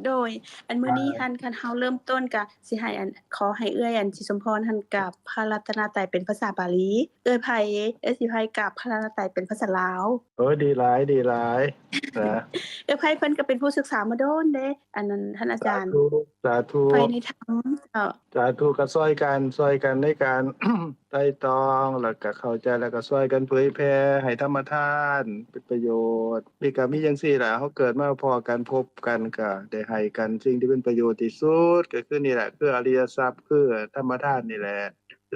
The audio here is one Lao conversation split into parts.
ໂດຍ ອັນມື້ນີ້ຫັ້ນ ຄັນເຮົາເລີ່ມຕົ້ນກະຊິໃຫ້ອັນ ຂໍໃຫ້ເອື້ອຍອັນສີສົມພອນຫັ້ນກາບພະລັດຕະນະໄຕເປັນພາສາບາລີ. ເອື້ອຍໄພ ເອື້ອຍສີໄພກາບພະລັດຕະນະໄຕເປັນພາສາລາວ. ໂອ້ຍ ດີຫຼາຍ ດີຫຼາຍນະ. ເອື້ອຍໄພເພິ່ນກະເປັນຜູ້ສຶກສາມາດົນເດ້ ອັນນັ້ນ ທ່ານອາຈານ ສາທຸ ສາທຸ ໄພໃນທຳ. ເຈົ້າ ສາທຸ ກະຊ່ອຍກັນ ຊ່ອຍກັນໃນການ ໄຕ່ຕອງ ແລ້ວກະເຂົ້າໃຈ ແລ້ວກະຊ່ອຍກັນເຜີຍແຜ່ໃຫ້ທຳມະທານເປັນປະໂຫຍດ. ນີ້ກະມີຈັ່ງຊີ້ລະ ເຮົາເກີດມາພໍ້ກັນພົບກັນ ກະໄດ້ໃຫ້ກັນສິ່ງທີ່ເປັນປະໂຫຍດທີ່ສຸດ ກະຄືນີ້ແຫຼະ ຄືອະລິຍະຊັບ ຄືທຳມະທານນີ້ແຫຼະ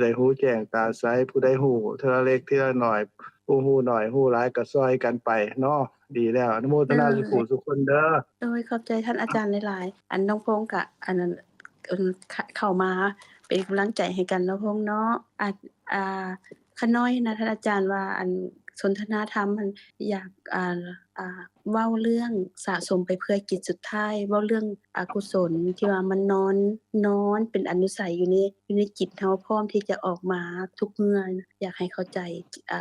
ໄດ້ຮູ້ແຈ້ງຕາໃສ ຜູ້ໃດຮູ້ເທື່ອລະເລັກເທື່ອລະໜ້ອຍ ຜູ້ຮູ້ໜ້ອຍຮູ້ຫຼາຍກະຊ່ອຍກັນໄປເນາະ. ດີແລ້ວ ອະນຸໂມທະນາ ເອີ ສູ່ຜູ້ສູ່ຄົນເດີ. ໂດຍ ຂອບໃຈທ່ານອາຈານຫຼາຍໆ. ອັນນ້ອງພົງກະ ອັນນັ້ນ ເອີ ເຂົ້າມາເປັນກຳລັງໃຈໃຫ້ກັນເນາະ ພົງເນາະ. ອາ ອາ ຂ້ານ້ອຍນະ ທ່ານອາຈານວ່າ ອັນສົນທະນາທຳຫັ້ນ ຢາກ ອາ ອາ ເວົ້າເລື່ອງສະສົມໄປເພື່ອຈິດສຸດທ້າຍ ເວົ້າເລື່ອງອະກຸສົນທີ່ວ່າມັນນອນ ນອນເປັນອະນຸໄສຢູ່ໃນ ຢູ່ໃນຈິດເຮົາ ພ້ອມທີ່ຈະອອກມາທຸກເມື່ອ. ຢາກໃຫ້ເຂົ້າໃຈ ອາ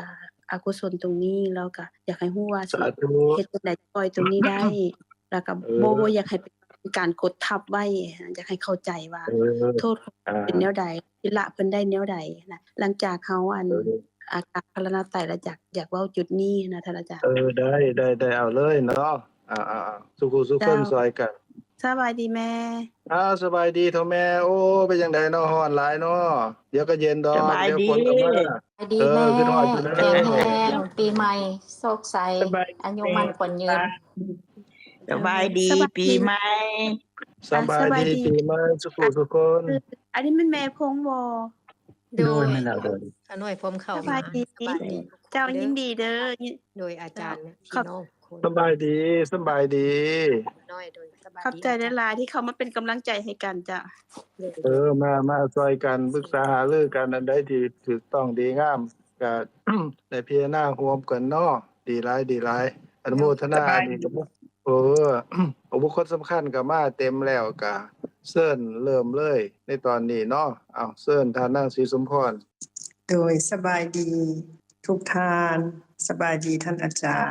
ອະກຸສົນຕົງນີ້ ແລ້ວກະຢາກໃຫ້ຮູ້ວ່າຊິ ສາທຸ ເຮັດຈັ່ງໃດປ່ອຍຕົງນີ້ໄດ້ ແລ້ວກະ ເອີ ບໍ່ ບໍ່ຢາກໃຫ້ເປັນການກົດທັບໄວ້ ຢາກໃຫ້ເຂົ້າໃຈວ່າ ເອີ ໂທດຂອງ ອ່າ ເປັນແນວໃດ ທິລະເພິ່ນໄດ້ແນວໃດນະ. ຫຼັງຈາກເຮົາ ອັນ ເອີ ອາການພາລະນາໄຕລະ ຢາກ ຢາກເວົ້າຈຸດນີ້ນະ ທ່ານອາຈານ. ເອີ ໄດ້ ໄດ້ ໄດ້ ເອົາເລີຍເນາະ. ອ່າ ອ່າ ອ່າ ສູ່ຜູ້ສູ່ຄົນ ເຈົ້າ ຊ່ອຍກັນ. ສະບາຍດີແມ່. ອ້າວ ສະບາຍດີເຖົ້າແມ່. ໂອ້ ເປັນຈັ່ງໃດເນາະ ຮ້ອນຫຼາຍເນາະ. ດຽວກະເຢັນດອກ ສະບາຍດີ ດຽວຝົນກະມາ. ສະບາຍດີແມ່ ເອີ ຄິດຮອດຢູ່ເດີ. ແຂງແຮງ ປີໃໝ່ໂຊກໄຊ ສະບາຍດີ ອາຍຸໝັ້ນຂວັນຍືນ. ສະບາຍດີ ສະບາຍດີ ປີໃໝ່. ສະບາຍດີ ອ່າ ສະບາຍດີ ປີໃໝ່ສູ່ຜູ້ສູ່ຄົນ. ອັນນີ້ແມ່ນແມ່ພົງບໍ່? ໂດຍ ໂດຍ ແມ່ນແລ້ວ ໂດຍ. ຂ້ານ້ອຍພ້ອມເຂົ້າມາ. ສະບາຍດີ ສະບາຍດີ ເຈົ້າ ຍິນດີເດີ ໂດຍ ອາຈານ ເຈົ້າ ພີ່ນ້ອງທຸກຄົນ. ສະບາຍດີ ສະບາຍດີ ນ້ອຍ ໂດຍ ສະບາຍດີ ຂອບໃຈຫຼາຍໆ ທີ່ເຂົ້າມາເປັນກຳລັງໃຈໃຫ້ກັນ ເຈົ້າ. ເອີ ມາ ມາຊ່ອຍກັນປຶກສາຫາລືກັນ ອັນໃດທີ່ຖືກຕ້ອງດີງາມ ກະໄດ້ພິຈາລະນາຮ່ວມກັນເນາະ. ດີຫຼາຍ ດີຫຼາຍ ອະນຸໂມທະນາ. ສະບາຍດີ ອັນນີ້ກະ ເອີ ບຸກຄົນສຳຄັນກະມາເຕັມແລ້ວ ກະເຊີນເລີ່ມເລີຍໃນຕອນນີ້ເນາະ. ເອົາ ເຊີນທ່ານນາງສີສົມພອນ. ໂດຍ ສະບາຍດີທຸກທ່ານ ສະບາຍດີທ່ານອາຈານ.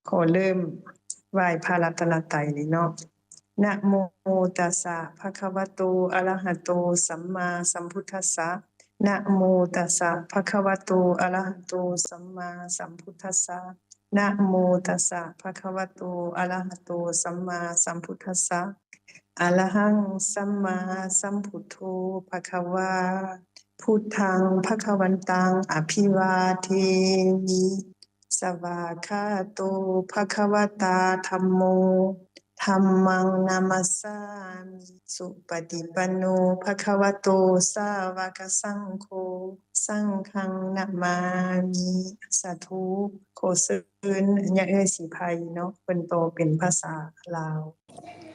ຂໍເລີ່ມໄຫວ້ພະລັດຕະນະໄຕເລີຍເນາະ. ນະໂມຕັດສະ ພະຄະວະໂຕ ອະລະຫະໂຕ ສຳມາສຳພຸດທັດສະ. ນະໂມຕັດສະ ພະຄະວະໂຕ ອະລະຫະໂຕ ສຳມາສຳພຸດທັດສະ. ນະໂມຕັດສະ ພະຄະວະໂຕ ອະລະຫະໂຕ ສຳມາສຳພຸດທັດສະ. ອະລະຫັງ ສຳມາສຳພຸດໂທ ພະຄະວາ. ພຸດທັງ ພະຄະວັນຕັງ ອະພິວາເທມິ. ສະວາກຂາໂຕ ພະຄະວະຕາ ທຳໂມ. ທຳມັງ ນະມັດສາມິ. ສຸປະຕິປັນໂນ ພະຄະວະໂຕ ສາວະກະສັງໂຄ. ສັງຄັງ ນະມາມິ. ສາທຸ. ຂໍເຊີນຍາເອື້ອຍສີໄພເນາະ ເພິ່ນຕໍ່ເປັນພາສາລາວ.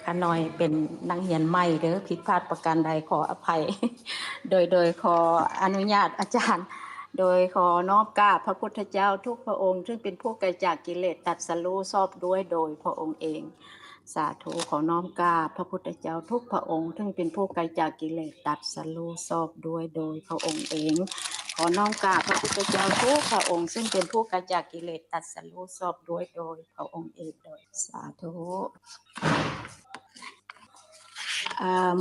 ຂ້ານ້ອຍເປັນນັກຮຽນໃໝ່ເດີ ຜິດພາດປະການໃດຂໍອະໄພ. ໂດຍ ໂດຍ ຂໍອະນຸຍາດອາຈານ. ໂດຍ ຂໍນ້ອມກາບພະພຸດທະເຈົ້າທຸກພະອົງ ຊຶ່ງເປັນຜູ້ໄກຈາກກິເລດ ຕັດສະຮູ້ຊອບດ້ວຍໂດຍພະອົງເອງ. ສາທຸ. ຂໍນ້ອມກາບພະພຸດທະເຈົ້າທຸກພະອົງ ຊຶ່ງເປັນຜູ້ໄກຈາກກິເລດ ຕັດສະຮູ້ຊອບດ້ວຍໂດຍພະອົງເອງ. ຂໍນ້ອມກາບພະພຸດທະເຈົ້າທຸກພະອົງ ຊຶ່ງເປັນຜູ້ໄກຈາກກິເລດ ຕັດສະຮູ້ຊອບດ້ວຍໂດຍພະອົງເອງ. ໂດຍ ສາທຸ. ອາ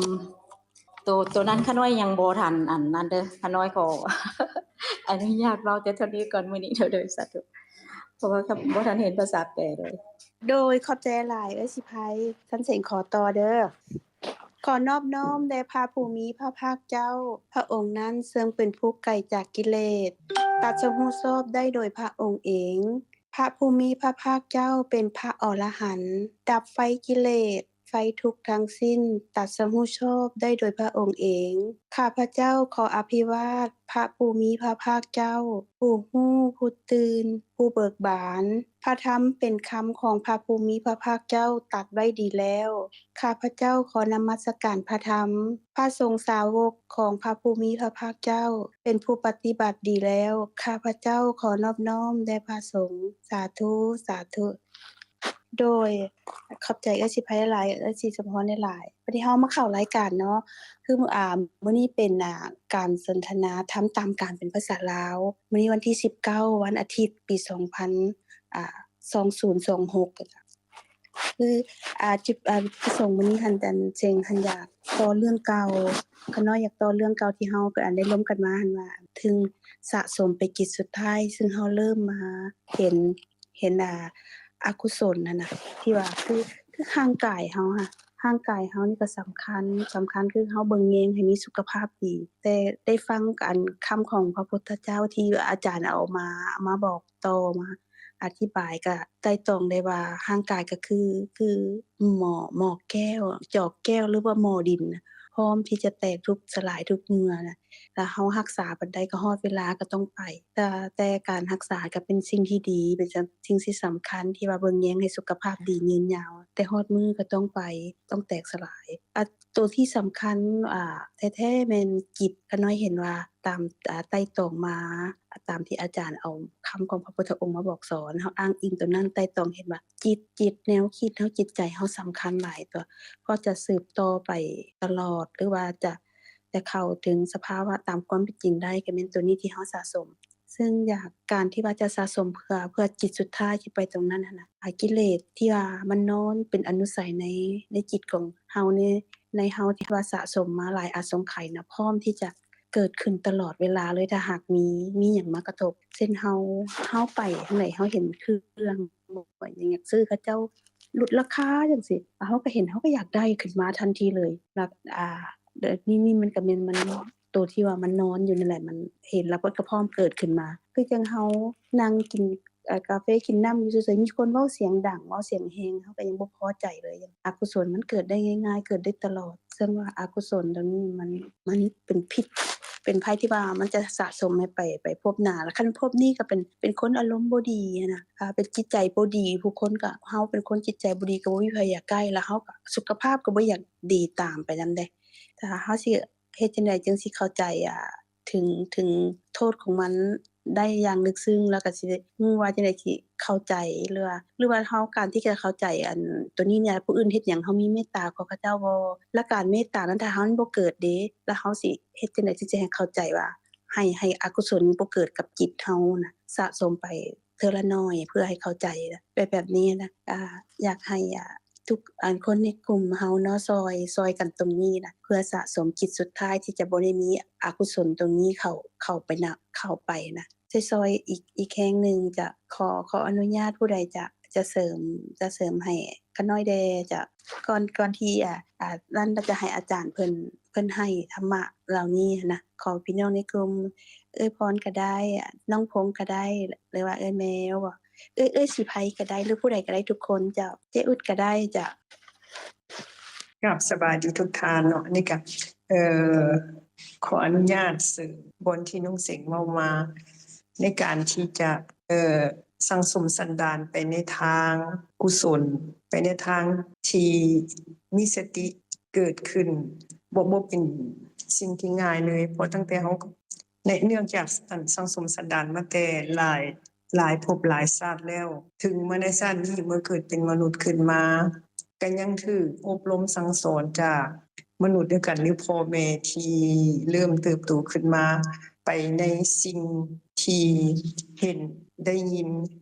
ໂຕ ໂຕນັ້ນຂ້ານ້ອຍຍັງບໍ່ທັນອັນນັ້ນເດີ ຂ້ານ້ອຍຂໍອະນຸຍາດເວົ້າແຕ່ເທົ່ານີ້ກ່ອນມື້ນີ້ເດີ. ໂດຍ ສາທຸ. ເພາະວ່າບໍ່ທັນເຫັນພາສາແປເລີຍ. ໂດຍ ຂອບໃຈຫຼາຍເອື້ອຍສີໄພ. ຊັ້ນເສັງຂໍຕໍ່ເດີ. ຂໍນອບນ້ອມແດ່ພະຜູ້ມີພະພາກເຈົ້າ, ພະອົງນັ້ນເຊິ່ງເປັນຜູ້ໄກຈາກກິເລດ, ຕັດສະຮູ້ຊອບໄດ້ໂດຍພະອົງເອງ. ພະຜູ້ມີພະພາກເຈົ້າເປັນພະອໍລະຫັນ, ດັບໄຟກິເລດ, ໄຟທຸກທັງສິ້ນ, ຕັດສະຮູ້ຊອບໄດ້ໂດຍພະອົງເອງ. ຂ້າພະເຈົ້າຂໍອະພິວາດພະຜູ້ມີພະພາກເຈົ້າ, ຜູ້ຮູ້, ຜູ້ຕື່ນ, ຜູ້ເບີກບານ. ພະທຳເປັນຄຳຂອງພະຜູ້ມີພະພາກເຈົ້າຕັດໄວ້ດີແລ້ວ. ຂ້າພະເຈົ້າຂໍນະມັດສະການພະທຳ. ພະສົງສາວົກຂອງພະຜູ້ມີພະພາກເຈົ້າເປັນຜູ້ປະຕິບັດດີແລ້ວ. ຂ້າພະເຈົ້າຂໍນອບນ້ອມແດ່ພະສົງ. ສາທຸ ສາທຸ. ໂດຍ ຂອບໃຈເອື້ອຍສີໄພຫຼາຍ, ເອື້ອຍສີສົມພອນຫຼາຍ. ບັດນີ້ເຮົາມາເຂົ້າລາຍການເນາະ. ຄືມື້ ອາ ມື້ນີ້ເປັນ ອາ ການສົນທະນາທຳຕາມການເປັນພາສາລາວ. ມື້ນີ້ວັນທີສິບເກົ້າ ວັນອາທິດ ປີສອງພັນ ອາ ສອງພັນຊາວຫົກ. ຄື ອາ ຈຸດ ອາ ປະສົງມື້ນີ້ຫັ້ນ ອັນ ເສັງຫັ້ນຢາກຕໍ່ເລື່ອງເກົ່າ, ຂ້ານ້ອຍຢາກຕໍ່ເລື່ອງເກົ່າທີ່ເຮົາ ອັນ ໄດ້ລົມກັນມາຫັ້ນວ່າ ເຖິງສະສົມໄປຈິດສຸດທ້າຍ ຊຶ່ງເຮົາເລີ່ມມາເຫັນ ເຫັນ ອາ ອະກຸສົນຫັ້ນນະ ທີ່ວ່າ ຄື ຄືຮ່າງກາຍເຮົາຫັ້ນ ຮ່າງກາຍເຮົານີ້ກໍສຳຄັນ, ສຳຄັນຄືເຮົາເບິ່ງແຍງໃຫ້ມີສຸຂະພາບດີ. ແຕ່ໄດ້ຟັງ ອັນ ຄຳຂອງພະພຸດທະເຈົ້າທີ່ອາຈານເອົາມາ ມາບອກຕໍ່ ມາອະທິບາຍ ກະໄຕ່ຕອງໄດ້ວ່າ ຮ່າງກາຍກໍຄື ຄືໝໍ້ ໝໍ້ແກ້ວ ຈອກແກ້ວ ຫຼືວ່າໝໍ້ດິນ ພ້ອມທີ່ຈະແຕກທຸກສະຫຼາຍທຸກເມື່ອນະ. ຖ້າເຮົາຮັກສາປານໃດກໍຮອດເວລາກໍຕ້ອງໄປ. ແຕ່ ແຕ່ການຮັກສາກໍເປັນສິ່ງທີ່ດີ ເປັນສິ່ງທີ່ສຳຄັນ ທີ່ວ່າເບິ່ງແຍງໃຫ້ສຸຂະພາບດີຍືນຍາວ. ແຕ່ຮອດມື້ກໍຕ້ອງໄປ ຕ້ອງແຕກສະຫຼາຍ. ອາ ໂຕທີ່ສຳຄັນ ອາ ແທ້ໆແມ່ນຈິດ. ຂ້ານ້ອຍເຫັນວ່າຕາມ ອາ ໄຕ່ຕອງມາ ອາ ຕາມທີ່ອາຈານເອົາຄຳຂອງພະພຸດທະອົງມາບອກສອນ ເຮົາອ້າງອີງໂຕນັ້ນ ໄຕ່ຕອງເຫັນວ່າຈິດ ຈິດ ແນວຄິດເຮົາ ຈິດໃຈເຮົາສຳຄັນຫຼາຍຕົວະ ເພາະຈະສືບຕໍ່ໄປຕະຫຼອດ ຫຼືວ່າຈະ ຈະເຂົ້າເຖິງສະພາວະຕາມຄວາມເປັນຈິງໄດ້ ກໍແມ່ນໂຕນີ້ທີ່ເຮົາສະສົມ. ຊຶ່ງຢາກ ການທີ່ວ່າຈະສະສົມເພື່ອ ເພື່ອຈິດສຸດທ້າຍທີ່ໄປຕົງນັ້ນຫັ້ນນະ ອາ ກິເລດທີ່ວ່າມັນນອນເປັນອະນຸໄສໃນ ໃນຈິດຂອງເຮົາ ໃນ ໃນເຮົາທີ່ວ່າສະສົມມາຫຼາຍອະສົງໄຂນະ ພ້ອມທີ່ຈະເກີດຂຶ້ນຕະຫຼອດເວລາເລີຍ ຖ້າຫາກມີ ມີຫຍັງມາກະທົບ. ເຊັ່ນເຮົາ ເຮົາໄປທາງໃດ ເຮົາເຫັນເຄື່ອງ ຢາກຊື້ ເຂົາເຈົ້າຫຼຸດລາຄາຈັ່ງຊີ້ ເຮົາກໍເຫັນ ເຮົາກໍຢາກໄດ້ຂຶ້ນມາທັນທີເລີຍ. ແລ້ວ ອາ ນີ້ ນີ້ມັນກໍແມ່ນ ມັນ ໂຕທີ່ວ່າມັນນອນຢູ່ນັ້ນແຫຼະ ມັນເຫັນແລ້ວມັນກໍພ້ອມເກີດຂຶ້ນມາ. ຄືຈັ່ງເຮົານັ່ງກິນ ເອີ ກາເຟກິນນ້ຳຢູ່ເສີຍໆ ມີຄົນເວົ້າສຽງດັງ ເວົ້າສຽງແຮງ ເຮົາກໍຍັງບໍ່ພໍໃຈເລີຍ. ອະກຸສົນມັນເກີດໄດ້ງ່າຍໆ ເກີດໄດ້ຕະຫຼອດ. ເຊິ່ງວ່າອະກຸສົນຕົງນີ້ມັນ ມັນເປັນພິດ ເປັນໄພທີ່ວ່າມັນຈະສະສົມໃຫ້ໄປ ໄປພົບໜ້າ. ແລ້ວຄັນພົບນີ້ກໍເປັນ ເປັນຄົນອາລົມບໍ່ດີຫັ້ນນະ ອາ ເປັນຈິດໃຈບໍ່ດີ ຜູ້ຄົນກໍ ເຮົາເປັນຄົນຈິດໃຈບໍ່ດີ ກໍບໍ່ມີໃຜຢາກໃກ້ ແລ້ວເຮົາກໍ ສຸຂະພາບກໍບໍ່ຢາກດີຕາມໄປນຳເດ້. ຖ້າເຮົາຊິ ເຮັດຈັ່ງໃດຈຶ່ງຊິເຂົ້າໃຈ ອາ ເຖິງ ເຖິງໂທດຂອງມັນໄດ້ຢ່າງເລິກເຊິ່ງ ແລ້ວກໍຊິໄດ້ຮູ້ວ່າຈັ່ງໃດຊິເຂົ້າໃຈ ຫຼືວ່າ ຫຼືວ່າເຮົາ ການທີ່ຈະເຂົ້າໃຈ ອັນ ໂຕນີ້ເນຍ ຜູ້ອື່ນເຮັດຫຍັງ ເຮົາມີເມດຕາຕໍ່ເຂົາເຈົ້າບໍ່? ແລ້ວການເມດຕານັ້ນ ຖ້າເຮົາມັນບໍ່ເກີດເດ້ ແລ້ວເຮົາຊິເຮັດຈັ່ງໃດທີ່ຈະໃຫ້ເຂົ້າໃຈວ່າ ໃຫ້ ໃຫ້ອະກຸສົນບໍ່ເກີດກັບຈິດເຮົານະ ສະສົມໄປເທື່ອລະໜ້ອຍ ເພື່ອໃຫ້ເຂົ້າໃຈ ແບບ ແບບນີ້ນະ. ອາ ຢາກໃຫ້ ອາ ທຸກອັນ ຄົນໃນກຸ່ມເຮົາເນາະ ຊ່ອຍ ຊ່ອຍກັນຕົງນີ້ນະ ເພື່ອສະສົມຈິດສຸດທ້າຍທີ່ຈະບໍ່ໄດ້ມີອະກຸສົນຕົງນີ້ເຂົ້າ ເຂົ້າໄປນະ ເຂົ້າໄປນະ. ຊ່ອຍ ຊ່ອຍອີກ ອີກແຮງໜຶ່ງ ຈະ ຂໍ ຂໍອະນຸຍາດ ຜູ້ໃດຈະ ຈະເສີມ ຈະເສີມໃຫ້ຂ້ານ້ອຍແດ່ ຈະ ກ່ອນ ກ່ອນທີ່ ອາ ອາ ນັ້ນ ຈະໃຫ້ອາຈານເພິ່ນ ເພິ່ນໃຫ້ທຳມະເຫຼົ່ານີ້ຫັ້ນນະ ຂໍພີ່ນ້ອງໃນກຸ່ມ ເອື້ອຍພອນກໍໄດ້ ນ້ອງພົງກໍໄດ້ ຫຼືວ່າເອື້ອຍແມວບໍ ເອື້ອຍ ເອື້ອຍສີໄພກໍໄດ້ ຫຼືຜູ້ໃດກໍໄດ້ ທຸກຄົນເຈົ້າ ເຈ້ອຶດກໍໄດ້ເຈົ້າ. ກາບສະບາຍດີທຸກທ່ານເນາະ ອັນນີ້ກະ ເອີ ຂໍອະນຸຍາດເສີມບ່ອນທີ່ນ້ອງເສັງເວົ້າມາ ໃນການທີ່ຈະ ເອີ ສັ່ງສົມສັນດານໄປໃນທາງກຸສົນ ໄປໃນທາງທີ່ມີສະຕິເກີດຂຶ້ນ ບໍ່ ບໍ່ເປັນສິ່ງທີ່ງ່າຍເລີຍ ເພາະຕັ້ງແຕ່ເຮົາ ໃນ ເນື່ອງຈາກ ອັນ ສັ່ງສົມສັນດານມາແຕ່ຫຼາຍ ຫຼາຍພົບຫຼາຍຊາດແລ້ວ ເຖິງມາໃນຊາດນີ້ ເມື່ອເກີດເປັນມະນຸດຂຶ້ນມາ ກໍຍັງຖືກອົບຮົມສັ່ງສອນຈາກມະນຸດດຽວກັນ ຫຼື ພໍ່ແມ່ທີ່ເລີ່ມເຕີບໂຕຂຶ້ນມາ ໄປໃນສິ່ງທີ່ເຫັນ ໄດ້ຍິນ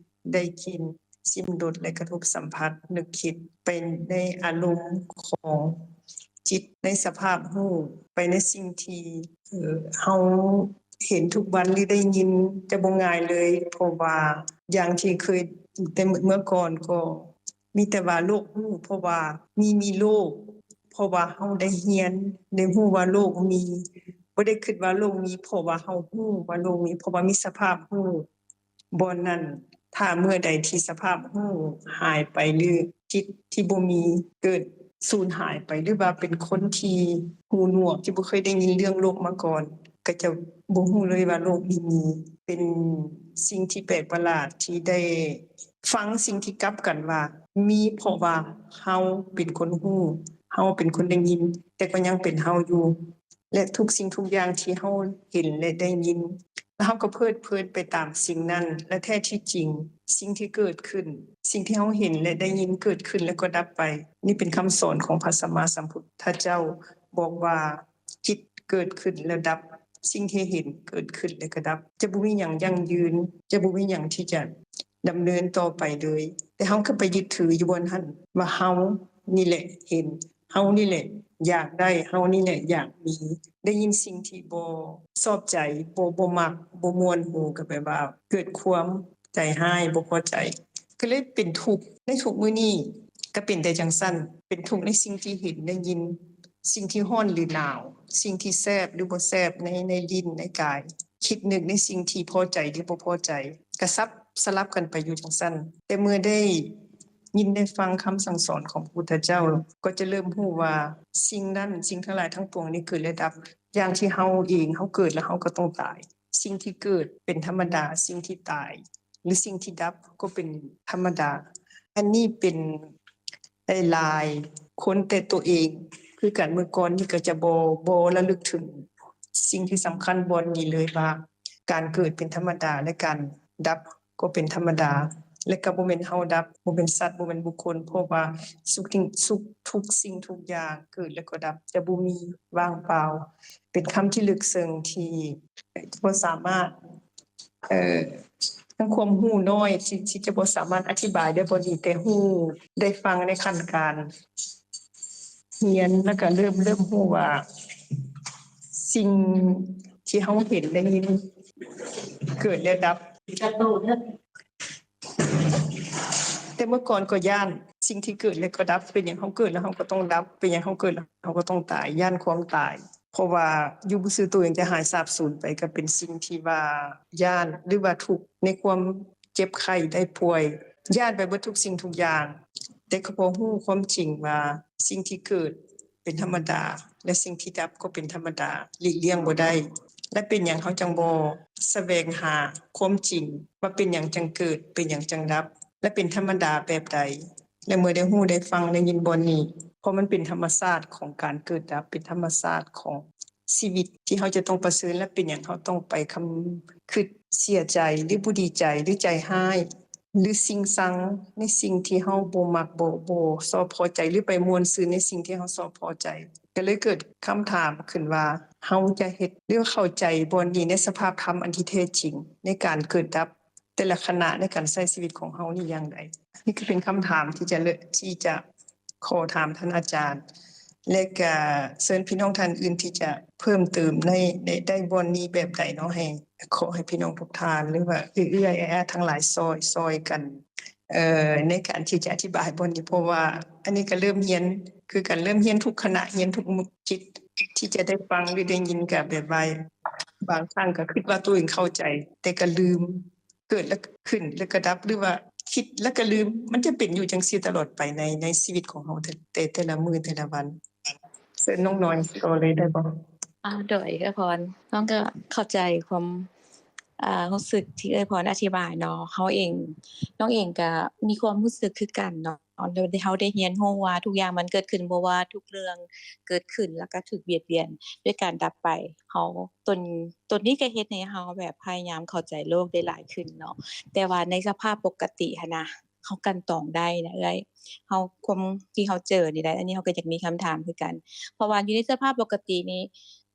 ໄດ້ກິນ ຊິມລົດ ແລະ ກະທົບສຳຜັດ ນຶກຄິດ ໄປໃນອາລົມຂອງຈິດ ໃນສະພາບຮູ້ ໄປໃນສິ່ງທີ່ ເອີ ເຮົາເຫັນທຸກວັນ ຫຼື ໄດ້ຍິນ ຈະບໍ່ງ່າຍເລີຍ ເພາະວ່າຢ່າງທີ່ເຄີຍ ແຕ່ເມື່ອກ່ອນກໍມີແຕ່ວ່າໂລກຮູ້ ເພາະວ່າມີ ມີໂລກ ເພາະວ່າເຮົາໄດ້ຮຽນ ໄດ້ຮູ້ວ່າໂລກມີ ບໍ່ໄດ້ຄິດວ່າໂລກມີ ເພາະວ່າເຮົາຮູ້ວ່າໂລກມີ ເພາະວ່າມີສະພາບຮູ້. ບ່ອນນັ້ນ ຖ້າເມື່ອໃດທີ່ສະພາບຮູ້ຫາຍໄປ ຫຼື ຈິດທີ່ບໍ່ມີເກີດສູນຫາຍໄປ ຫຼືວ່າເປັນຄົນທີ່ຫູໜວກ ທີ່ບໍ່ເຄີຍໄດ້ຍິນເລື່ອງໂລກມາກ່ອນ ກໍຈະບໍ່ຮູ້ເລີຍວ່າໂລກນີ້ມີ. ເປັນສິ່ງທີ່ແປກປະຫຼາດທີ່ໄດ້ຟັງສິ່ງທີ່ກັບກັນວ່າ ມີເພາະວ່າເຮົາເປັນຄົນຮູ້ ເຮົາເປັນຄົນໄດ້ຍິນ ແຕ່ກໍຍັງເປັນເຮົາຢູ່. ແລະ ທຸກສິ່ງທຸກຢ່າງທີ່ເຮົາເຫັນ ແລະ ໄດ້ຍິນ ແລະ ເຮົາກໍເພີດເພີນໄປຕາມສິ່ງນັ້ນ ແລະ ແທ້ທີ່ຈິງ ສິ່ງທີ່ເກີດຂຶ້ນ ສິ່ງທີ່ເຮົາເຫັນ ແລະ ໄດ້ຍິນເກີດຂຶ້ນ ແລະ ກໍດັບໄປ. ນີ້ເປັນຄຳສອນຂອງພະສຳມາສຳພຸດທະເຈົ້າ ບອກວ່າ ຈິດເກີດຂຶ້ນແລ້ວດັບ, ສິ່ງທີ່ເຫັນເກີດຂຶ້ນແລ້ວກໍດັບ, ຈະບໍ່ມີຫຍັງຢັ້ງຢືນ, ຈະບໍ່ມີຫຍັງທີ່ຈະດຳເນີນຕໍ່ໄປເລີຍ. ແຕ່ເຮົາກໍໄປຍຶດຖືຢູ່ບ່ອນຫັ້ນ ວ່າເຮົານີ້ແຫຼະເຫັນ ເຮົານີ້ແຫຼະຢາກໄດ້ ເຮົານີ້ແຫຼະຢາກມີ ໄດ້ຍິນສິ່ງທີ່ບໍ່ຊອບໃຈ ບໍ່ ບໍ່ມັກ ບໍ່ມ່ວນຫູ ກໍແປວ່າເກີດຄວາມໃຈຮ້າຍ ບໍ່ພໍໃຈ ກໍເລີຍເປັນທຸກ. ໃນທຸກມື້ນີ້ກໍເປັນແຕ່ຈັ່ງຊັ້ນ ເປັນທຸກໃນສິ່ງທີ່ເຫັນໄດ້ຍິນ ສິ່ງທີ່ຮ້ອນຫຼືໜາວ ສິ່ງທີ່ແຊບຫຼືບໍ່ແຊບ ໃນ ໃນລີ້ນໃນກາຍ ຄິດນຶກໃນສິ່ງທີ່ພໍໃຈຫຼືບໍ່ພໍໃຈ ກະສັບສະຫຼັບກັນໄປຢູ່ຈັ່ງຊັ້ນ. ແຕ່ເມື່ອໄດ້ຍິນໄດ້ຟັງຄຳສັ່ງສອນຂອງພະພຸດທະເຈົ້າ ກໍຈະເລີ່ມຮູ້ວ່າສິ່ງນັ້ນ ສິ່ງທັງຫຼາຍທັງປວງນີ້ເກີດແລະດັບ ຢ່າງທີ່ເຮົາເອງ ເຮົາເກີດແລ້ວເຮົາກໍຕ້ອງຕາຍ ສິ່ງທີ່ເກີດເປັນທຳມະດາ ສິ່ງທີ່ຕາຍ ຫຼືສິ່ງທີ່ດັບກໍເປັນທຳມະດາ. ອັນນີ້ເປັນຫຼາຍໆຄົນ ແຕ່ໂຕເອງຄືກັນ ເມື່ອກ່ອນນີ້ກໍຈະບໍ່ ບໍ່ລະລຶກເຖິງສິ່ງທີ່ສຳຄັນບ່ອນນີ້ເລີຍວ່າ ການເກີດເປັນທຳມະດາ ແລະ ການດັບກໍເປັນທຳມະດາ ແລະ ກໍບໍ່ແມ່ນເຮົາດັບ ບໍ່ແມ່ນສັດ ບໍ່ແມ່ນບຸກຄົນ ເພາະວ່າທຸກສິ່ງ ທຸກ ທຸກສິ່ງທຸກຢ່າງເກີດແລ້ວກໍດັບ ຈະບໍ່ມີວ່າງເປົ່າ. ເປັນຄຳທີ່ເລິກເຊິ່ງທີ່ບໍ່ສາມາດ ເອີ ທັງຄວາມຮູ້ນ້ອຍທີ່ ທີ່ຈະບໍ່ສາມາດອະທິບາຍໄດ້ບໍ່ດີ ແຕ່ຮູ້ໄດ້ຟັງໃນຂັ້ນການຮຽນ ແລ້ວກະເລີ່ມ ເລີ່ມຮູ້ວ່າສິ່ງທີ່ເຮົາເຫັນໄດ້ຍິນເກີດແລະດັບ. ແຕ່ເມື່ອກ່ອນກໍຢ້ານສິ່ງທີ່ເກີດແລ້ວກໍດັບ ເປັນຫຍັງເຮົາເກີດແລ້ວເຮົາກໍຕ້ອງດັບ ເປັນຫຍັງເຮົາເກີດແລ້ວເຮົາກໍຕ້ອງຕາຍ ຢ້ານຄວາມຕາຍ ເພາະວ່າຢູ່ບໍ່ຊື່ໂຕເອງຈະຫາຍສາບສູນໄປ ກໍເປັນສິ່ງທີ່ວ່າຢ້ານ ຫຼືວ່າທຸກໃນຄວາມເຈັບໄຂ້ໄດ້ປ່ວຍ ຢ້ານໄປເບິດທຸກສິ່ງທຸກຢ່າງ ແຕ່ກໍພໍຮູ້ຄວາມຈິງວ່າສິ່ງທີ່ເກີດເປັນທຳມະດາ ແລະ ສິ່ງທີ່ດັບກໍເປັນທຳມະດາ ຫຼີກລ່ຽງບໍ່ໄດ້ ແລະ ເປັນຫຍັງເຮົາຈັ່ງບໍ່ສະແຫວງຫາຄວາມຈິງວ່າເປັນຫຍັງຈັ່ງເກີດ ເປັນຫຍັງຈັ່ງດັບ ແລະ ເປັນທຳມະດາແບບໃດ? ແລະ ເມື່ອໄດ້ຮູ້ໄດ້ຟັງໄດ້ຍິນບ່ອນນີ້ ເພາະມັນເປັນທຳມະຊາດຂອງການເກີດດັບ ເປັນທຳມະຊາດຂອງຊີວິດທີ່ເຮົາຈະຕ້ອງປະເຊີນ ແລະ ເປັນຫຍັງເຮົາຕ້ອງໄປຄຳຄິດເສຍໃຈ ຫຼື ບໍ່ດີໃຈ ຫຼື ໃຈຮ້າຍ ຫຼື ຊິງຊັງໃນສິ່ງທີ່ເຮົາບໍ່ມັກ ບໍ່ ບໍ່ຊອບພໍໃຈ ຫຼື ໄປມ່ວນຊື່ນໃນສິ່ງທີ່ເຮົາຊອບພໍໃຈ ກໍເລີຍເກີດຄຳຖາມຂຶ້ນວ່າ ເຮົາຈະເຮັດ ຫຼື ເຂົ້າໃຈບ່ອນນີ້ໃນສະພາບທຳອັນທີ່ແທ້ຈິງໃນການເກີດດັບ ແຕ່ລະຂະນະໃນການໃຊ້ຊີວິດຂອງເຮົານີ້ຢ່າງໃດ? ນີ້ກໍເປັນຄຳຖາມທີ່ຈະເລີ ທີ່ຈະຂໍຖາມທ່ານອາຈານ ແລະ ກະເຊີນພີ່ນ້ອງທ່ານອື່ນທີ່ຈະເພີ່ມເຕີມໃນ ໃນ ໃນບ່ອນນີ້ແບບໃດເນາະ ໃຫ້ ຂໍໃຫ້ພີ່ນ້ອງທຸກທ່ານ ຫຼືວ່າເອື້ອຍໆອ້າຍໆທັງຫຼາຍຊ່ອຍ ຊ່ອຍກັນ ເອີ ໃນການທີ່ຈະອະທິບາຍບ່ອນນີ້ ເພາະວ່າອັນນີ້ກໍເລີ່ມຮຽນຄືກັນ ເລີ່ມຮຽນທຸກຂະນະ ຮຽນທຸກມື້ ຈິດທີ່ຈະໄດ້ຟັງ ຫຼື ໄດ້ຍິນ ກໍແບບວ່າບາງຄັ້ງກໍຄິດວ່າໂຕເອງເຂົ້າໃຈ ແຕ່ກໍລືມ ເກີດແລ້ວກໍຂຶ້ນ ແລ້ວກໍດັບ ຫຼືວ່າຄິດແລ້ວກໍລືມ ມັນຈະເປັນຢູ່ຈັ່ງຊີ້ຕະຫຼອດໄປໃນ ໃນຊີວິດຂອງເຮົາ ແຕ່ ແຕ່ ແຕ່ລະມື້ແຕ່ລະວັນ. ເຊີນນ້ອງນ້ອຍຕໍ່ເລີຍໄດ້ບໍ່? ອາ ໂດຍ ເອື້ອຍພອນ ນ້ອງກໍເຂົ້າໃຈຄວາມ ອາ ຮູ້ສຶກທີ່ເອື້ອຍພອນອະທິບາຍເນາະ. ເຮົາເອງ ນ້ອງເອງກໍມີຄວາມຮູ້ສຶກຄືກັນເນາະ ເຮົາໄດ້ຮຽນຮູ້ວ່າທຸກຢ່າງມັນເກີດຂຶ້ນ ບໍ່ວ່າທຸກເລື່ອງເກີດຂຶ້ນ ແລ້ວກໍຖືກບຽດບຽນດ້ວຍການດັບໄປ. ເຮົາ ຕົນ ຕົນນີ້ກໍເຮັດໃຫ້ເຮົາແບບພະຍາຍາມເຂົ້າໃຈໂລກໄດ້ຫຼາຍຂຶ້ນເນາະ ແຕ່ວ່າໃນສະພາບປົກກະຕິຫັ້ນນະ ເຮົາກັ່ນຕອງໄດ້ນະເອື້ອຍ ເຮົາ ຄວາມທີ່ເຮົາເຈີນີ້ແຫຼະ ອັນນີ້ເຮົາກໍຢາກມີຄຳຖາມຄືກັນ ເພາະວ່າຢູ່ໃນສະພາບປົກກະຕິນີ້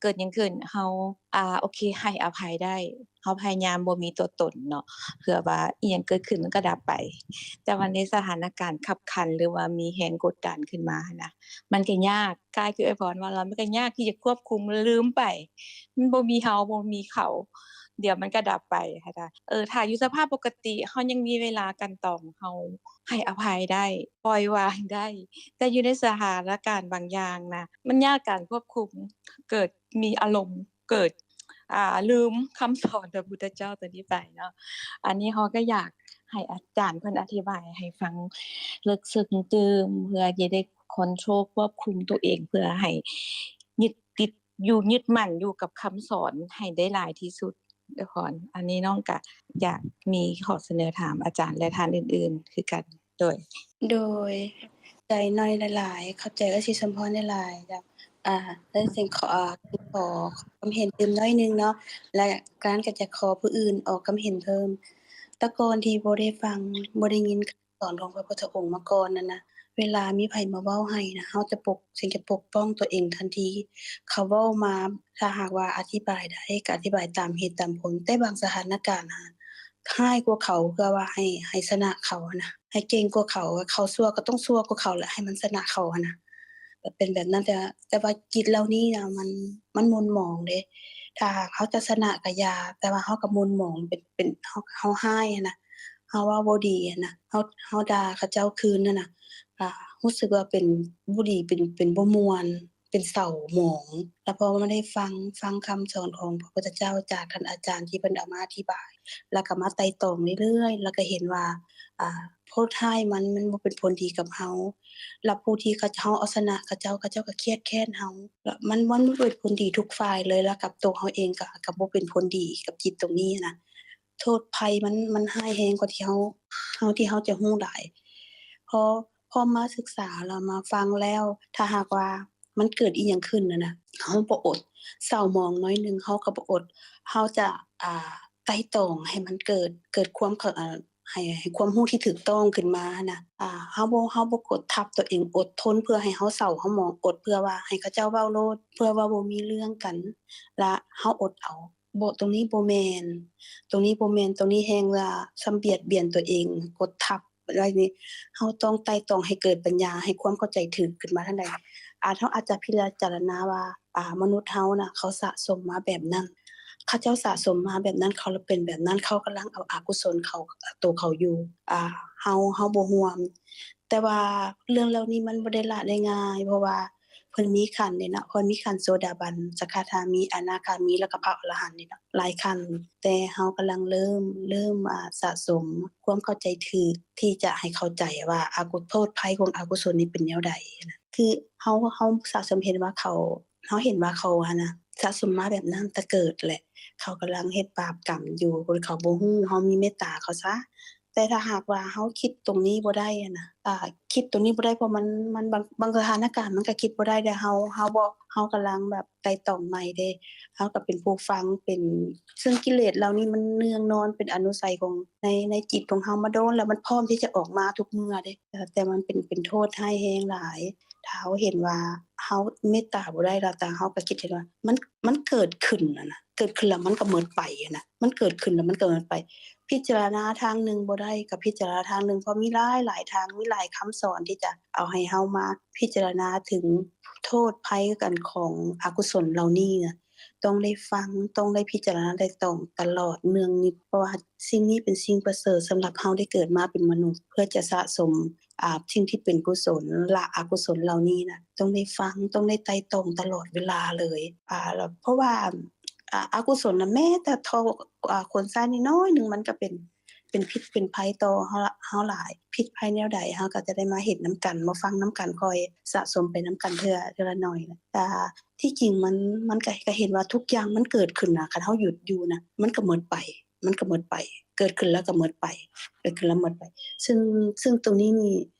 ເກີດຫຍັງຂຶ້ນ ເຮົາ ອາ ໂອເຄ ໃຫ້ອະໄພໄດ້ ເຮົາພະຍາຍາມບໍ່ມີຕົວຕົນເນາະ ເພື່ອວ່າອີ່ຫຍັງເກີດຂຶ້ນມັນກໍດັບໄປ ແຕ່ວ່າໃນສະຖານະການຄັບຂັນ ຫຼືວ່າມີແຮງກົດດັນຂຶ້ນມາຫັ້ນນະ ມັນກໍຍາກ ຄ້າຍຄືອ້າຍພອນວ່າລະ ມັນກໍຍາກທີ່ຈະຄວບຄຸມ ລືມໄປ ມັນບໍ່ມີເຮົາ ບໍ່ມີເຂົາ ດຽວມັນກໍດັບໄປຫັ້ນນະ. ເອີ ຖ້າຢູ່ສະພາບປົກກະຕິ ເຮົາຍັງມີເວລາກັ່ນຕອງ ເຮົາໃຫ້ອະໄພໄດ້ ປ່ອຍວາງໄດ້ ແຕ່ຢູ່ໃນສະຖານະການບາງຢ່າງນະ ມັນຍາກການຄວບຄຸມ ເກີດມີອາລົມ ເກີດ ອ່າ ລືມຄຳສອນຂອງພະພຸດທະເຈົ້າຕົວນີ້ໄປເນາະ. ອັນນີ້ເຮົາກໍຢາກໃຫ້ອາຈານເພິ່ນອະທິບາຍໃຫ້ຟັງເລິກເຊິ່ງຕື່ມ ເພື່ອຈະໄດ້ຄອນໂທຣຄວບຄຸມຕົວເອງ ເພື່ອໃຫ້ຍຶດຕິດ ຢູ່ ຍຶດໝັ້ນຢູ່ກັບຄຳສອນໃຫ້ໄດ້ຫຼາຍທີ່ສຸດ. ເອື້ອຍພອນ ອັນນີ້ນ້ອງກະຢາກມີຂໍ້ສະເໜີຖາມອາຈານ ແລະ ທ່ານອື່ນໆຄືກັນ. ໂດຍ ໂດຍ ໃຈນ້ອຍຫຼາຍໆ ຂອບໃຈເອື້ອຍສີສົມພອນຫຼາຍໆ ແລ້ວ ອ່າ ແລ້ວຈຶ່ງຂໍ ອ່າ ຂໍຄວາມເຫັນຕື່ມໜ້ອຍໜຶ່ງເນາະ ແລະ ກະນັ້ນກໍຈະຂໍຜູ້ອື່ນອອກຄຳເຫັນເພີ່ມ. ແຕ່ກ່ອນທີ່ບໍ່ໄດ້ຟັງ ບໍ່ໄດ້ຍິນຄຳສອນຂອງພະພຸດທະອົງມາກ່ອນນັ້ນນະ ເວລາມີໃຜມາເວົ້າໃຫ້ນະ ເຮົາຈະປົກ ຈຶ່ງຈະປົກປ້ອງຕົວເອງທັນທີ. ເຂົາເວົ້າມາ ຖ້າຫາກວ່າອະທິບາຍໄດ້ ກໍອະທິບາຍຕາມເຫດຕາມຜົນ ແຕ່ບາງສະຖານະການຫັ້ນ ຮ້າຍກວ່າເຂົາ ເພື່ອວ່າໃຫ້ ໃຫ້ຊະນະເຂົາຫັ້ນນະ ໃຫ້ເກັ່ງກວ່າເຂົາ ເຂົາຊົ່ວກໍຕ້ອງຊົ່ວກວ່າເຂົາແຫຼະ ໃຫ້ມັນຊະນະເຂົາຫັ້ນນະ ແບບເປັນແບບນັ້ນ. ແຕ່ ແຕ່ວ່າຈິດເຫຼົ່ານີ້ນະ ມັນ ມັນໝຸ່ນໝອງເດ້. ຖ້າຫາກເຮົາຈະຊະນະກໍຢ່າ ແຕ່ວ່າເຮົາກໍໝຸ່ນໝອງ ເປັນ ເປັນ ເຮົາ ເຮົາຮ້າຍຫັ້ນນະ ເຮົາເວົ້າບໍ່ດີຫັ້ນນະ ເຮົາ ເຮົາດ່າເຂົາເຈົ້າຄືນຫັ້ນນະ ອ່າ ຮູ້ສຶກວ່າເປັນບໍ່ດີ ເປັນ ເປັນບໍ່ມ່ວນ ເປັນເສົ້າໝອງ. ແລ້ວພໍມາໄດ້ຟັງ ຟັງຄຳສອນຂອງພະພຸດທະເຈົ້າ ຈາກທ່ານອາຈານທີ່ເພິ່ນເອົາມາອະທິບາຍ ແລ້ວກໍມາໄຕ່ຕອງເລື້ອຍໆ ແລ້ວກໍເຫັນວ່າ ອ່າ ໂທດຮ້າຍມັນ ມັນບໍ່ເປັນຜົນດີກັບເຮົາ ແລ້ວຜູ້ທີ່ເຂົາເຈົ້າ ເຮົາເອົາຊະນະເຂົາເຈົ້າ ເຂົາເຈົ້າກໍຄຽດແຄ້ນເຮົາ ແລ້ວມັນ ມັນບໍ່ເປັນຜົນດີທຸກຝ່າຍເລີຍ ແລ້ວກັບຕົວເຮົາເອງກໍ ກໍບໍ່ເປັນຜົນດີກັບຈິດຕົງນີ້ນະ. ໂທດໄພມັນ ມັນຮ້າຍແຮງກວ່າທີ່ເຮົາ ເຮົາ ທີ່ເຮົາຈະຮູ້ຫຼາຍ. ພໍ ພໍມາສຶກສາແລ້ວມາຟັງແລ້ວ ຖ້າຫາກວ່າມັນເກີດອີ່ຫຍັງຂຶ້ນຫັ້ນນະ ເຮົາບໍ່ອົດ ເສົ້າໝອງໜ້ອຍໜຶ່ງ ເຮົາກໍບໍ່ອົດ ເຮົາຈະ ອ່າ ໄຕ່ຕອງໃຫ້ມັນເກີດ ເກີດຄວາມເຂົ້າ ເອີ ໃຫ້ ໃຫ້ຄວາມຮູ້ທີ່ຖືກຕ້ອງຂຶ້ນມານະ ອ່າ ເຮົາບໍ່ ເຮົາບໍ່ກົດທັບຕົວເອງ ອົດທົນເພື່ອໃຫ້ເຮົາເສົ້າເຮົາໝອງ ອົດເພື່ອວ່າໃຫ້ເຂົາເຈົ້າເວົ້າໂລດ ເພື່ອວ່າບໍ່ມີເລື່ອງກັນ ລະເຮົາອົດເອົາ ບໍ່ ຕົງນີ້ບໍ່ແມ່ນ ຕົງນີ້ບໍ່ແມ່ນ ຕົງນີ້ແຮ່ງວ່າສ່ຳບຽດບຽນຕົວເອງ ກົດທັບໄວ້ນີ້ ເຮົາຕ້ອງໄຕ່ຕອງໃຫ້ເກີດປັນຍາ ໃຫ້ຄວາມເຂົ້າໃຈຖືກຂຶ້ນມາທາງໃດ ອາດ ເຮົາອາດຈະພິຈາລະນາວ່າ ອ່າ ມະນຸດເຮົານະ ເຂົາສະສົມມາແບບນັ້ນ ເຂົາເຈົ້າສະສົມມາແບບນັ້ນ ເຂົາເລີຍເປັນແບບນັ້ນ ເຂົາກຳລັງເອົາອະກຸສົນເຂົາ ໂຕເຂົາຢູ່ ອ່າ ເຮົາ ເຮົາບໍ່ຮ່ວມ. ແຕ່ວ່າເລື່ອງເຫຼົ່ານີ້ມັນບໍ່ໄດ້ລະໄດ້ງ່າຍ ເພາະວ່າເພິ່ນມີຂັ້ນເດ້ເນາະ ເພິ່ນມີຂັ້ນໂສດາບັນ ສະກະທາມີ ອະນາຄາມີ ແລ້ວກໍພະອໍລະຫັນເດ້ເນາະ ຫຼາຍຂັ້ນ ແຕ່ເຮົາກຳລັງເລີ່ມ ເລີ່ມ ອ່າ ສະສົມຄວາມເຂົ້າໃຈຖືກ ທີ່ຈະໃຫ້ເຂົ້າໃຈວ່າອະກຸ ໂທດໄພຂອງອະກຸສົນນີ້ເປັນແນວໃດນະ ຄືເຮົາ ເຮົາສະສົມເຫັນວ່າເຂົາ ເຮົາເຫັນວ່າເຂົາຫັ້ນນະ ສະສົມມາແບບນັ້ນແຕ່ເກີດແຫຼະ ເຂົາກຳລັງເຮັດບາບກຳຢູ່ ເຂົາບໍ່ຮູ້ ເຮົາມີເມດຕາເຂົາຊະ. ແຕ່ຖ້າຫາກວ່າເຮົາຄິດຕົງນີ້ບໍ່ໄດ້ຫັ້ນນະ ອ່າ ຄິດຕົງນີ້ບໍ່ໄດ້ ເພາະມັນ ມັນບາງ ບາງສະຖານະການມັນກໍຄິດບໍ່ໄດ້ເດ້ ເຮົາ ເຮົາບໍ່ ເຮົາກຳລັງແບບໄຕ່ຕອງໃໝ່ເດ້ ເຮົາກໍເປັນຜູ້ຟັງ ເປັນ ເຊິ່ງກິເລດເຫຼົ່ານີ້ມັນເນື່ອງນອນເປັນອະນຸໄສຂອງ ໃນ ໃນຈິດຂອງເຮົາມາດົນແລ້ວ ມັນພ້ອມທີ່ຈະອອກມາທຸກເມື່ອເດ້ ແຕ່ ແຕ່ມັນເປັນ ເປັນໂທດຮ້າຍແຮງຫຼາຍ. ຖ້າເຮົາເຫັນວ່າເຮົາເມດຕາບໍ່ໄດ້ແລ້ວ ແຕ່ເຮົາກໍຄິດເຫັນວ່າ ມັນ ມັນເກີດຂຶ້ນຫັ້ນນະ ເກີດຂຶ້ນແລ້ວມັນກໍໝົດໄປຫັ້ນນະ ມັນເກີດຂຶ້ນແລ້ວມັນກໍໝົດໄປ. ພິຈາລະນາທາງໜຶ່ງບໍ່ໄດ້ ກໍພິຈາລະນາທາງໜຶ່ງ ເພາະມີຫຼາຍໆທາງ ມີຫຼາຍຄຳສອນທີ່ຈະເອົາໃຫ້ເຮົາມາພິຈາລະນາເຖິງໂທດໄພກັນຂອງອະກຸສົນເຫຼົ່ານີ້ນະ. ຕ້ອງໄດ້ຟັງ ຕ້ອງໄດ້ພິຈາລະນາໄຕ່ຕອງຕະຫຼອດເນື່ອງນິດ ເພາະວ່າສິ່ງນີ້ເປັນສິ່ງປະເສີດສຳລັບເຮົາໄດ້ເກີດມາເປັນມະນຸດ ເພື່ອຈະສະສົມ ອ່າ ສິ່ງທີ່ເປັນກຸສົນ ລະອະກຸສົນເຫຼົ່ານີ້ນະ ຕ້ອງໄດ້ຟັງ ຕ້ອງໄດ້ໄຕ່ຕອງຕະຫຼອດເວລາເລີຍ ອ່າ ແລ້ວ ເພາະວ່າ ອ່າ ອະກຸສົນນະ ແມ້ແຕ່ທໍ່ ອ່າ ຂົນຊາຍນ້ອຍໆໜຶ່ງ ມັນກໍເປັນ ເປັນພິດເປັນໄພຕໍ່ເຮົາ ເຮົາຫຼາຍ ພິດໄພແນວໃດ ເຮົາກໍຈະໄດ້ມາເຫັນນຳກັນ ມາຟັງນຳກັນ ຄ່ອຍສະສົມໄປນຳກັນເທື່ອ ເທື່ອລະໜ້ອຍ. ແຕ່ທີ່ຈິງມັນ ມັນກໍ ກໍເຫັນວ່າທຸກຢ່າງມັນເກີດຂຶ້ນນະ ຄັນເຮົາຢຸດຢູ່ນະ ມັນກໍໝົດໄປ ມັນກໍໝົດໄປ ເກີດຂຶ້ນແລ້ວກໍໝົດໄປ ເກີດຂຶ້ນແລ້ວໝົດໄປ. ຊຶ່ງ ຊຶ່ງຕົງນີ້ນີ້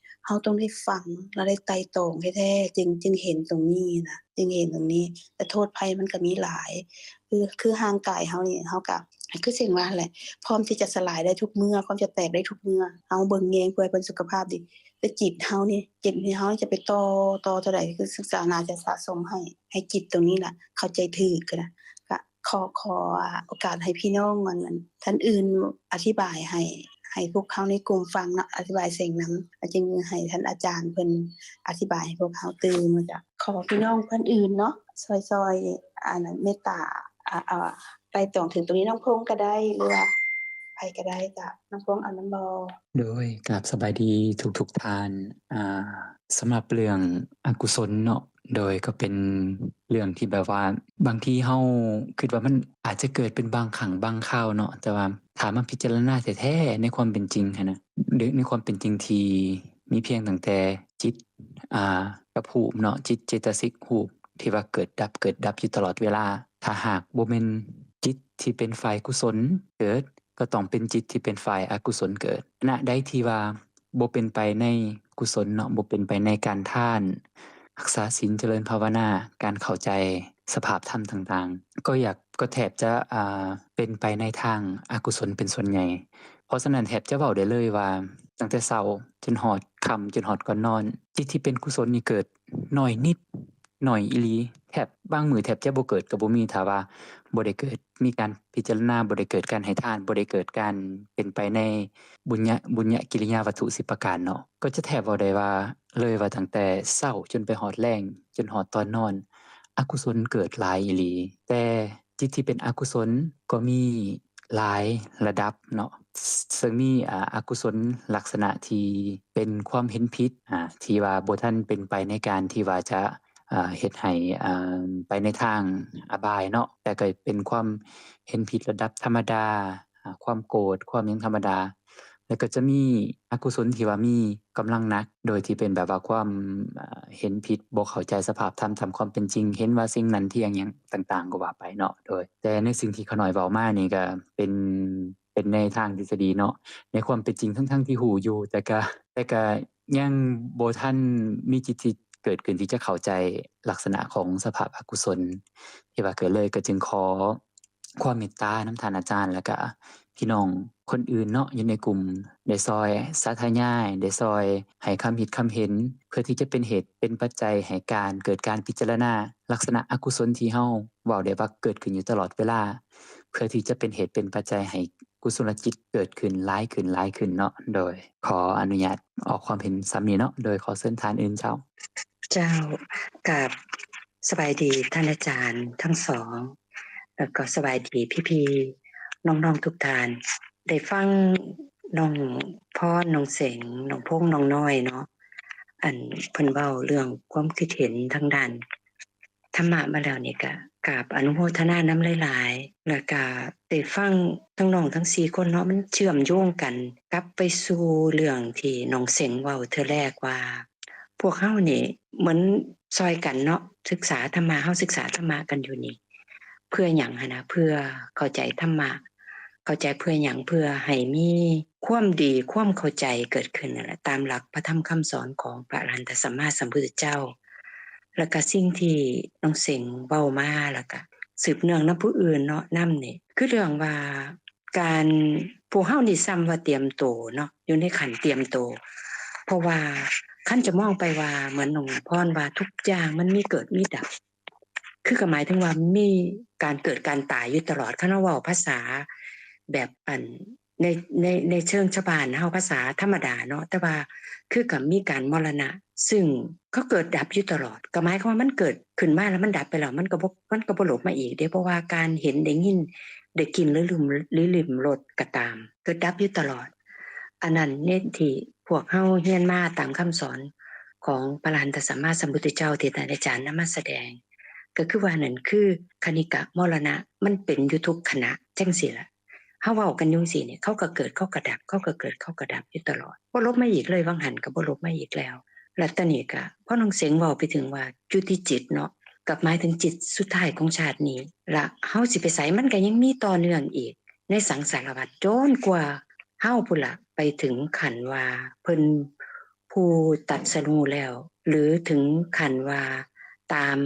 ເຮົາຕ້ອງໄດ້ຟັງ ແລະ ໄດ້ໄຕ່ຕອງແທ້ໆ ຈຶ່ງ ຈຶ່ງເຫັນຕົງນີ້ນະ ຈຶ່ງເຫັນຕົງນີ້. ແຕ່ໂທດໄພມັນກໍມີຫຼາຍ ຄື ຄືຮ່າງກາຍເຮົານີ້ ເຮົາກໍ ຄືເຊັ່ນວ່າຫັ້ນແຫຼະ ພ້ອມທີ່ຈະສະຫຼາຍໄດ້ທຸກເມື່ອ ພ້ອມຈະແຕກໄດ້ທຸກເມື່ອ ເຮົາເບິ່ງແຍງເພື່ອໃຫ້ເພິ່ນສຸຂະພາບດີ. ແຕ່ຈິດເຮົານີ້ ຈິດເຮົາຈະໄປຕໍ່ ຕໍ່ເທົ່າໃດ ຄືສຶກສາໜ້າຈະສະສົມໃຫ້ ໃຫ້ຈິດຕົງນີ້ລະເຂົ້າໃຈຖືກນະ. ກະ ຂໍ ຂໍ ອ່າ ໂອກາດໃຫ້ພີ່ນ້ອງ ອັນ ອັນ ທ່ານອື່ນອະທິບາຍໃຫ້ ໃຫ້ພວກເຮົາໃນກຸ່ມຟັງເນາະ ອະທິບາຍເສັງນຳ ອາດຈະໃຫ້ທ່ານອາຈານເພິ່ນອະທິບາຍໃຫ້ພວກເຮົາຕື່ມ. ຈະຂໍພີ່ນ້ອງທ່ານອື່ນເນາະ ຊ່ອຍ ຊ່ອຍ ອັນ ເມດຕາ ອ່າ ອ່າ ໄຕ່ຕອງເຖິງຕົງນີ້ ນ້ອງພົງກໍໄດ້ ຫຼືວ່າໃຜກໍໄດ້ ກະນ້ອງພົງເອົານຳບໍ່? ໂດຍ ກາບສະບາຍດີທຸກໆທ່ານ. ອ່າ ສຳລັບເລື່ອງອະກຸສົນເນາະ ໂດຍ ກໍເປັນເລື່ອງທີ່ແບບວ່າ ບາງທີເຮົາຄິດວ່າມັນອາດຈະເກີດເປັນບາງຄັ້ງບາງຄາວເນາະ ແຕ່ວ່າຖ້າມາພິຈາລະນາແທ້ໆ ໃນຄວາມເປັນຈິງຫັ້ນນະ ໃນ ໃນຄວາມເປັນຈິງທີ່ມີພຽງຕັ້ງແຕ່ຈິດ ອ່າ ກັບຮູບເນາະ ຈິດເຈຕະສິກ ຮູບທີ່ວ່າເກີດດັບ ເກີດດັບຢູ່ຕະຫຼອດເວລາ. ຖ້າຫາກບໍ່ແມ່ນຈິດທີ່ເປັນຝ່າຍກຸສົນເກີດ ກໍຕ້ອງເປັນຈິດທີ່ເປັນຝ່າຍອະກຸສົນເກີດ. ຂະນະໃດທີ່ວ່າບໍ່ເປັນໄປໃນກຸສົນເນາະ ບໍ່ເປັນໄປໃນການທານ ຮັກສາສິນ ຈະເລີນພາວະນາ ການເຂົ້າໃຈສະພາບທຳຕ່າງໆ ກໍຢາກ ກໍແທບຈະ ອ່າ ເປັນໄປໃນທາງອະກຸສົນເປັນສ່ວນໃຫຍ່. ເພາະສະນັ້ນແທບຈະເວົ້າໄດ້ເລີຍວ່າ ຕັ້ງແຕ່ເຊົ້າຈົນຮອດຄ່ຳ ຈົນຮອດກ່ອນນອນ ຈິດທີ່ເປັນກຸສົນນີ້ເກີດໜ້ອຍນິດ ໜ້ອຍອີ່ຫຼີ ແທບບາງມື້ແທບຈະບໍ່ເກີດກໍບໍ່ມີ ຖ້າວ່າ ບໍ່ໄດ້ເກີດມີການພິຈາລະນາ, ບໍ່ໄດ້ເກີດການໃຫ້ທານ, ບໍ່ໄດ້ເກີດການເປັນໄປໃນບຸນຍະ, ບຸນຍະກິລິຍາວັດຖຸສິບປະການເນາະ, ກໍຈະແທບເວົ້າໄດ້ວ່າ ເລີຍວ່າຕັ້ງແຕ່ເຊົ້າຈົນໄປຮອດແລງ, ຈົນຮອດຕອນນອນ, ອະກຸສົນເກີດຫຼາຍອີ່ຫຼີ. ແຕ່ຈິດທີ່ເປັນອະກຸສົນກໍມີຫຼາຍລະດັບເນາະ, ເຊິ່ງມີ ອາ ອະກຸສົນລັກສະນະທີ່ເປັນຄວາມເຫັນຜິດ ອາ ທີ່ວ່າບໍ່ທັນເປັນໄປໃນການທີ່ວ່າຈະ ອາ ເຮັດໃຫ້ ອາ ໄປໃນທາງອະບາຍເນາະ, ແຕ່ກໍເປັນຄວາມເຫັນຜິດລະດັບທຳມະດາ, ອາ ຄວາມໂກດ, ຄວາມຫຍັງທຳມະດາ. ແລ້ວກໍຈະມີອະກຸສົນທີ່ວ່າມີກຳລັງໜັກ, ໂດຍທີ່ເປັນແບບວ່າຄວາມ ອາ ເຫັນຜິດ, ບໍ່ເຂົ້າໃຈສະພາບທຳຕາມຄວາມເປັນຈິງ, ເຫັນວ່າສິ່ງນັ້ນທ່ຽງຫຍັງຕ່າງໆກໍວ່າໄປເນາະ. ໂດຍ ແຕ່ໃນສິ່ງທີ່ຂ້ານ້ອຍເວົ້າມານີ້ກໍເປັນ ເປັນໃນທາງທິດສະດີເນາະ, ໃນຄວາມເປັນຈິງ ທັງໆທີ່ຮູ້ຢູ່, ແຕ່ກະ ແຕ່ກະຍັງບໍ່ທັນມີຈິດທີ່ເກີດຂຶ້ນທີ່ຈະເຂົ້າໃຈລັກສະນະຂອງສະພາບອະກຸສົນທີ່ວ່າເກີດເລີຍ. ກໍຈຶ່ງຂໍຄວາມເມດຕານຳທ່ານອາຈານ ແລ້ວກະພີ່ນ້ອງຄົນອື່ນເນາະ ຢູ່ໃນກຸ່ມ ໄດ້ຊ່ອຍສາທະຍາຍ, ໄດ້ຊ່ອຍໃຫ້ຄຳຄິດຄຳເຫັນ ເພື່ອທີ່ຈະເປັນເຫດເປັນປັດໄຈໃຫ້ການເກີດການພິຈາລະນາລັກສະນະອະກຸສົນທີ່ເຮົາເວົ້າໄດ້ວ່າເກີດຂຶ້ນຢູ່ຕະຫຼອດເວລາ, ເພື່ອທີ່ຈະເປັນເຫດເປັນປັດໄຈໃຫ້ ກຸສົລະຈິດເກີດຂຶ້ນຫຼາຍຂຶ້ນ ຫຼາຍຂຶ້ນເນາະ. ໂດຍ ຂໍອະນຸຍາດອອກຄວາມເຫັນສ່ຳນີ້ເນາະ, ໂດຍ ຂໍເຊີນທ່ານອື່ນເຈົ້າ. ເຈົ້າ, ກາບສະບາຍດີທ່ານອາຈານທັງສອງ, ແລ້ວກໍສະບາຍດີພີ່ໆນ້ອງໆທຸກທ່ານ. ໄດ້ຟັງນ້ອງພອນ, ນ້ອງເສັງ, ນ້ອງພົງ, ນ້ອງນ້ອຍເນາະ, ອັນເພິ່ນເວົ້າເລື່ອງຄວາມຄິດເຫັນທາງດ້ານ ທຳມະມາແລ້ວນີ້ກະກາບອະນຸໂມທະນານຳຫຼາຍໆ, ແລ້ວກະໄດ້ຟັງທັງນ້ອງທັງສີ່ຄົນເນາະ, ມັນເຊື່ອມໂຍງກັນກັບໄປສູ່ເລື່ອງທີ່ນ້ອງເສັງເວົ້າເທື່ອແລກວ່າ ພວກເຮົານີ້ເໝືອນຊ່ອຍກັນເນາະ, ສຶກສາທຳມະ, ເຮົາສຶກສາທຳມະກັນຢູ່ນີ້ ເພື່ອຫຍັງຫັ້ນນະ? ເພື່ອເຂົ້າໃຈທຳມະ, ເຂົ້າໃຈເພື່ອຫຍັງ? ເພື່ອໃຫ້ມີຄວາມດີ, ຄວາມເຂົ້າໃຈເກີດຂຶ້ນນັ້ນແຫຼະ, ຕາມຫຼັກພະທຳຄຳສອນຂອງພະອະລະຫັນຕະສຳມາສຳພຸດທະເຈົ້າ. ແລ້ວກະສິ່ງທີ່ນ້ອງເສັງເວົ້າມາ ແລ້ວກະສືບເນື່ອງນຳຜູ້ອື່ນເນາະ ນຳນີ້ ຄືເລື່ອງວ່າ ການ ພວກເຮົານີ້ຊ່ຳວ່າຕຽມໂຕເນາະ, ຢູ່ໃນຂັ້ນຕຽມໂຕ, ເພາະວ່າຄັນຈະມອງໄປວ່າ ເໝືອນນ້ອງພອນວ່າ ທຸກຢ່າງມັນມີເກີດມີດັບ, ຄືກໍໝາຍເຖິງວ່າມີການເກີດການຕາຍຢູ່ຕະຫຼອດ. ຄັນເຮົາເວົ້າພາສາແບບ ອັນ ໃນ ໃນ ໃນເຊີງຊາວບ້ານເຮົາ ພາສາທຳມະດາເນາະ, ແຕ່ວ່າຄືກໍມີການມໍລະນະ, ຊຶ່ງ ເຂົາເກີດດັບຢູ່ຕະຫຼອດ, ກໍໝາຍຄວາມວ່າມັນເກີດຂຶ້ນມາແລ້ວມັນດັບໄປແລ້ວ, ມັນກໍບໍ່ ມັນກໍບໍ່ຫຼົບມາອີກເດ້, ເພາະວ່າການເຫັນ ໄດ້ຍິນ ໄດ້ກິ່ນ ຫຼື ລິມ ຫຼື ລິມລົດກໍຕາມ ເກີດດັບຢູ່ຕະຫຼອດ. ອັນນັ້ນເນ ທີ່ພວກເຮົາຮຽນມາຕາມຄຳສອນຂອງພະອະລະຫັນຕະສຳມາສຳພຸດທະເຈົ້າ ທີ່ທ່ານອາຈານນຳມາສະແດງ ກໍຄືວ່ານັ້ນ ຄືຄະນິກະມໍລະນະ ມັນເປັນຢູ່ທຸກຂະນະ ຈັ່ງຊີ້ລະ. ເຮົາເວົ້າກັນຢູ່ຈັ່ງຊີ້ນີ້ ເຂົາກໍເກີດ ເຂົາກໍດັບ ເຂົາກໍເກີດ ເຂົາກໍດັບຢູ່ຕະຫຼອດ, ບໍ່ຫຼົບມາອີກເລີຍ, ຫວ່າງຫັ້ນກໍບໍ່ຫຼົບມາອີກແລ້ວ. ແລ້ວຕອນນີ້ກໍ ພໍນ້ອງເສັງເວົ້າໄປເຖິງວ່າຈຸຕິຈິດເນາະ, ກໍໝາຍເຖິງຈິດສຸດທ້າຍຂອງຊາດນີ້ ລະເຮົາຊິໄປໃສ ມັນກໍຍັງມີຕໍ່ເນື່ອງອີກໃນສັງສາລະວັດ ຈົນກວ່າເຮົາພຸ້ນລະ ໄປເຖິງຂັ້ນວ່າເພິ່ນ ຜູ້ຕັດສະຮູ້ແລ້ວ ຫຼື ເຖິງຂັ້ນວ່າຕາມ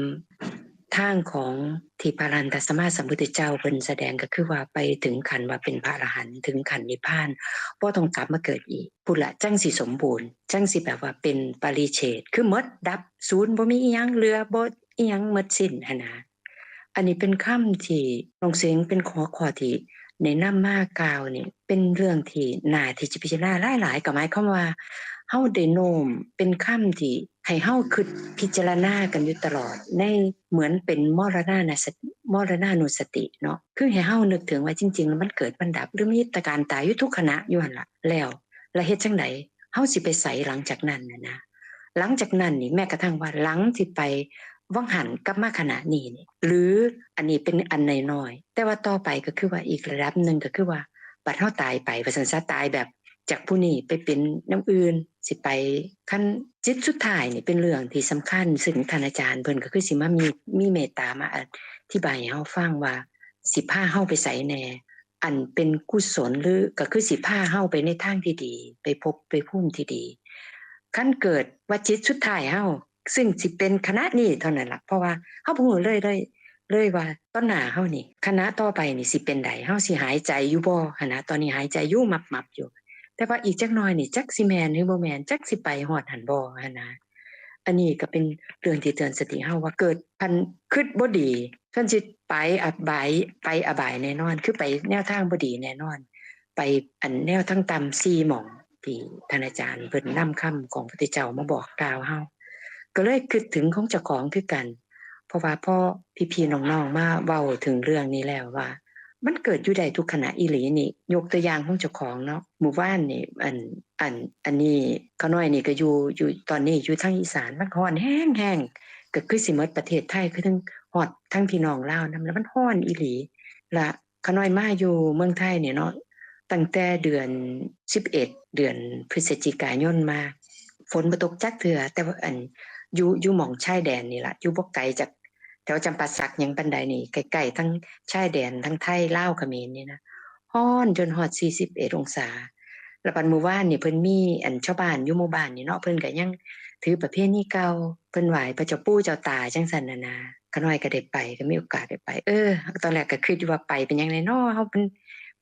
ທາງຂອງທີ່ພະອະລະຫັນຕະສຳມາສຳພຸດທະເຈົ້າເພິ່ນສະແດງ ກໍຄືວ່າໄປເຖິງຂັ້ນວ່າເປັນພະອະລະຫັນ ເຖິງຂັ້ນນິບພານ ບໍ່ຕ້ອງກັບມາເກີດອີກ ພຸ້ນລະ ຈັ່ງຊິສົມບູນ ຈັ່ງຊິແບບວ່າເປັນປະລິເສດ ຄືໝົດ ດັບ ສູນ ບໍ່ມີອີ່ຫຍັງເຫຼືອ ບໍ່ອີ່ຫຍັງໝົດສິ້ນຫັ້ນນະ. ອັນນີ້ເປັນຄຳທີ່ນ້ອງເສັງ ເປັນຫົວຂໍ້ທີ່ແນະນຳມາກ່າວນີ້ ເປັນເລື່ອງທີ່ໜ້າທີ່ຈະພິຈາລະນາຫຼາຍໆ, ກໍໝາຍຄວາມວ່າເຮົາໄດ້ໂນ້ມ ເປັນຄຳທີ່ໃຫ້ເຮົາຄິດພິຈາລະນາກັນຢູ່ຕະຫຼອດ ໃນເໝືອນເປັນມໍລະນານະສະ ມໍລະນານຸສະຕິເນາະ, ຄືໃຫ້ເຮົານຶກເຖິງວ່າ ຈິງໆ ແລ້ວມັນເກີດ ມັນດັບ ຫຼື ມີແຕ່ການຕາຍຢູ່ທຸກຂະນະຢູ່ຫັ້ນລະ. ແລ້ວ ແລ້ວເຮັດຈັ່ງໃດ ເຮົາຊິໄປໃສຫຼັງຈາກນັ້ນນະນະ? ຫຼັງຈາກນັ້ນນີ້ ແມ້ກະທັ່ງວ່າຫຼັງທີ່ໄປຫວ່າງຫັ້ນກັບມາຂະນະນີ້ນີ້ ຫຼື ອັນນີ້ເປັນອັນນ້ອຍໆ, ແຕ່ວ່າຕໍ່ໄປກໍຄືວ່າອີກລະດັບໜຶ່ງ ກໍຄືວ່າບັດເຮົາຕາຍໄປວ່າຊັ້ນຊະ, ຕາຍແບບຈາກຜູ້ນີ້ໄປເປັນແນວອື່ນ ຊິໄປ ຄັນຈິດສຸດທ້າຍນີ້ເປັນເລື່ອງທີ່ສຳຄັນ, ຊຶ່ງທ່ານອາຈານເພິ່ນກໍຄືຊິມາມີ ມີເມດຕາມາອະທິບາຍໃຫ້ເຮົາຟັງວ່າ ຊິພາເຮົາໄປໃສແດ່ ອັນເປັນກຸສົນ ຫຼື ກໍຄືຊິພາເຮົາໄປໃນທາງທີ່ດີ ໄປພົບໄປພູມທີ່ດີ. ຄັນເກີດວ່າຈິດສຸດທ້າຍເຮົາ ຊຶ່ງຊິເປັນຂະນະນີ້ເທົ່ານັ້ນລະ, ເພາະວ່າເຮົາບໍ່ຮູ້ເລີຍ ເລີຍ ເລີຍວ່າຕອນໜ້າເຮົານີ້ ຂະນະຕໍ່ໄປນີ້ຊິເປັນໃດ, ເຮົາຊິຫາຍໃຈຢູ່ບໍ່ຫັ້ນນະ, ຕອນນີ້ຫາຍໃຈຢູ່ ມັບໆຢູ່, ແຕ່ວ່າອີກຈັກໜ່ອຍນີ້ ຈັກຊິແມ່ນ ຫຼື ບໍ່ແມ່ນ, ຈັກຊິໄປຮອດຫັ້ນບໍ່ຫັ້ນນະ. ອັນນີ້ກໍເປັນເລື່ອງທີ່ເຕືອນສະຕິເຮົາວ່າ ເກີດຄັນຄິດບໍ່ດີ ທ່ານຊິໄປອະບາຍ ໄປອະບາຍແນ່ນອນ ຄືໄປແນວທາງບໍ່ດີແນ່ນອນ ໄປອັນແນວທາງຕ່ຳສີ່ໝ່ອງ ທີ່ທ່ານອາຈານເພິ່ນນຳຄຳຂອງພະພຸດທະເຈົ້າມາບອກກ່າວເຮົາ ກໍເລີຍຄິດເຖິງຂອງເຈົ້າຂອງຄືກັນ ເພາະວ່າພໍພີ່ໆນ້ອງໆມາເວົ້າເຖິງເລື່ອງນີ້ແລ້ວວ່າ ມັນເກີດຢູ່ໄດ້ທຸກຂະນະອີ່ຫຼີນີ້ ຍົກຕົວຢ່າງຂອງເຈົ້າຂອງເນາະ ມື້ວານນີ້ ອັນ ອັນ ອັນນີ້ຂ້ານ້ອຍນີ້ກໍຢູ່ ຢູ່ ຕອນນີ້ຢູ່ທາງອີສານ ມັນກໍຮ້ອນແຮງໆ ກໍຄືຊິໝົດປະເທດໄທ ຄືເຖິງຮອດທາງພີ່ນ້ອງລາວນຳ ແລ້ວມັນຮ້ອນອີ່ຫຼີ ລະຂ້ານ້ອຍມາຢູ່ເມືອງໄທນີ້ເນາະ ຕັ້ງແຕ່ເດືອນສິບເອັດ ເດືອນພຶສຈິກາຍົນມາ ຝົນບໍ່ຕົກຈັກເທື່ອ ແຕ່ວ່າ ອັນ ຢູ່ ຢູ່ໝ່ອງຊາຍແດນນີ້ລະ ຢູ່ບໍ່ໄກຈາກ ແຖວຈຳປາສັກຫຍັງປານໃດນີ້ ໃກ້ໆທັງຊາຍແດນທັງໄທລາວຂະເໝນນີ້ນະ ຮ້ອນຈົນຮອດສີ່ສິບເອັດອົງສາ ແລ້ວບັດມື້ວານນີ້ເພິ່ນມີ ອັນ ຊາວບ້ານຢູ່ໝູ່ບ້ານນີ້ເນາະ ເພິ່ນກໍຍັງຖືປະເພນີເກົ່າ ເພິ່ນໄຫວ້ພະເຈົ້າປູ່ເຈົ້າຕາຈັ່ງຊັ້ນນະນາ ຂ້ານ້ອຍກໍໄດ້ໄປ ກໍມີໂອກາດໄດ້ໄປ ເອີ ຕອນແລກກໍຄິດຢູ່ວ່າໄປເປັນຫຍັງແດ່ນໍ ເຮົາເປັນ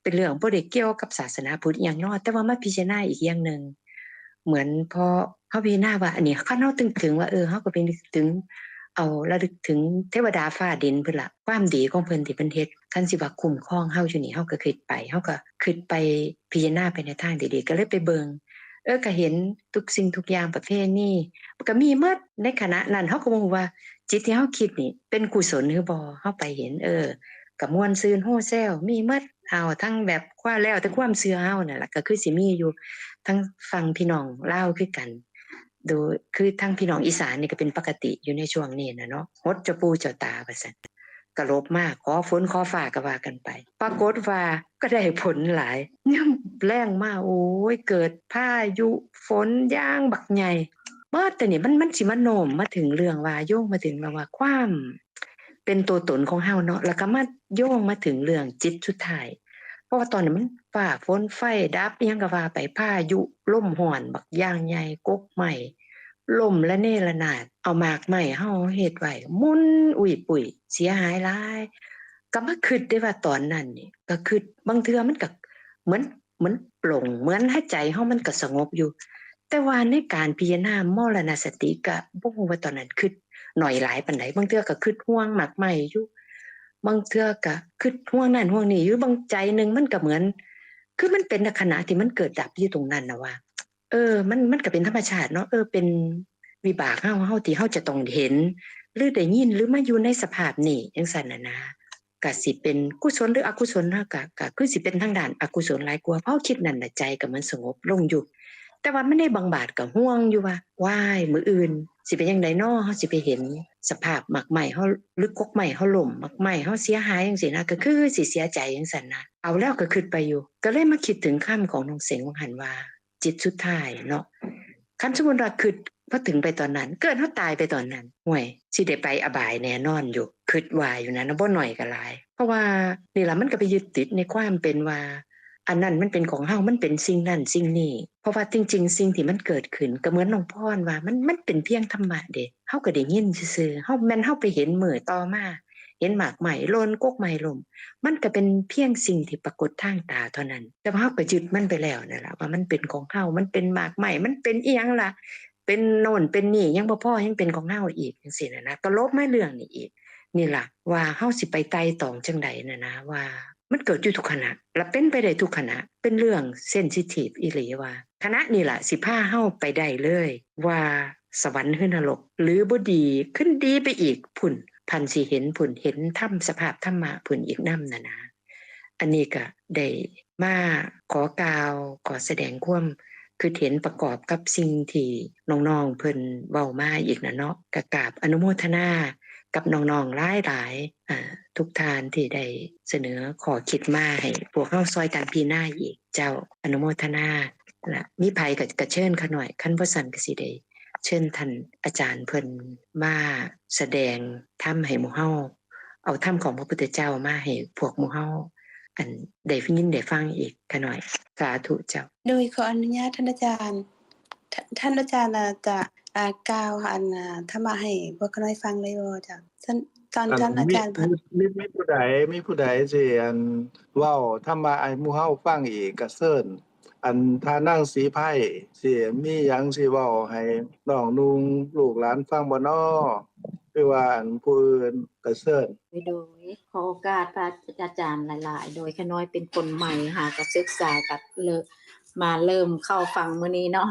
ເປັນເລື່ອງບໍ່ໄດ້ກ່ຽວກັບສາສະໜາພຸດອີ່ຫຍັງເນາະ ແຕ່ວ່າມາພິຈາລະນາອີກຢ່າງໜຶ່ງ ເໝືອນພໍເຮົາພິຈາລະນາວ່າ ອັນນີ້ຄັນເຮົານຶກເຖິງວ່າ ເອີ ເຮົາກໍໄປນຶກເຖິງ ເອົາລະລຶກເຖິງເທວະດາຟ້າດິນເພິ່ນລະ ຄວາມດີຂອງເພິ່ນທີ່ເພິ່ນເຮັດ ຄັນຊິວ່າຄຸ້ມຄອງເຮົາຢູ່ນີ້ ເຮົາກໍຄິດໄປ ເຮົາກໍຄິດໄປພິຈາລະນາໄປໃນທາງທີ່ດີ ກໍເລີຍໄປເບິ່ງ ເອີ ກໍເຫັນທຸກສິ່ງທຸກຢ່າງ ປະເພນີ ມັນກໍມີໝົດ ໃນຂະນະນັ້ນເຮົາກໍບໍ່ຮູ້ວ່າ ຈິດທີ່ເຮົາຄິດນີ້ເປັນກຸສົນຫຼືບໍ່ ເຮົາໄປເຫັນ ເອີ ກໍມ່ວນຊື່ນໂຮແຊວ ມີໝົດ ເອົາ ທັງແບບຄວາມ ແລ້ວແຕ່ຄວາມເຊື່ອເຮົານັ້ນລະ ກໍຄືຊິມີຢູ່ທາງຝັ່ງພີ່ນ້ອງລາວຄືກັນ ໂດຍ ຄືທາງພີ່ນ້ອງອີສານນີ້ກໍເປັນປົກກະຕິຢູ່ໃນຊ່ວງນີ້ນະເນາະ ຫົດເຈົ້າປູ່ເຈົ້າຕາວ່າຊັ້ນ ກະຫຼົບມາຂໍຝົນຂໍຟ້າກໍວ່າກັນໄປ ປາກົດວ່າກໍໄດ້ຜົນຫຼາຍ ຍາມແລ້ງມາ ໂອ້ຍ ເກີດພາຍຸຝົນຢ່າງບັກໃຫຍ່ ເບິດ ແຕ່ນີ້ມັນ ມັນຊິມາໂນ້ມມາເຖິງເລື່ອງວ່າ ໂຍງມາເຖິງເລື່ອງວ່າຄວາມ ເປັນຕົວຕົນຂອງເຮົາເນາະ ແລ້ວກໍມາໂຍງມາເຖິງເລື່ອງຈິດສຸດທ້າຍ ເພາະວ່າຕອນນັ້ນມັນຟ້າຝົນໄຟດັບ ອີ່ຫຍັງກໍວ່າໄປ ພາຍຸລົມຮ້ອນບັກຢ່າງໃຫຍ່ ກົກໄມ້ລົ້ມລະເນລະນາດ ເອົາໝາກໄມ້ເຮົາເຮັດໄວ້ໝຸ່ນອຸ້ຍປຸ້ຍ ເສຍຫາຍຫຼາຍ ກໍມາຄິດໄດ້ວ່າຕອນນັ້ນນີ້ ກໍຄິດ ບາງເທື່ອມັນກໍເໝືອນ ເໝືອນໂປ່ງ ເໝືອນໃຫ້ໃຈເຮົາມັນກໍສະຫງົບຢູ່ ແຕ່ວ່າໃນການພິຈາລະນາມໍລະນະສະຕິ ກະບໍ່ຮູ້ວ່າຕອນນັ້ນຄິດໜ້ອຍຫຼາຍປານໃດ ບາງເທື່ອກໍຄິດຫ່ວງໝາກໄມ້ຢູ່ ບາງເທື່ອກໍຄິດຫ່ວງນັ້ນຫ່ວງນີ້ຢູ່ ບາງໃຈໜຶ່ງມັນກໍເໝືອນ ຄືມັນເປັນໃນຂະນະທີ່ມັນເກີດດັບຢູ່ຕົງນັ້ນນະວ່າ ເອີ ມັນ ມັນກໍເປັນທຳມະຊາດເນາະ ເອີ ເປັນວິບາກເຮົາ ເຮົາທີ່ເຮົາຈະຕ້ອງເຫັນ ຫຼືໄດ້ຍິນ ຫຼືມາຢູ່ໃນສະພາບນີ້ ຈັ່ງຊັ້ນນະນາ. ກະຊິເປັນກຸສົນ ຫຼື ອະກຸສົນ ເຮົາກະ ກະຄືຊິເປັນທາງດ້ານອະກຸສົນຫຼາຍກວ່າ ເພາະເຮົາຄິດນັ້ນລະ ໃຈກະມັນສະຫງົບລົງຢູ່ ແຕ່ວ່າມັນໃນບາງບາດກະຫ່ວງຢູ່ວ່າ ວ້າຍ ມື້ອື່ນຊິເປັນຈັ່ງໃດນໍ ເຮົາຊິໄປເຫັນສະພາບໝາກໄມ້ເຮົາ ຫຼື ກົກໄມ້ເຮົາລົ້ມ ໝາກໄມ້ເຮົາເສຍຫາຍຈັ່ງຊີ້ນະ ກະຄືຊິເສຍໃຈຈັ່ງຊັ້ນນະ ເອົາແລ້ວກະຄິດໄປຢູ່ ກະເລີຍມາຄິດເຖິງຄຳຂອງນ້ອງເສັງວ່າຫັ້ນວ່າ ຈິດສຸດທ້າຍເນາະ ຄັນສົມມຸດວ່າຄິດພໍເຖິງໄປຕອນນັ້ນ ເກີດເຮົາຕາຍໄປຕອນນັ້ນ ຫ້ວຍ ຊິໄດ້ໄປອະບາຍແນ່ນອນຢູ່ ຄິດວ່າຢູ່ນັ້ນນະ ບໍ່ໜ້ອຍກໍຫຼາຍ ເພາະວ່ານີ້ລະ ມັນກໍໄປຍຶດຕິດໃນຄວາມເປັນວ່າ ອັນນັ້ນມັນເປັນຂອງເຮົາ ມັນເປັນສິ່ງນັ້ນສິ່ງນີ້ ເພາະວ່າຈິງໆ ສິ່ງທີ່ມັນເກີດຂຶ້ນ ກໍເໝືອນນ້ອງພອນວ່າ ມັນ ມັນເປັນພຽງທຳມະເດ ເຮົາກໍໄດ້ຍິນຊື່ໆ ເຮົາ ແມ່ນເຮົາໄປເຫັນມື້ຕໍ່ມາ ເຫັນໝາກໄມ້ຫຼົ່ນ ກົກໄມ້ລົ້ມ ມັນກໍເປັນພຽງສິ່ງທີ່ປາກົດທາງຕາເທົ່ານັ້ນ ແຕ່ວ່າເຮົາກໍຍຶດມັນໄປແລ້ວນັ້ນລະ ວ່າມັນເປັນຂອງເຮົາ ມັນເປັນໝາກໄມ້ ມັນເປັນອີ່ຫຍັງລະ ເປັນໂນ່ນເປັນນີ້ ຍັງບໍ່ພໍ ຍັງເປັນຂອງເຮົາອີກ ຈັ່ງຊີ້ນະນະ ກໍຫຼົບມາເລື່ອງນີ້ອີກ ນີ້ລະ ວ່າເຮົາຊິໄປໄຕ່ຕອງຈັ່ງໃດນະນະ ວ່າມັນເກີດຢູ່ທຸກຂະນະ ແລະ ເປັນໄປໄດ້ທຸກຂະນະ ເປັນເລື່ອງເຊັນຊິທີບອີ່ຫຼີວ່າ ຂະນະນີ້ລະ ຊິພາເຮົາໄປໄດ້ເລີຍ ວ່າສະຫວັນ ຫຼື ນະລົກ ຫຼື ບໍ່ດີ ຂຶ້ນດີໄປອີກພຸ້ນ ທ່ານຊິເຫັນພຸ້ນ ເຫັນທຳ ສະພາບທຳມະພຸ້ນອີກນຳນະນາ. ອັນນີ້ກະໄດ້ມາຂໍກ່າວ ຂໍສະແດງຄວາມຄິດເຫັນປະກອບກັບສິ່ງທີ່ນ້ອງໆເພິ່ນເວົ້າມາອີກນະເນາະ ກະກາບອະນຸໂມທະນາກັບນ້ອງໆຫຼາຍໆ ອາ ທຸກທ່ານທີ່ໄດ້ສະເໜີຂໍ້ຄິດມາໃຫ້ພວກເຮົາຊ່ອຍກັນພິຈາລະນາອີກ. ເຈົ້າ ອະນຸໂມທະນາ ລະມີໃຜກະ ກະເຊີນຂ້ານ້ອຍ ຄັນບໍ່ຊັ້ນກະຊິໄດ້ເຊີນທ່ານອາຈານເພິ່ນມາສະແດງທຳໃຫ້ໝູ່ເຮົາ ເອົາທຳຂອງພະພຸດທະເຈົ້າມາໃຫ້ພວກໝູ່ເຮົາ ອັນ ໄດ້ຍິນໄດ້ຟັງອີກຂ້ານ້ອຍ. ສາທຸເຈົ້າ. ໂດຍ ຂໍອະນຸຍາດທ່ານອາຈານ ທ່ານ ທ່ານອາຈານອາດຈະ ອາ ກ່າວ ອັນ ອາ ທຳມະໃຫ້ພວກຂ້ານ້ອຍຟັງໄດ້ບໍ່ເຈົ້າ? ທ່ານ ທ່ານ ອາ ທ່ານອາຈານ ມີ ມີ ມີຜູ້ໃດ ມີຜູ້ໃດຊິ ອັນ ເວົ້າທຳມະໃຫ້ໝູ່ເຮົາຟັງອີກກະເຊີນ ອັນ ທ່ານນາງສີໄພ ຊິມີຫຍັງຊິເວົ້າໃຫ້ນ້ອງນຸ່ງລູກຫຼານຟັງບໍ່ນໍ? ຄືວ່າອັນຜູ້ອື່ນກະເຊີນ. ໂດຍ ໂດຍ ຂໍໂອກາດພະອາຈານຫຼາຍໆ ໂດຍຂ້ານ້ອຍເປັນຄົນໃໝ່ ຫາກະສຶກສາກັບເລີ ມາເລີ່ມເຂົ້າຟັງມື້ນີ້ເນາະ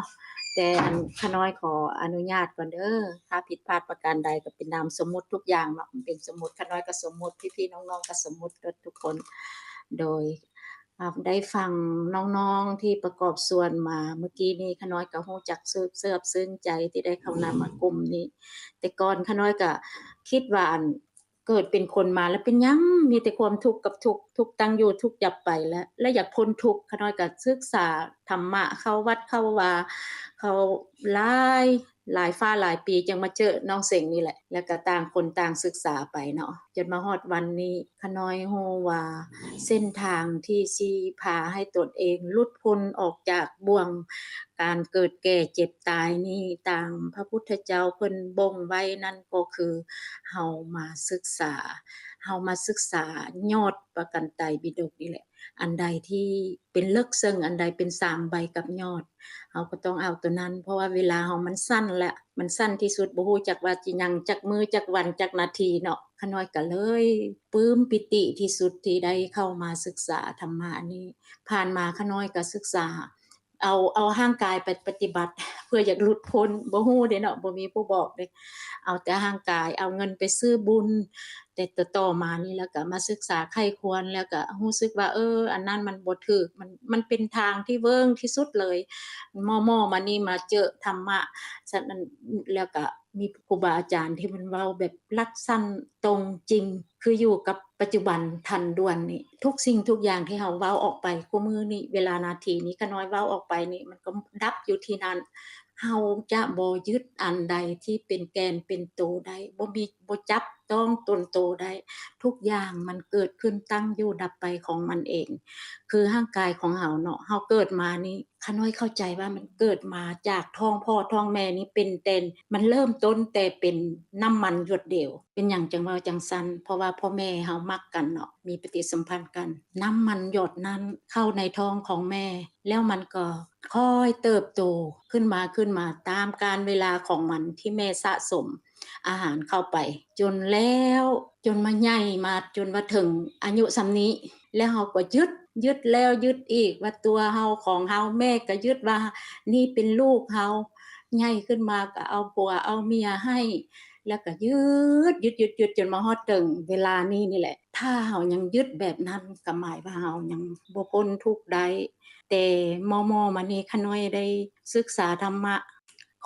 ແຕ່ອັນຂ້ານ້ອຍຂໍອະນຸຍາດກ່ອນເດີ ຖ້າຜິດພາດປະການໃດກໍເປັນນາມສົມມຸດທຸກຢ່າງເນາະ ມັນເປັນສົມມຸດ ຂ້ານ້ອຍກໍສົມມຸດ ພີ່ໆນ້ອງໆກໍສົມມຸດເບິດທຸກຄົນ. ໂດຍ ອາ ໄດ້ຟັງນ້ອງໆທີ່ປະກອບສ່ວນມາເມື່ອກີ້ນີ້ ຂ້ານ້ອຍກໍຮູ້ຈັກຊາບຊຶ້ງໃຈທີ່ໄດ້ເຂົ້ານຳມາກຸ່ມນີ້ ແຕ່ກ່ອນຂ້ານ້ອຍກໍຄິດວ່າອັນ ເກີດເປັນຄົນມາແລ້ວເປັນຫຍັງ ມີແຕ່ຄວາມທຸກກັບທຸກ ທຸກຕັ້ງຢູ່ ທຸກຢ່າໄປ ແລະ ແລະ ຢາກພົ້ນທຸກ ຂ້ານ້ອຍກໍສຶກສາທຳມະ ເຂົ້າວັດເຂົ້າວາ ເຂົ້າຫຼາຍ ຫຼາຍຟ້າຫຼາຍປີ ຈັ່ງມາເຈີນ້ອງເສັງນີ້ແຫຼະ ແລ້ວກໍຕ່າງຄົນຕ່າງສຶກສາໄປເນາະ ຈົນມາຮອດວັນນີ້ ຂ້ານ້ອຍຮູ້ວ່າເສັ້ນທາງທີ່ຊິພາໃຫ້ຕົນເອງຫຼຸດພົ້ນອອກຈາກບ່ວງການເກີດແກ່ເຈັບຕາຍນີ້ ຕາມພະພຸດທະເຈົ້າເພິ່ນບົ່ງໄວ້ນັ້ນກໍຄື ເຮົາມາສຶກສາ ເຮົາມາສຶກສາຍອດປະກັນໄຕບິດົກນີ້ແຫຼະ ອັນໃດທີ່ເປັນເລິກເຊິ່ງ ອັນໃດເປັນສາມໃບກັບຍອດ ເຮົາກໍຕ້ອງເອົາໂຕນັ້ນ ເພາະວ່າເວລາເຮົາມັນສັ້ນແຫຼະ ມັນສັ້ນທີ່ສຸດ ບໍ່ຮູ້ຈັກວ່າຊິຍັງຈັກມື້ ຈັກວັນ ຈັກນາທີເນາະ ຂ້ານ້ອຍກໍເລີຍປຶ້ມປີຕິທີ່ສຸດທີ່ໄດ້ເຂົ້າມາສຶກສາທຳມະນີ້ ຜ່ານມາຂ້ານ້ອຍກໍສຶກສາ ເອົາ ເອົາຮ່າງກາຍໄປປະຕິບັດ ເພື່ອຢາກຫຼຸດພົ້ນ ບໍ່ຮູ້ເດ້ເນາະ ບໍ່ມີຜູ້ບອກເດ້ ເອົາແຕ່ຮ່າງກາຍ ເອົາເງິນໄປຊື້ບຸນ ແຕ່ຕໍ່ໆມານີ້ ແລ້ວກໍມາສຶກສາໃຄ່ຄວນ ແລ້ວກໍຮູ້ສຶກວ່າ ເອີ ອັນນັ້ນມັນບໍ່ຖືກ ມັນ ມັນເປັນທາງທີ່ເວີ້ງທີ່ສຸດເລີຍ ມໍ່ໆມານີ້ມາເຈີທຳມະ ສະນັ້ນ ແລ້ວກໍ ມີຄູບາອາຈານທີ່ເພິ່ນເວົ້າແບບລັດສັ້ນຕົງຈິງ ຄືຢູ່ກັບປັດຈຸບັນທັນດ່ວນນີ້ ທຸກສິ່ງທຸກຢ່າງທີ່ເຮົາເວົ້າອອກໄປຄູ່ມື້ນີ້ ເວລານາທີນີ້ ຂ້ານ້ອຍເວົ້າອອກໄປນີ້ ມັນກໍດັບຢູ່ທີ່ນັ້ນ ເຮົາຈະບໍ່ຍຶດອັນໃດທີ່ເປັນແກ່ນເປັນໂຕໄດ້ ບໍ່ມີ ບໍ່ຈັບຕ້ອງຕົນໂຕໄດ້ ທຸກຢ່າງມັນເກີດຂຶ້ນຕັ້ງຢູ່ດັບໄປຂອງມັນເອງ ຄືຮ່າງກາຍຂອງເຮົາເນາະ ເຮົາເກີດມານີ້ ຂ້ານ້ອຍເຂົ້າໃຈວ່າມັນເກີດມາຈາກທ້ອງພໍ່ທ້ອງແມ່ນີ້ເປັນແຕ່ ມັນເລີ່ມຕົ້ນແຕ່ເປັນນ້ຳມັນຢົດດຽວ. ເປັນຫຍັງຈັ່ງເວົ້າຈັ່ງຊັ້ນ? ເພາະວ່າພໍ່ແມ່ເຮົາມັກກັນເນາະ ມີປະຕິສຳພັນກັນ ນ້ຳມັນຢົດນັ້ນເຂົ້າໃນທ້ອງຂອງແມ່ ແລ້ວມັນກໍຄ່ອຍເຕີບໂຕຂຶ້ນມາ ຂຶ້ນມາຕາມການເວລາຂອງມັນທີ່ແມ່ສະສົມອາຫານເຂົ້າໄປ ຈົນແລ້ວ ຈົນມາໃຫຍ່ມາ ຈົນວ່າເຖິງອາຍຸສ່ຳນີ້ ແລ້ວເຮົາກໍຍຶດ ຍຶດແລ້ວຍຶດອີກວ່າຕົວເຮົາ ຂອງເຮົາ ແມ່ກໍຍຶດວ່ານີ້ເປັນລູກເຮົາ ໃຫຍ່ຂຶ້ນມາກໍເອົາຜົວເອົາເມຍໃຫ້ ແລ້ວກໍຍຶດ ຍຶດ ຍຶດ ຍຶດ ຈົນມາຮອດເຖິງເວລານີ້ນີ້ແຫຼະ ຖ້າເຮົາຍັງຍຶດແບບນັ້ນ ກໍໝາຍວ່າເຮົາຍັງບໍ່ພົ້ນທຸກໄດ້ ແຕ່ມໍ່ໆມານີ້ ຂ້ານ້ອຍໄດ້ສຶກສາທຳມະ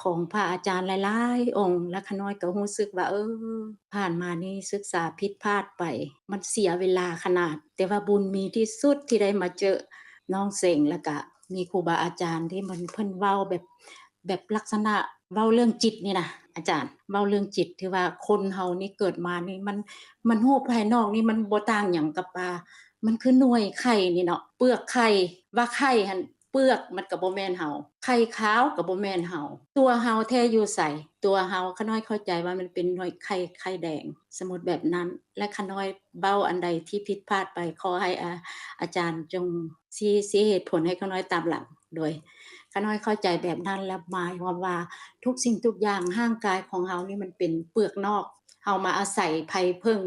ຂອງພະອາຈານຫຼາຍໆອົງ ແລະ ຂ້ານ້ອຍກໍຮູ້ສຶກວ່າ ເອີ ຜ່ານມານີ້ສຶກສາຜິດພາດໄປ ມັນເສຍເວລາຂະໜາດ ແຕ່ວ່າບຸນມີທີ່ສຸດທີ່ໄດ້ມາເຈີນ້ອງເສັງ ແລ້ວກະມີຄູບາອາຈານທີ່ມັນ ເພິ່ນເວົ້າແບບ ແບບລັກສະນະເວົ້າເລື່ອງຈິດນີ້ນະ ອາຈານ ເວົ້າເລື່ອງຈິດ ທີ່ວ່າຄົນເຮົານີ້ເກີດມານີ້ ມັນ ມັນຮູບພາຍນອກນີ້ ມັນບໍ່ຕ່າງຫຍັງກັບປາ ມັນຄືໜ່ວຍໄຂ່ນີ້ເນາະ ເປືອກໄຂ່ ວ່າໄຂ່ຫັ້ນ ເປືອກມັນກໍບໍ່ແມ່ນເຮົາ ໄຂ່ຂາວກໍບໍ່ແມ່ນເຮົາ ຕົວເຮົາແທ້ຢູ່ໃສ? ຕົວເຮົາ ຂ້ານ້ອຍເຂົ້າໃຈວ່າມັນເປັນໜ່ວຍໄຂ່ ໄຂ່ແດງ ສົມມຸດແບບນັ້ນ ແລະ ຂ້ານ້ອຍເວົ້າອັນໃດທີ່ຜິດພາດໄປ ຂໍໃຫ້ ອາ ອາຈານຈົ່ງຊີ້ ຊີ້ເຫດຜົນໃຫ້ຂ້ານ້ອຍຕາມຫຼັງ ໂດຍຂ້ານ້ອຍເຂົ້າໃຈແບບນັ້ນ ແລະ ໝາຍຄວາມວ່າທຸກສິ່ງທຸກຢ່າງ ຮ່າງກາຍຂອງເຮົານີ້ມັນເປັນເປືອກນອກ ເຮົາມາອາໄສໄພເພິ່ງ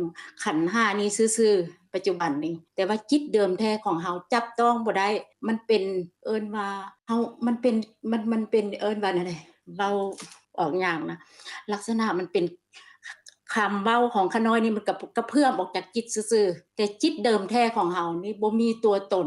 ຂັນຫ້ານີ້ຊື່ໆ ປັດຈຸບັນນີ້ ແຕ່ວ່າຈິດເດີມແທ້ຂອງເຮົາຈັບຕ້ອງບໍ່ໄດ້ ມັນເປັນ ເອີ້ນວ່າເຮົາ ມັນເປັນ ມັນ ມັນເປັນ ເອີ້ນວ່າແນວໃດ ເວົ້າອອກຍາກນະ ລັກສະນະມັນເປັນ ຄຳເວົ້າຂອງຂ້ານ້ອຍນີ້ ມັນກະ ກະເພື່ອມອອກຈາກຈິດຊື່ໆ ແຕ່ຈິດເດີມແທ້ຂອງເຮົານີ້ບໍ່ມີຕົວຕົນ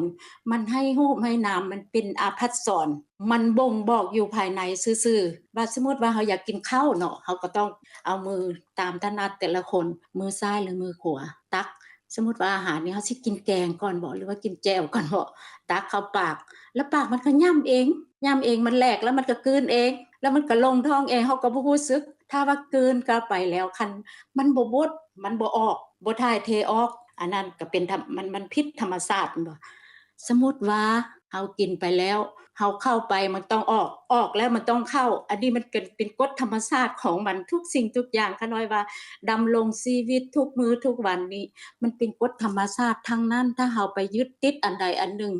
ມັນໃຫ້ຮູບໃຫ້ນາມ ມັນເປັນອາພັດສອນ ມັນບົ່ງບອກຢູ່ພາຍໃນຊື່ໆ ວ່າສົມມຸດວ່າເຮົາຢາກກິນເຂົ້າເນາະ ເຮົາກໍຕ້ອງເອົາມືຕາມຖະໜັດແຕ່ລະຄົນ ມືຊ້າຍ ຫຼື ມືຂວາ ຕັກ ສົມມຸດວ່າອາຫານນີ້ ເຮົາຊິກິນແກງກ່ອນບໍ ຫຼືວ່າກິນແຈ່ວກ່ອນບໍ ຕັກເຂົ້າປາກ ແລ້ວປາກມັນກໍຫຍ້ຳເອງ ຫຍ້ຳເອງ ມັນແຫຼກ ແລ້ວມັນກໍກືນເອງ ແລ້ວມັນກໍລົງທ້ອງເອງ ເຮົາກໍບໍ່ຮູ້ສຶກ ຖ້າວ່າກືນເຂົ້າໄປແລ້ວ ຄັນມັນບໍ່ບົດ ມັນບໍ່ອອກ ບໍ່ຖ່າຍເທອອກ ອັນນັ້ນກໍເປັນທຳ ມັນ ມັນຜິດທຳມະຊາດແມ່ນບໍ່? ສົມມຸດວ່າເຮົາກິນໄປແລ້ວ ເຮົາເຂົ້າໄປ ມັນຕ້ອງອອກ ອອກແລ້ວມັນຕ້ອງເຂົ້າ ອັນນີ້ມັນເປັນ ເປັນກົດທຳມະຊາດຂອງມັນ ທຸກສິ່ງທຸກຢ່າງ ຂ້ານ້ອຍວ່າດຳລົງຊີວິດທຸກມື້ທຸກວັນນີ້ ມັນເປັນກົດທຳມະຊາດທັງນັ້ນ ຖ້າເຮົາໄປຍຶດຕິດອັນໃດອັນໜຶ່ງ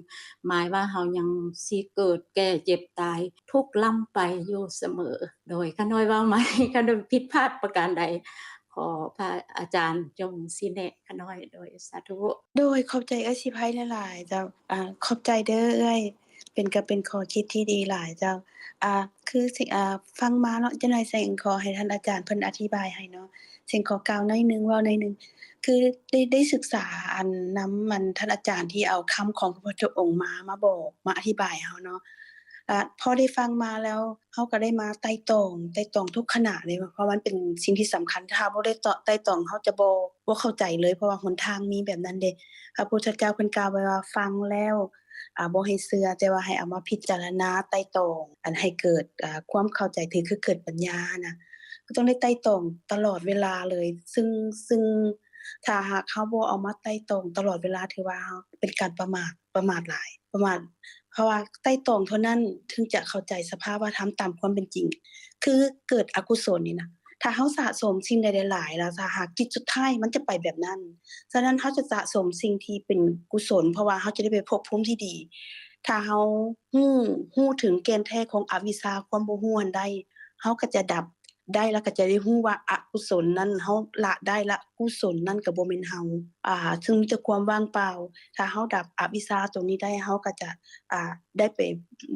ໝາຍວ່າເຮົາຍັງຊິເກີດແກ່ເຈັບຕາຍ ທຸກລ້ຳໄປຢູ່ສະເໝີ. ໂດຍຂ້ານ້ອຍເວົ້າໃໝ່ ຄັນວ່າຜິດພາດປະການໃດ ຂໍພະອາຈານຈົ່ງຊີ້ແນະຂ້ານ້ອຍ. ໂດຍ ສາທຸ. ໂດຍ ຂອບໃຈເອື້ອຍສີໄພຫຼາຍໆເຈົ້າ. ອາ ຂອບໃຈເດີເອື້ອຍ ເປັນ ກໍເປັນຂໍ້ຄິດທີ່ດີຫຼາຍເຈົ້າ. ອາ ຄືຊິ ອາ ຟັງມາເນາະ ຈັກໜ້ອຍເສັງຂໍໃຫ້ທ່ານອາຈານເພິ່ນອະທິບາຍໃຫ້ເນາະ. ເສັງຂໍກ່າວໜ້ອຍໜຶ່ງ ເວົ້າໜ້ອຍໜຶ່ງ ຄືໄດ້ ໄດ້ສຶກສາ ອັນ ນຳ ອັນ ທ່ານອາຈານທີ່ເອົາຄຳຂອງພະພຸດທະອົງມາ ມາບອກ ມາອະທິບາຍເຮົາເນາະ. ອາ ພໍໄດ້ຟັງມາແລ້ວ ເຮົາກໍໄດ້ມາໄຕ່ຕອງ ໄຕ່ຕອງທຸກຂະນະເລີຍ ເພາະມັນເປັນສິ່ງທີ່ສຳຄັນ. ຖ້າເຮົາບໍ່ໄດ້ຕ- ໄຕ່ຕອງ ເຮົາຈະບໍ່ ບໍ່ເຂົ້າໃຈເລີຍ ເພາະວ່າຫົນທາງມີແບບນັ້ນເດ້. ພະພຸດທະເຈົ້າເພິ່ນກ່າວໄວ້ວ່າ ຟັງແລ້ວ ອາ ບໍ່ໃຫ້ເຊື່ອ ແຕ່ວ່າໃຫ້ເອົາມາພິຈາລະນາໄຕ່ຕອງ ອັນ ໃຫ້ເກີດ ອາ ຄວາມເຂົ້າໃຈຖືກ ຄືເກີດປັນຍານະ. ກໍຕ້ອງໄດ້ໄຕ່ຕອງຕະຫຼອດເວລາເລີຍ ຊຶ່ງ ຊຶ່ງຖ້າຫາກເຮົາບໍ່ເອົາມາໄຕ່ຕອງຕະຫຼອດເວລາ ຖືວ່າເຮົາເປັນການປະໝາດ ປະໝາດຫຼາຍ ປະໝາດ ເພາະວ່າໄຕ່ຕອງເທົ່ານັ້ນເຖິງຈະເຂົ້າໃຈສະພາວະທຳຕາມຄວາມເປັນຈິງ. ຄືເກີດອະກຸສົນນີ້ນະ ຖ້າເຮົາສະສົມສິ່ງໃດຫຼາຍໆ ແລ້ວ ຖ້າຫາກຈຸດສຸດທ້າຍມັນຈະໄປແບບນັ້ນ. ສະນັ້ນເຮົາຈະສະສົມສິ່ງທີ່ເປັນກຸສົນ ເພາະວ່າເຮົາຈະໄດ້ໄປພົບພູມທີ່ດີ. ຖ້າເຮົາຮູ້ ຮູ້ເຖິງແກ່ນແທ້ຂອງອະວິຊາ ຄວາມບໍ່ຮູ້ຫັ້ນໄດ້ ເຮົາກໍຈະດັບ ໄດ້ ແລ້ວກໍຈະໄດ້ຮູ້ວ່າອະກຸສົນນັ້ນເຮົາລະໄດ້ລະ ກຸສົນນັ້ນກໍບໍ່ແມ່ນເຮົາ ອາ ຊຶ່ງມີແຕ່ຄວາມວ່າງເປົ່າ. ຖ້າເຮົາດັບອະວິຊາຕົວນີ້ໄດ້ ເຮົາກໍຈະ ອາ ໄດ້ໄປ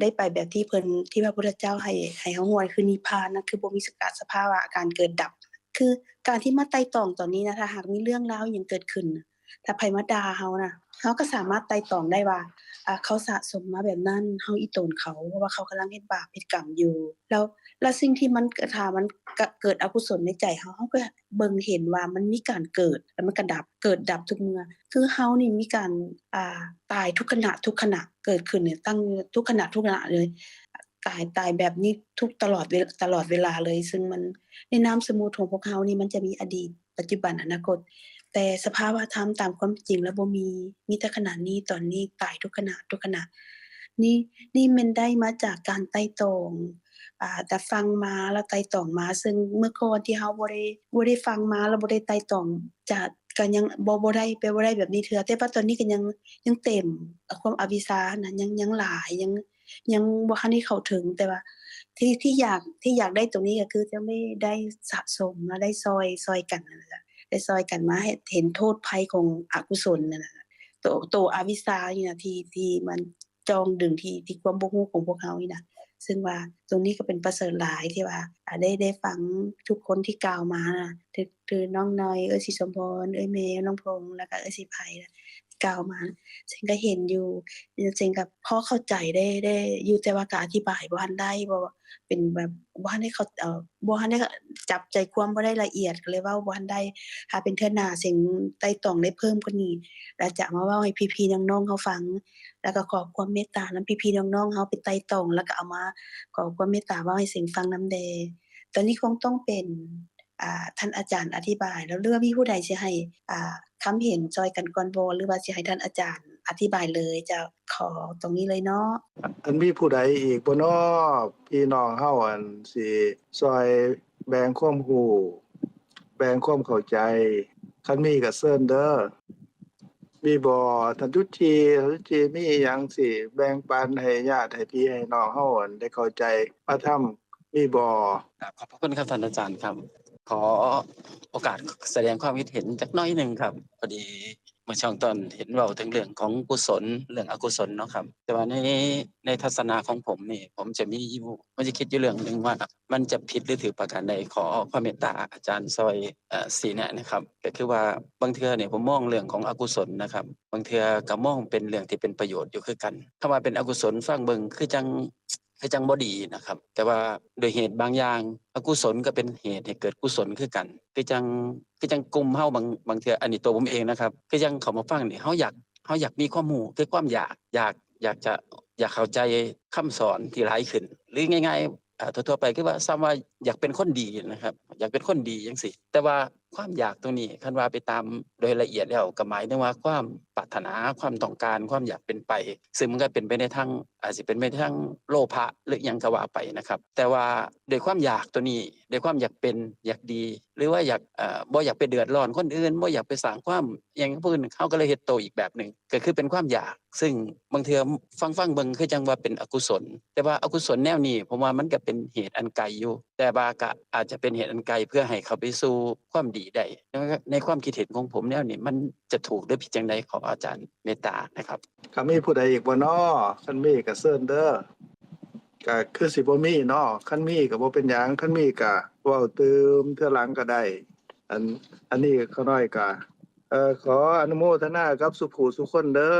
ໄດ້ໄປແບບທີ່ເພິ່ນ ທີ່ພະພຸດທະເຈົ້າໃຫ້ ໃຫ້ເຮົາຮູ້ ຄືນິບພານ ນັ້ນຄືບໍ່ມີສະກະ ສະພາວະການເກີດດັບ. ຄືການທີ່ມາໄຕ່ຕອງຕອນນີ້ນະ ຖ້າຫາກມີເລື່ອງລາວອີ່ຫຍັງເກີດຂຶ້ນນະ ຖ້າໃຜມາດ່າເຮົານະ ເຮົາກໍສາມາດໄຕ່ຕອງໄດ້ວ່າ ອາ ເຂົາສະສົມມາແບບນັ້ນ ເຮົາອີ່ຕົນເຂົາ ເພາະວ່າເຂົາກຳລັງເຮັດບາບເຮັດກຳຢູ່. ແລ້ວ ແລ້ວສິ່ງທີ່ມັນ ຖ້າມັນກະເກີດອະກຸສົນໃນໃຈເຮົາ ເຮົາກໍເບິ່ງເຫັນວ່າມັນມີການເກີດ ແລ້ວມັນກໍດັບ ເກີດດັບທຸກເມື່ອ. ຄືເຮົານີ້ມີການ ອາ ຕາຍທຸກຂະນະ ທຸກຂະນະ ເກີດຂຶ້ນນີ້ຕັ້ງທຸກຂະນະ ທຸກຂະນະເລີຍ. ຕາຍ ຕາຍແບບນີ້ທຸກ ຕະຫຼອດເວ ຕະຫຼອດເວລາເລີຍ. ຊຶ່ງມັນ ໃນນາມສະໝຸດຂອງພວກເຮົານີ້ ມັນຈະມີອະດີດ ປັດຈຸບັນ ອະນາຄົດ ແຕ່ສະພາວະທຳຕາມຄວາມເປັນຈິງແລ້ວບໍ່ມີ ມີແຕ່ຂະນະນີ້ ຕອນນີ້ ຕາຍທຸກຂະນະ ທຸກຂະນະ. ນີ້ ນີ້ແມ່ນໄດ້ມາຈາກການໄຕ່ຕອງ ອາ ແຕ່ຟັງມາແລ້ວໄຕ່ຕອງມາ ຊຶ່ງເມື່ອກ່ອນທີ່ເຮົາບໍ່ໄດ້ ບໍ່ໄດ້ຟັງມາແລ້ວບໍ່ໄດ້ໄຕ່ຕອງ ຈະ ກໍຍັງບໍ່ ບໍ່ໄດ້ ໄປບໍ່ໄດ້ແບບນີ້ເທື່ອ. ແຕ່ວ່າຕອນນີ້ກໍຍັງ ຍັງເຕັມ ຄວາມອະວິຊາຫັ້ນນະ ຍັງ ຍັງຫຼາຍ ຍັງ ຍັງບໍ່ທັນໄດ້ເຂົ້າເຖິງ. ແຕ່ວ່າທີ່ ທີ່ຢາກ ທີ່ຢາກໄດ້ຕົງນີ້ກໍຄືຈັ່ງໄດ້ ໄດ້ສະສົມ ແລ້ວໄດ້ຊ່ອຍ ຊ່ອຍກັນຫັ້ນນະ ໄດ້ຊ່ອຍກັນມາເຫັນ ເຫັນໂທດໄພຂອງອະກຸສົນຫັ້ນນະ ໂຕ ໂຕອະວິຊານີ້ນະ ທີ່ ທີ່ມັນ ຈ່ອງດຶງທີ່ ທີ່ຄວາມບໍ່ຮູ້ຂອງພວກເຮົານີ້ນະ. ຊຶ່ງວ່າຕົງນີ້ກໍເປັນປະເສີດຫຼາຍທີ່ວ່າ ອາ ໄດ້ ໄດ້ຟັງທຸກຄົນທີ່ກ່າວມານະ ຄື ຄືນ້ອງນ້ອຍ ເອື້ອຍສີສົມພອນ ເອື້ອຍແມວ ນ້ອງພົງ ແລ້ວກໍເອື້ອຍສີໄພ ກ່າວມາ ເສັງກໍເຫັນຢູ່ ເສັງກໍພໍເຂົ້າໃຈໄດ້ ໄດ້ຢູ່ ແຕ່ວ່າກໍອະທິບາຍບໍ່ທັນໄດ້ ເພາະວ່າເປັນແບບບໍ່ທັນໄດ້ເຂົ້າ ເອີ ບໍ່ທັນໄດ້ຈັບໃຈຄວາມບໍ່ໄດ້ລະອຽດ ກໍເລີຍເວົ້າບໍ່ທັນໄດ້. ຖ້າເປັນເທື່ອໜ້າເສັງໄຕ່ຕອງໄດ້ເພີ່ມກວ່ານີ້ ແລ້ວຈະມາເວົ້າໃຫ້ພີ່ໆນ້ອງໆເຮົາຟັງ ແລ້ວກໍຂໍຄວາມເມດຕານຳພີ່ໆນ້ອງໆເຮົາໄປໄຕ່ຕອງ ແລ້ວກໍເອົາມາ ຂໍຄວາມເມດຕາເວົ້າໃຫ້ເສັງຟັງນຳແດ່. ຕອນນີ້ຄົງຕ້ອງເປັນ ອ່າ ທ່ານອາຈານອະທິບາຍແລ້ວ ຫຼືວ່າມີຜູ້ໃດຊິໃຫ້ ອ່າ ຄຳເຫັນຊ່ອຍກັນກ່ອນບໍ່ ຫຼືວ່າຊິໃຫ້ທ່ານອາຈານອະທິບາຍເລີຍເຈົ້າ? ຂໍຕົງນີ້ເລີຍເນາະ. ອັນ ມີຜູ້ໃດອີກບໍ່ນໍ ພີ່ນ້ອງເຮົາ ອັນ ຊິຊ່ອຍແບ່ງຄວາມຮູ້ ແບ່ງຄວາມເຂົ້າໃຈ? ຄັນມີກໍເຊີນເດີ. ມີບໍ່ ທ່ານຈຸດຈີ່? ທ່ານຈຸດຈີ່ມີຫຍັງຊິແບ່ງປັນໃຫ້ຍາດ ໃຫ້ພີ່ໃຫ້ນ້ອງເຮົາ ອັນ ໄດ້ເຂົ້າໃຈມາທຳ ມີບໍ່? ກາບຂອບພະຄຸນຄັບທ່ານອາຈານຄັບ. ຂໍໂອກາດສະແດງຄວາມຄິດເຫັນຈັກໜ້ອຍໜຶ່ງຄັບ. ພໍດີເມື່ອຊ່ວງຕົ້ນເຫັນເວົ້າເຖິງເລື່ອງຂອງກຸສົນ ເລື່ອງອະກຸສົນເນາະຄັບ. ແຕ່ວ່າໃນ ໃນທັດສະນະຂອງຜົມນີ້ ຜົມຈະມີຢູ່ ຜົມຈະຄິດຢູ່ເລື່ອງໜຶ່ງວ່າ ມັນຈະຜິດ ຫຼື ຖືກປະການໃດ ຂໍຄວາມເມດຕາອາຈານຊ່ອຍ ເອີ ຊີ້ແນະນະຄັບ. ກໍຄືວ່າບາງເທື່ອນີ້ ຜົມມອງເລື່ອງຂອງອະກຸສົນນະຄັບ ບາງເທື່ອກໍມອງເປັນເລື່ອງທີ່ເປັນປະໂຫຍດຢູ່ຄືກັນ. ຄຳວ່າເປັນອະກຸສົນ ຟັງເບິ່ງຄືຈັ່ງ ຄືຈັ່ງບໍ່ດີນະຄັບ ແຕ່ວ່າໂດຍເຫດບາງຢ່າງ ອະກຸສົນກໍເປັນເຫດໃຫ້ເກີດກຸສົນຄືກັນ. ຄືຈັ່ງ ຄືຈັ່ງກຸ່ມເຮົາບາງ ບາງເທື່ອ ອັນນີ້ຕົວຜົມເອງນະຄັບ ຄືຈັ່ງເຂົ້າມາຟັງນີ້ ເຮົາຢາກ ເຮົາຢາກມີຄວາມຮູ້ ຄືຄວາມຢາກ ຢາກ ຢາກຈະ ຢາກເຂົ້າໃຈຄຳສອນທີ່ຫຼາຍຂຶ້ນ ຫຼື ງ່າຍໆ ເອີ ທົ່ວໆໄປ ຄືວ່າ ສ່ຳວ່າຢາກເປັນຄົນດີນະຄັບ ຢາກເປັນຄົນດີຈັ່ງຊີ້. ແຕ່ວ່າຄວາມຢາກຕົງນີ້ ຄັນວ່າໄປຕາມໂດຍລະອຽດແລ້ວ ກໍໝາຍເຖິງວ່າຄວາມ ປາດຖະໜາ ຄວາມຕ້ອງການ ຄວາມຢາກເປັນໄປ ຊຶ່ງມັນກໍເປັນໄປໃນທາງ ອາດຊິເປັນໄປໃນທາງໂລພະ ຫຼື ອີ່ຫຍັງກໍວ່າໄປນະຄັບ. ແຕ່ວ່າດ້ວຍຄວາມຢາກໂຕນີ້ ດ້ວຍຄວາມຢາກເປັນ ຢາກດີ ຫຼືວ່າຢາກ ເອີ່ ບໍ່ຢາກໄປເດືອດຮ້ອນຄົນອື່ນ ບໍ່ຢາກໄປສ້າງຄວາມອີ່ຫຍັງໃຫ້ຜູ້ອື່ນ ເຮົາກໍເລີຍເຮັດໂຕອີກແບບໜຶ່ງ ກໍຄືເປັນຄວາມຢາກ ຊຶ່ງບາງເທື່ອຟັງໆເບິ່ງຄືຈັ່ງວ່າເປັນອະກຸສົນ ແຕ່ວ່າອະກຸສົນແນວນີ້ ຜົມວ່າມັນກໍເປັນເຫດອັນໄກຢູ່ ແຕ່ວ່າກໍອາດຈະເປັນເຫດອັນໄກເພື່ອໃຫ້ເຂົ້າໄປສູ່ຄວາມດີໄດ້. ໃນ ໃນຄວາມຄິດເຫັນຂອງຜົມແນວນີ້ ມັນຈະຖືກຫຼືຜິດຈັ່ງໃດ ຂໍອາຈານເມດຕານະຄັບ. ກໍມີຜູ້ໃດອີກບໍ່ນໍ? ຄັນມີກໍເຊີນເດີ. ກໍຄືຊິບໍ່ມີນໍ. ຄັນມີກໍບໍ່ເປັນຫຍັງ, ຄັນມີກໍເວົ້າຕື່ມເທື່ອຫຼັງກໍໄດ້. ອັນ ອັນນີ້ຂ້ານ້ອຍກໍ ເອີ ຂໍອະນຸໂມທະນາກັບສູ່ຜູ້ສູ່ຄົນເດີ.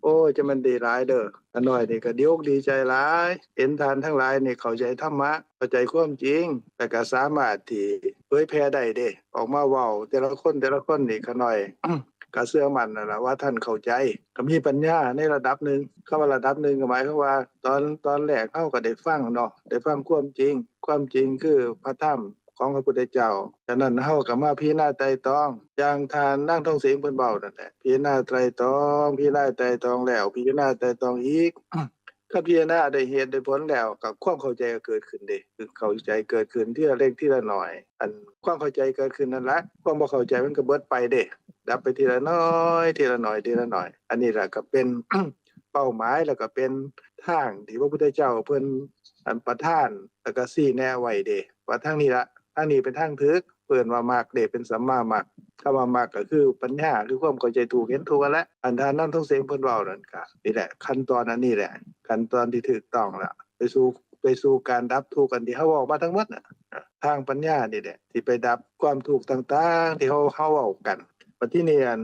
ໂອ້ຍ ຈະແມ່ນດີຫຼາຍເດີ. ຂ້ານ້ອຍນີ້ກໍດີອົກດີໃຈຫຼາຍ ເຫັນທ່ານທັງຫຼາຍນີ້ເຂົ້າໃຈທຳມະ ເຂົ້າໃຈຄວາມຈິງ ແລ້ວກໍສາມາດທີ່ເຜີຍແຜ່ໄດ້ເດ້. ອອກມາເວົ້າແຕ່ລະຄົນ ແຕ່ລະຄົນນີ້ ຂ້ານ້ອຍກໍເຊື່ອໝັ້ນນັ້ນລະວ່າທ່ານເຂົ້າໃຈ ກໍມີປັນຍາໃນລະດັບໜຶ່ງ. ຄຳວ່າລະດັບໜຶ່ງກໍໝາຍຄວາມວ່າ ຕອນ ຕອນແລກເຮົາກໍໄດ້ຟັງເນາະ ໄດ້ຟັງຄວາມຈິງ. ຄວາມຈິງຄືພະທຳ ຂອງພະພຸດທະເຈົ້າ. ຈາກນັ້ນເຮົາກໍມາພິຈາລະນາໄຕ່ຕອງ ຢ່າງທ່ານນາງທອງເສງເພິ່ນເວົ້ານັ້ນແຫຼະ ພິຈາລະນາໄຕ່ຕອງ ພິຈາລະນາໄຕ່ຕອງແລ້ວ ພິຈາລະນາໄຕ່ຕອງອີກ. ຄັນພິຈາລະນາໄດ້ເຫດໄດ້ຜົນແລ້ວ ກໍຄວາມເຂົ້າໃຈກໍເກີດຂຶ້ນເດ້ ຄືເຂົ້າໃຈເກີດຂຶ້ນທີລະເລັກທີລະນ້ອຍ. ອັນຄວາມເຂົ້າໃຈເກີດຂຶ້ນນັ້ນລະ ຄວາມບໍ່ເຂົ້າໃຈມັນກໍເບິດໄປເດ້ ດັບໄປທີລະໜ້ອຍ ທີລະໜ້ອຍ ທີລະໜ້ອຍ. ອັນນີ້ລະກໍເປັນເປົ້າໝາຍ ແລ້ວກໍເປັນທາງທີ່ພະພຸດທະເຈົ້າເພິ່ນ ອັນປະທານ ແລ້ວກໍຊີ້ແນະໄວ້ເດ້ ວ່າທາງນີ້ລະ ທາງນີ້ເປັນທາງຖືກ. ເພິ່ນວ່າມັກເດ້ ເປັນສຳມາມັກ. ຄຳວ່າມັກກໍຄືປັນຍາ ຄືຄວາມເຂົ້າໃຈຖືກເຫັນຖືກຫັ້ນແຫຼະ. ອັນທ່ານນາງທອງເສງເພິ່ນເວົ້ານັ້ນກໍນີ້ແຫຼະ ຂັ້ນຕອນອັນນີ້ແຫຼະ ຂັ້ນຕອນທີ່ຖືກຕ້ອງແລ້ວ ໄປສູ່ ໄປສູ່ການດັບທຸກ ອັນທີ່ເຮົາເວົ້າມາທັງໝົດນະ ທາງປັນຍານີ້ແຫຼະ ທີ່ໄປດັບຄວາມທຸກຕ່າງໆ ທີ່ເຮົາ ເຮົາເວົ້າກັນ. ບັດທີນີ້ ອັນ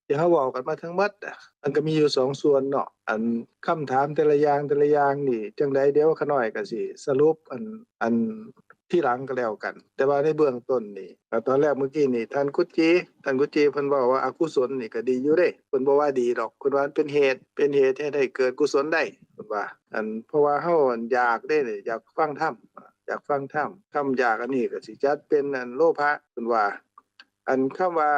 ທີ່ເຮົາເວົ້າກັນມາທັງໝົດ ມັນກໍມີຢູ່ສອງສ່ວນເນາະ. ອັນຄຳຖາມແຕ່ລະຢ່າງ ແຕ່ລະຢ່າງນີ້ຈັ່ງໃດ ດຽວຂ້ານ້ອຍກໍຊິສະຫຼຸບ ອັນ ອັນ ທີຫຼັງກໍແລ້ວກັນ. ແຕ່ວ່າໃນເບື້ອງຕົ້ນນີ້ ກໍຕອນແລກມື້ກີ້ນີ້ ທ່ານກຸດຈີ ທ່ານກຸດຈີເພິ່ນເວົ້າວ່າອະກຸສົນນີ້ກໍດີຢູ່ເດ້ ເພິ່ນບໍ່ວ່າດີດອກ ເພິ່ນວ່າມັນເປັນເຫດ ເປັນເຫດເຮັດໃຫ້ເກີດກຸສົນໄດ້ ເພິ່ນວ່າ. ອັນ ເພາະວ່າເຮົາ ອັນ ຢາກເດ້ ຢາກຟັງທຳ ຢາກຟັງທຳ ຄຳຢາກອັນນີ້ກໍຊິຈັດເປັນ ອັນ ໂລພະ ເພິ່ນວ່າ. ອັນຄຳວ່າ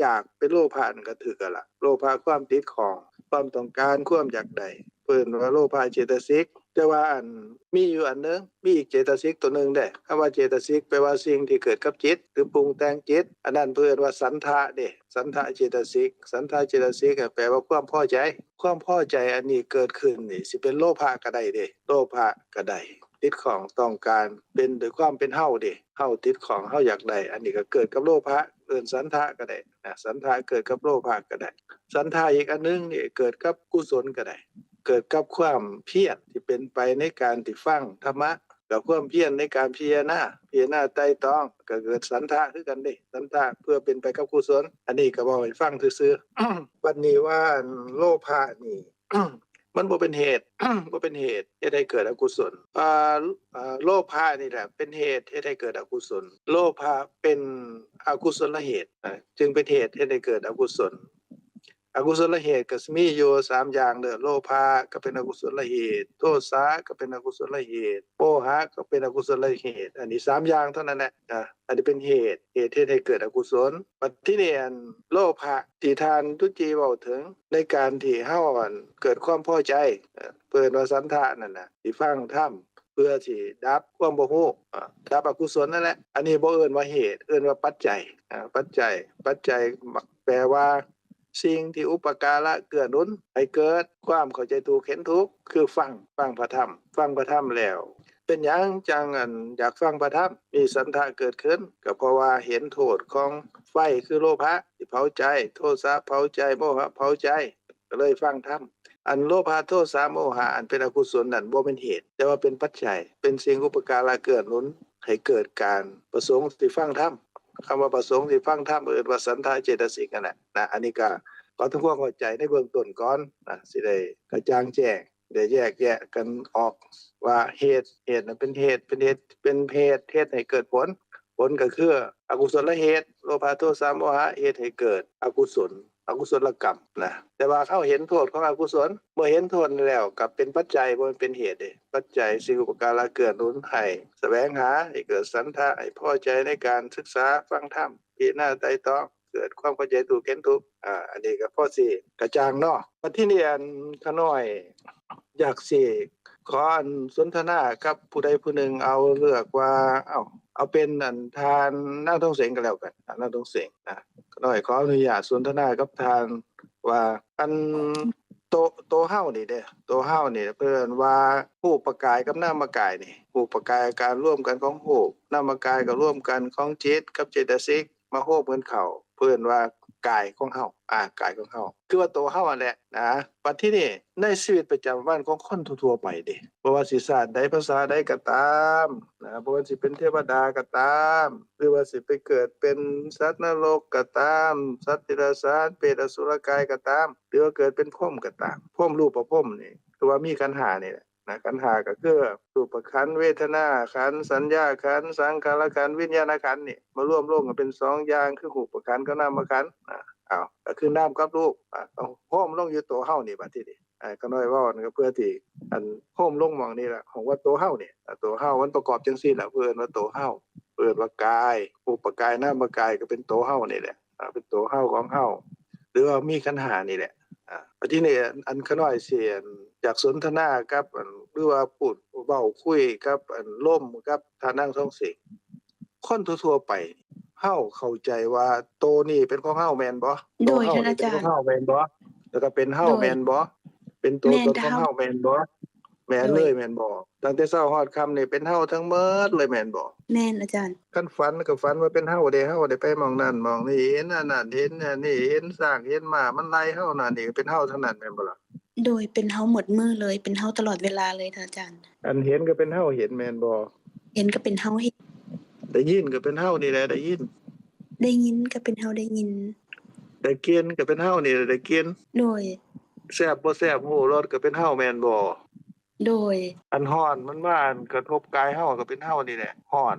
ຢາກເປັນໂລພະນັ້ນກໍຖືກແລ້ວລະ ໂລພະ ຄວາມຕິດຂ້ອງ ຄວາມຕ້ອງການ ຄວາມຢາກໄດ້ ເອີ້ນວ່າໂລພະເຈຕະສິກ. ແຕ່ວ່າ ອັນ ມີຢູ່ອັນໜຶ່ງ ມີອີກເຈຕະສິກຕົວໜຶ່ງເດ້. ຄຳວ່າເຈຕະສິກແປວ່າສິ່ງທີ່ເກີດກັບຈິດ ຫຼື ປຸງແຕ່ງຈິດ ອັນນັ້ນເພິ່ນເອີ້ນວ່າສັນທະເດ້ ສັນທະເຈຕະສິກ. ສັນທະເຈຕະສິກແປວ່າຄວາມພໍໃຈ. ຄວາມພໍໃຈອັນນີ້ເກີດຂຶ້ນນີ້ ຊິເປັນໂລພະກໍໄດ້ເດ້ ໂລພະກໍໄດ້ ຕິດຂ້ອງຕ້ອງການ ເປັນດ້ວຍຄວາມເປັນເຮົາເດ້ ເຮົາຕິດຂ້ອງ ເຮົາຢາກໄດ້ ອັນນີ້ກໍເກີດກັບໂລພະ ເອີ້ນສັນທະກໍໄດ້ນະ ສັນທະເກີດກັບໂລພະກໍໄດ້. ສັນທະອີກອັນໜຶ່ງນີ້ເກີດກັບກຸສົນກໍໄດ້ ເກີດກັບຄວາມພຽນທີ່ເປັນໄປໃນການທີ່ຟັງທຳມະ ກັບຄວາມພຽນໃນການພິຈາລະນາ ພິຈາລະນາໄຕ່ຕອງ ກໍເກີດສັນທະຄືກັນເດ້ ສັນທະເພື່ອເປັນໄປກັບກຸສົນ. ອັນນີ້ກໍເວົ້າໃຫ້ຟັງຊື່ໆ. ບັດນີ້ວ່າ ອັນ ໂລພະນີ້ ມັນບໍ່ເປັນເຫດ ບໍ່ເປັນເຫດເຮັດໃຫ້ເກີດອະກຸສົນ. ອ່າ ອ່າ ໂລພະນີ້ແຫຼະເປັນເຫດເຮັດໃຫ້ເກີດອະກຸສົນ. ໂລພະເປັນອະກຸສົນລະເຫດ ອາ ຈຶ່ງເປັນເຫດເຮັດໃຫ້ເກີດອະກຸສົນ. ອະກຸສົນລະເຫດກໍຊິມີຢູ່ສາມຢ່າງເດີ ໂລພະກໍເປັນອະກຸສົນລະເຫດ ໂທສະກໍເປັນອະກຸສົນລະເຫດ ໂມຫະກໍເປັນອະກຸສົນລະເຫດ. ອັນນີ້ສາມຢ່າງເທົ່ານັ້ນແຫຼະ ອາ ອັນນີ້ເປັນເຫດ ເຫດເຮັດໃຫ້ເກີດອະກຸສົນ. ບັດທີນີ້ ອັນ ໂລພະທີ່ທ່ານຕຸດຈີເວົ້າເຖິງ ໃນການທີ່ເຮົາ ອັນ ເກີດຄວາມພໍໃຈ ເອີ້ນວ່າສັນທະນັ້ນນະ ທີ່ຟັງທຳ ເພື່ອທີ່ດັບຄວາມບໍ່ຮູ້ ອາ ດັບອະກຸສົນນັ້ນແຫຼະ. ອັນນີ້ບໍ່ເອີ້ນວ່າເຫດ ເອີ້ນວ່າປັດໄຈ ອາ ປັດໄຈ ປັດໄຈແປວ່າສິ່ງທີ່ອຸປະກາລະເກື້ອໜູນໃຫ້ເກີດຄວາມເຂົ້າໃຈຖືກເຫັນຖືກ ຄືຟັງ ຟັງພະທຳ ຟັງພະທຳແລ້ວ ເປັນຫຍັງຈັ່ງ ອັນ ຢາກຟັງພະທຳ ມີສັນທະເກີດຂຶ້ນ? ກໍເພາະວ່າເຫັນໂທດຂອງໄຟ ຄືໂລພະທີ່ເຜົາໃຈ ໂທສະເຜົາໃຈ ໂມຫະເຜົາໃຈ ກໍເລີຍຟັງທຳ. ອັນໂລພະ ໂທສະ ໂມຫະ ອັນເປັນອະກຸສົນນັ້ນ ບໍ່ແມ່ນເຫດ ແຕ່ວ່າເປັນປັດໄຈ ເປັນສິ່ງອຸປະກາລະເກື້ອໜູນໃຫ້ເກີດການປະສົງທີ່ຟັງທຳ. ຄຳວ່າປະສົງທີ່ຟັງທຳ ເອີ້ນວ່າສັນທະເຈຕະສິກນັ້ນແຫຼະນະ. ອັນນີ້ກໍຂໍທຳຄວາມເຂົ້າໃຈໃນເບື້ອງຕົ້ນກ່ອນນະ ຊິໄດ້ກະຈ່າງແຈ້ງ ໄດ້ແຍກແຍະກັນອອກວ່າເຫດ ເຫດນັ້ນເປັນເຫດ ເປັນເຫດ ເປັນເຫດເຮັດໃຫ້ເກີດຜົນ ຜົນກໍຄືອະກຸສົນລະເຫດ ໂລພະ ໂທສະ ໂມຫະ ເຮັດໃຫ້ເກີດອະກຸສົນ ອະກຸສົນລະກຳນະ. ແຕ່ວ່າເຮົາເຫັນໂທດຂອງອະກຸສົນ ເມື່ອເຫັນໂທດແລ້ວກໍເປັນປັດໄຈ ບໍ່ແມ່ນເປັນເຫດເດ້. ປັດໄຈ ສິ່ງອຸປະກາລະເກື້ອໜູນໃຫ້ສະແຫວງຫາ ໃຫ້ເກີດສັນທະ ໃຫ້ພໍໃຈໃນການສຶກສາຟັງທຳ ພິຈາລະນາໄຕ່ຕອງ ເກີດຄວາມເຂົ້າໃຈຖືກເຫັນຖືກ. ອາ ອັນນີ້ກໍພໍຊິກະຈ່າງເນາະ. ບັດທີນີ້ ອັນ ຂ້ານ້ອຍຢາກຊິຂໍອັນສົນທະນາກັບຜູ້ໃດຜູ້ໜຶ່ງ ເອົາເລືອກວ່າ ເອົາ ເອົາເປັນອັນທ່ານນາງທອງເສງກໍແລ້ວກັນ ນາງທອງເສງນະ. ຂ້ານ້ອຍຂໍອະນຸຍາດສົນທະນາກັບທ່ານວ່າ ອັນ ໂຕ ໂຕເຮົານີ້ເດ້ ໂຕເຮົານີ້ເພິ່ນວ່າຮູບປະກາຍກັບນາມມະກາຍນີ້ ຮູບປະກາຍ ການລວມກັນຂອງຮູບ ນາມມະກາຍກໍລວມກັນຂອງຈິດກັບເຈຕະສິກ ມາໂຮມກັນເຂົ້າ ເພິ່ນວ່າກາຍຂອງເຮົາ ອາ ກາຍຂອງເຮົາ ຄືວ່າໂຕເຮົາຫັ້ນແຫຼະນະ. ບັດທີນີ້ໃນຊີວິດປະຈຳວັນຂອງຄົນທົ່ວໆໄປເດ້ ບໍ່ວ່າຊິຊາດໃດພາສາໃດກໍຕາມນະ ບໍ່ວ່າຊິເປັນເທວະດາກໍຕາມ ຫຼືວ່າຊິໄປເກີດເປັນສັດນະລົກກໍຕາມ ສັດເດຍລະສານ ເປດ ອະສຸລະກາຍກໍຕາມ ຫຼືວ່າເກີດເປັນພົມກໍຕາມ ພົມ ຮູບປະພົມນີ້ ຄືວ່າມີຂັນຫ້ານີ້ແຫຼະ ນະ ຂັນຫ້າກໍຄືຮູບປະຂັນ ເວທະນາຂັນ ສັນຍາຂັນ ສັງຂາລະຂັນ ວິນຍານະຂັນນີ້ ມາລວມລົງກັນເປັນສອງຢ່າງ ຄືຮູບປະຂັນກັບນາມມະຂັນ. ອາ ເອົາ ກໍຄືນາມກັບຮູບ ອາ ຕ້ອງໂຮມລົງຢູ່ໂຕເຮົານີ້ ບັດທີນີ້ ອາ ຂ້ານ້ອຍເວົ້ານັ້ນກໍເພື່ອທີ່ ອັນ ໂຮມລົງໝ່ອງນີ້ລະ ຂອງວ່າໂຕເຮົານີ້ ອາ ໂຕເຮົາມັນປະກອບຈັ່ງຊີ້ລະ ເພິ່ນວ່າໂຕເຮົາ ເພິ່ນວ່າກາຍ ຮູບປະກາຍ ນາມມະກາຍ ກໍເປັນໂຕເຮົານີ້ແຫຼະ ອາ ເປັນໂຕເຮົາຂອງເຮົາ ຫຼືວ່າມີຂັນຫ້ານີ້ແຫຼະ. ອາ ບັດທີນີ້ ອັນ ຂ້ານ້ອຍຊິ ອັນ ຢາກສົນທະນາກັບ ອັນ ຫຼືວ່າພູດເວົ້າຄຸຍກັບ ອັນ ລົມກັບທ່ານນາງທອງເສງ. ຄົນທົ່ວໆໄປ ເຮົາເຂົ້າໃຈວ່າໂຕນີ້ເປັນຂອງເຮົາແມ່ນບໍ່? ໂຕເຮົານີ້ເປັນຂອງເຮົາແມ່ນບໍ່? ແລ້ວກໍເປັນເຮົາແມ່ນບໍ່? ເປັນໂຕຕົນຂອງເຮົາແມ່ນບໍ່? ແມ່ນເລີຍແມ່ນບໍ່? ຕັ້ງແຕ່ເຊົ້າຮອດຄ່ຳນີ້ເປັນເຮົາທັງໝົດເລີຍແມ່ນບໍ່? ແມ່ນອາຈານ. ຄັນຝັນກໍຝັນວ່າເປັນເຮົາເດ້ ເຮົາໄດ້ໄປໝ່ອງນັ້ນໝ່ອງນີ້ ເຫັນອັນນັ້ນເຫັນອັນນີ້ ເຫັນຊ້າງເຫັນມ້າມັນໄລ່ເຮົານັ້ນນີ້ ເປັນເຮົາທັງນັ້ນແມ່ນບໍ່ລະ? ໂດຍ ເປັນເຮົາໝົດມື້ເລີຍ ເປັນເຮົາຕະຫຼອດເວລາເລີຍທ່ານອາຈານ. ອັນເຫັນກໍເປັນເຮົາເຫັນແມ່ນບໍ່? ເຫັນກໍເປັນເຮົາເຫັນ. ໄດ້ຍິນກໍເປັນເຮົານີ້ແຫຼະໄດ້ຍິນ. ໄດ້ຍິນກໍເປັນເຮົາໄດ້ຍິນ. ໄດ້ກິ່ນກໍເປັນເຮົານີ້ແຫຼະໄດ້ກິ່ນ. ໂດຍ. ແຊບບໍ່ແຊບ ຮູ້ລົດກໍເປັນເຮົາແມ່ນບໍ່? ໂດຍ. ອັນຮ້ອນມັນມາ ອັນກະທົບກາຍເຮົາກໍເປັນເຮົານີ້ແຫຼະຮ້ອນ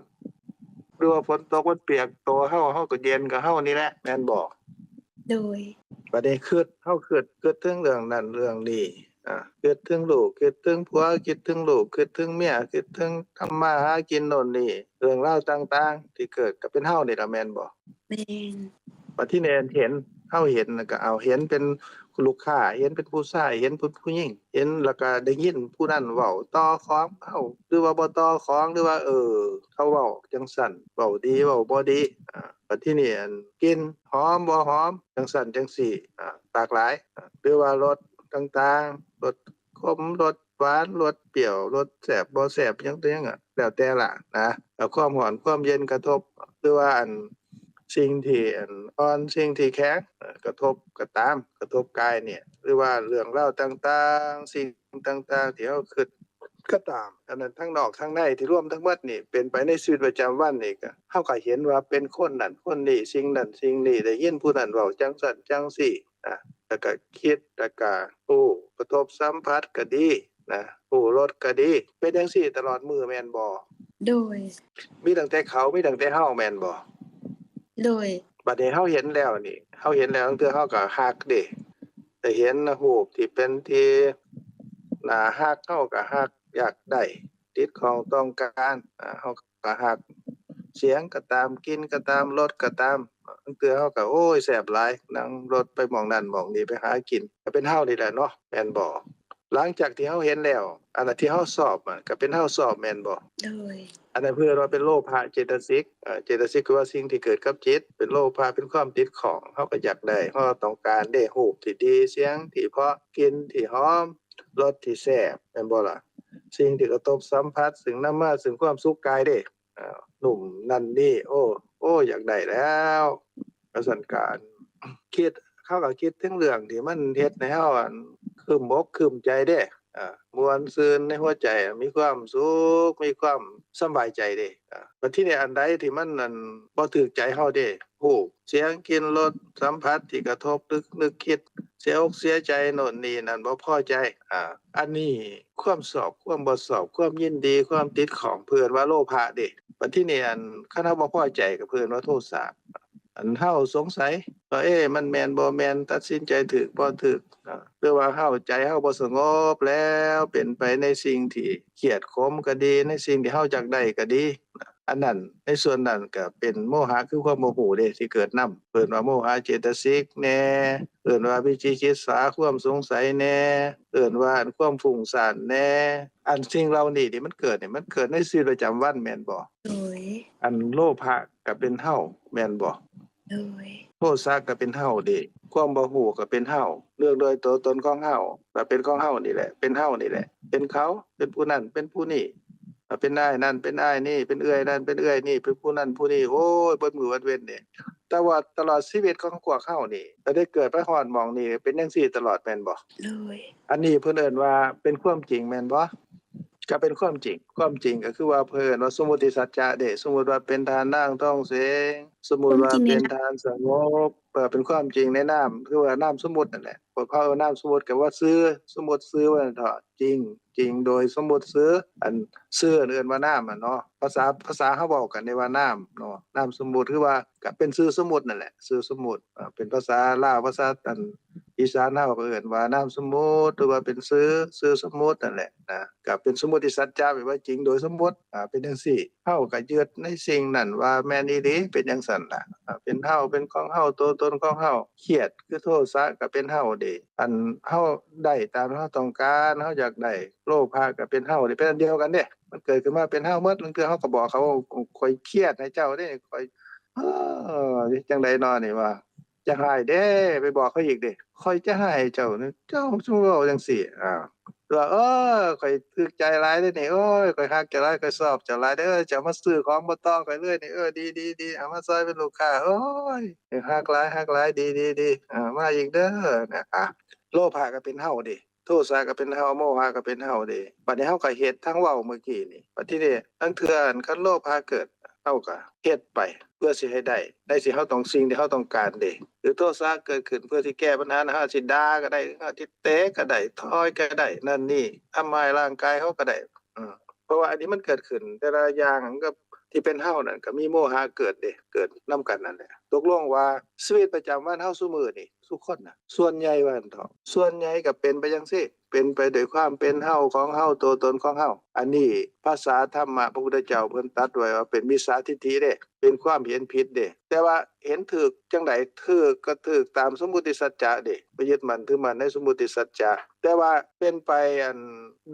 ຫຼືວ່າຝົນຕົກມັນປຽກໂຕເຮົາ ເຮົາກໍເຢັນກໍເຮົານີ້ແຫຼະແມ່ນບໍ່? ໂດຍ. ບັດນີ້ຄິດ ເຮົາຄິດ ຄິດເຖິງເລື່ອງນັ້ນເລື່ອງນີ້ ອາ ຄິດເຖິງລູກ ຄິດເຖິງຜົວ ຄິດເຖິງລູກ ຄິດເຖິງເມຍ ຄິດເຖິງທຳມາຫາກິນໂນ່ນນີ້ ເລື່ອງລາວຕ່າງໆທີ່ເກີດກໍເປັນເຮົານີ້ລະແມ່ນບໍ່? ແມ່ນ. ບັດທີນີ້ເຫັນ ເຮົາເຫັນແລ້ວກໍເອົາ ເຫັນເປັນລູກຄ້າ ເຫັນເປັນຜູ້ຊາຍ ເຫັນເປັນຜູ້ຍິງ ເຫັນແລ້ວກໍໄດ້ຍິນຜູ້ນັ້ນເວົ້າຕໍ່ຂອງເຮົາ ຫຼືວ່າບໍ່ຕໍ່ຂອງ ຫຼືວ່າ ເອີ ເຂົາເວົ້າຈັ່ງຊັ້ນ ເວົ້າດີເວົ້າບໍ່ດີ ອາ ບັດທີນີ້ ອັນ ກິ່ນຫອມບໍ່ຫອມ ຈັ່ງຊັ້ນຈັ່ງຊີ້ ອາ ຫຼາກຫຼາຍ ອາ ຫຼືວ່າລົດຕ່າງໆ ລົດ ຂົມ ລົດຫວານ ລົດປ່ຽວ ລົດແຊບບໍ່ແຊບ ຫຍັງຕົວຫຍັງ ອາ ແລ້ວແຕ່ລະນະ ແລ້ວຄວາມຮ້ອນຄວາມເຢັນກະທົບ ຫຼືວ່າ ອັນ ສິ່ງທີ່ ອັນ ອ່ອນ ສິ່ງທີ່ແຂງ ເອີ ກະທົບກໍຕາມ ກະທົບກາຍນີ້ ຫຼືວ່າເລື່ອງລາວຕ່າງໆ ສິ່ງຕ່າງໆທີ່ເຮົາຄິດກໍຕາມ ອັນນັ້ນທັງນອກທັງໃນທີ່ລວມທັງໝົດນີ້ ເປັນໄປໃນຊີວິດປະຈຳວັນນີ້ ກໍ ເຮົາກໍເຫັນວ່າເປັນຄົນນັ້ນຄົນນີ້ ສິ່ງນັ້ນສິ່ງນີ້ ໄດ້ຍິນຜູ້ນັ້ນເວົ້າຈັ່ງຊັ້ນຈັ່ງຊີ້ ອາ ແລ້ວກະຄິດ ແລ້ວກະຮູ້ ກະທົບສຳຜັດກະດີນະ ຮູ້ລົດກະດີ ເປັນຈັ່ງຊີ້ຕະຫຼອດມື້ແມ່ນບໍ່? ໂດຍ. ມີຕັ້ງແຕ່ເຂົາ ມີຕັ້ງແຕ່ເຮົາແມ່ນບໍ່? ໂດຍ. ບັດນີ້ເຮົາເຫັນແລ້ວນີ້ ເຮົາເຫັນແລ້ວ ລາງເທື່ອເຮົາກະຮັກເດ້ ໄດ້ເຫັນຮູບທີ່ເປັນທີ່ໜ້າຮັກ ເຮົາກະຮັກ ຢາກໄດ້ ຕິດຂ້ອງຕ້ອງການ ອາ ເຮົາ ກໍຮັກ ສຽງກໍຕາມ ກິ່ນກໍຕາມ ລົດກໍຕາມ ບາງເທື່ອເຮົາກໍ ໂອ້ຍ ແຊບຫຼາຍ ນັ່ງລົດໄປໝ່ອງນັ້ນໝ່ອງນີ້ ໄປຫາກິນ ກໍເປັນເຮົານີ້ແຫຼະເນາະ ແມ່ນບໍ່? ຫຼັງຈາກທີ່ເຮົາເຫັນແລ້ວ ອັນນັ້ນທີ່ເຮົາຊອບ ມັນກໍເປັນເຮົາຊອບແມ່ນບໍ່? ໂດຍ. ອັນນັ້ນເພິ່ນວ່າເປັນໂລພະເຈຕະສິກ ເອີ ເຈຕະສິກຄືວ່າສິ່ງທີ່ເກີດກັບຈິດ ເປັນໂລພະ ເປັນຄວາມຕິດຂ້ອງ ເຮົາກໍຢາກໄດ້ ເຮົາຕ້ອງການເດ້ ຮູບທີ່ດີ ສຽງທີ່ເພາະ ກິ່ນທີ່ຫອມ ລົດທີ່ແຊບ ແມ່ນບໍ່ລະ? ສິ່ງທີ່ກະທົບສຳຜັດ ຊຶ່ງນຳມາຊຶ່ງຄວາມສຸກກາຍເດ້ ອາ ນຸ້ມນັ້ນນີ້ ໂອ້ ໂອ້ ຢາກໄດ້ແລ້ວ ວ່າຊັ້ນກະ ອັນ ຄິດ ເຮົາກໍຄິດເຖິງເລື່ອງທີ່ມັນເຮັດໃຫ້ເຮົາ ອັນ ຄຶ້ມອົກຄຶ້ມໃຈເດ້ ອາ ມ່ວນຊື່ນໃນຫົວໃຈ ມີຄວາມສຸກ ມີຄວາມສຳບາຍໃຈເດ້ ອາ ບັດທີນີ້ອັນໃດທີ່ມັນ ອັນ ບໍ່ຖືກໃຈເຮົາເດ້ ຮູບ ສຽງ ກິ່ນ ລົດ ສຳຜັດທີ່ກະທົບ ນຶກ ນຶກຄິດ ເສຍອົກເສຍໃຈໂນ່ນນີ້ນັ້ນ ບໍ່ພໍໃຈ ອາ ອັນນີ້ຄວາມຊອບ ຄວາມບໍ່ຊອບ ຄວາມຍິນດີ ຄວາມຕິດຂ້ອງ ເພິ່ນວ່າໂລພະເດ້ ບັດທີນີ້ ອັນ ຄັນເຮົາບໍ່ພໍໃຈ ກໍເພິ່ນວ່າໂທສະ ອັນ ເຮົາສົງໄສວ່າ ເອ ມັນແມ່ນບໍ່ແມ່ນ ຕັດສິນໃຈຖືກບໍ່ຖືກ ອາ ຫຼືວ່າເຮົາ ໃຈເຮົາບໍ່ສະຫງົບແລ້ວ ເປັນໄປໃນສິ່ງທີ່ຄຽດຂົມກໍດີ ໃນສິ່ງທີ່ເຮົາຢາກໄດ້ກໍດີ ອັນນັ້ນ ໃນສ່ວນນັ້ນກໍເປັນໂມຫະ ຄືຄວາມບໍ່ຮູ້ເດ້ ທີ່ເກີດນຳ ເອີ້ນວ່າໂມຫະເຈຕະສິກແດ່ ເອີ້ນວ່າວິຈິກິດສາ ຄວາມສົງໄສແດ່ ເອີ້ນວ່າອັນຄວາມຟຸ້ງສ້ານແດ່. ອັນສິ່ງເຫຼົ່ານີ້ທີ່ມັນເກີດນີ້ ມັນເກີດໃນຊີວິດປະຈຳວັນແມ່ນບໍ່? ໂດຍ ອັນໂລພະກໍເປັນເຮົາແມ່ນບໍ່? ໂດຍ ໂທສະກໍເປັນເຮົາເດ້ ຄວາມບໍ່ຮູ້ກໍເປັນເຮົາ ເລື່ອງໂດຍຕົວຕົນຂອງເຮົາ ກໍເປັນຂອງເຮົານີ້ແຫຼະ ເປັນເຮົານີ້ແຫຼະ ເປັນເຂົາ ເປັນຜູ້ນັ້ນ ເປັນຜູ້ນີ້ ເປັນອ້າຍນັ້ນ ເປັນອ້າຍນີ້ ເປັນເອື້ອຍນັ້ນ ເປັນເອື້ອຍນີ້ ເປັນຜູ້ນັ້ນຜູ້ນີ້ ໂອ້ຍ ເບິດມື້ເບິດເວັນນີ້. ແຕ່ວ່າຕະຫຼອດຊີວິດຂອງພວກເຮົານີ້ ກໍໄດ້ເກີດມາຮອດໝ່ອງນີ້ ເປັນຈັ່ງຊີ້ຕະຫຼອດແມ່ນບໍ່? ໂດຍ ອັນນີ້ເພິ່ນເອີ້ນວ່າເປັນຄວາມຈິງແມ່ນບໍ່? ກໍເປັນຄວາມຈິງ ຄວາມຈິງກໍຄືວ່າເພິ່ນເອີ້ນວ່າສົມມຸດຕິສັດຈະເດ້ ສົມມຸດວ່າເປັນທ່ານນາງທອງເສງ ສົມມຸດວ່າເປັນທ່ານສະຫງົບ ເອີ ເປັນຄວາມຈິງໃນນາມ ຄືວ່ານາມສົມມຸດນັ້ນແຫຼະ ພວກເຮົາເອີ້ນນາມສົມມຸດ ກໍວ່າຊື່ ສົມມຸດຊື່ວ່າຊັ້ນເຖາະ ຈິງ ຈິງໂດຍສົມມຸດຊື່ ອັນຊື່ເອີ້ນວ່ານາມຫັ້ນເນາະ ພາສາ ພາສາເຮົາເວົ້າກັນໄດ້ວ່ານາມເນາະ ນາມສົມມຸດ ຄືວ່າກໍເປັນຊື່ສົມມຸດນັ້ນແຫຼະ ຊື່ສົມມຸດ ເປັນພາສາລາວ ພາສາອັນ ອີສານເຮົາກໍເອີ້ນວ່ານາມສົມມຸດ ຫຼືວ່າເປັນຊື່ ຊື່ສົມມຸດນັ້ນແຫຼະນະ ກໍເປັນສົມມຸດຕິສັດຈະ ແປວ່າຈິງໂດຍສົມມຸດ ອາ ເປັນຈັ່ງຊີ້ ເຮົາກໍຍຶດໃນສິ່ງນັ້ນວ່າແມ່ນອີ່ຫຼີ ເປັນຈັ່ງຊັ້ນລະ ອາ ເປັນເຮົາ ເປັນຂອງເຮົາ ຕົວຕົນຂອງເຮົາ ຄຽດຄືໂທສະກໍເປັນເຮົາເດ້ ອັນເຮົາໄດ້ຕາມເຮົາຕ້ອງການ ເຮົາຢາກໄດ້ ໂລພະກໍເປັນເຮົາເດ້ ເປັນອັນດຽວກັນເດ້ ມັນເກີດຂຶ້ນມາເປັນເຮົາໝົດ ລາງເທື່ອເຮົາກໍບອກເຂົາ ຂ້ອຍຄຽດໃຫ້ເຈົ້າເດ້ ຂ້ອຍ ເອີ ຈັ່ງໃດນໍນີ້ວ່າ ຈະຮ້າຍເດ້ ໄປບອກເຂົາອີກເດ້ ຂ້ອຍຈະຮ້າຍໃຫ້ເຈົ້າ ເຈົ້າຄືເວົ້າຈັ່ງຊີ້ ອາ ວ່າ ເອີ ຂ້ອຍຖືກໃຈຫຼາຍເດ້ນີ້ ໂອ້ຍ ຂ້ອຍຮັກເຈົ້າຫຼາຍ ຂ້ອຍຊອບເຈົ້າຫຼາຍເດີ ເຈົ້າມາຊື້ຂອງບໍ່ຕໍ່ຂ້ອຍເລີຍນີ້ ເອີ ດີໆໆ ເອົາມາຊ່ອຍເປັນລູກຄ້າ ໂອ້ຍ ຮັກຫຼາຍ ຮັກຫຼາຍ ດີໆໆ ເອີ ມາອີກເດີ ນະ ອາ ໂລພະກໍເປັນເຮົາເດ້ ໂທສະກໍເປັນເຮົາ ໂມຫະກໍເປັນເຮົາເດ້ ບັດນີ້ເຮົາກໍເຮັດທັງເວົ້າເມື່ອກີ້ນີ້ ບັດທີນີ້ ລາງເທື່ອ ອັນ ຄັນໂລພະເກີດ ເຮົາກໍເຮັດໄປເພື່ອຊິໃຫ້ໄດ້ ໃນສິ່ງເຮົາຕ້ອງ ສິ່ງທີ່ເຮົາຕ້ອງການເດ້ ຫຼືໂທສະເກີດຂຶ້ນເພື່ອຊິແກ້ບັນຫາ ເຮົາຊິດ່າກໍໄດ້ ເຮົາຊິເຕະກໍໄດ້ ຖອຍກໍໄດ້ ນັ້ນນີ້ ທຳຮ້າຍຮ່າງກາຍເຮົາກໍໄດ້ ເອີ ເພາະວ່າອັນນີ້ມັນເກີດຂຶ້ນ ແຕ່ລະຢ່າງກໍທີ່ເປັນເຮົານັ້ນ ກໍມີໂມຫະເກີດເດ້ ເກີດນຳກັນນັ້ນແຫຼະ ຕົກລົງວ່າຊີວິດປະຈຳວັນເຮົາຊຸມື້ນີ້ ທຸກຄົນນະ ສ່ວນໃຫຍ່ວ່າຊັ້ນເຖາະ ສ່ວນໃຫຍ່ກໍເປັນໄປຈັ່ງຊີ້ ເປັນໄປໂດຍຄວາມເປັນເຮົາ ຂອງເຮົາ ຕົວຕົນຂອງເຮົາ ອັນນີ້ພາສາທຳມະ ພະພຸດທະເຈົ້າເພິ່ນຕັດໄວ້ວ່າເປັນມິດສາທິດຖິເດ້ ເປັນຄວາມເຫັນຜິດເດ້ ແຕ່ວ່າເຫັນຖືກຈັ່ງໃດ? ຖືກກໍຖືກຕາມສົມມຸດຕິສັດຈະເດ້ ໄປຍຶດໝັ້ນຖືໝັ້ນໃນສົມມຸດຕິສັດຈະ ແຕ່ວ່າເປັນໄປ ອັນ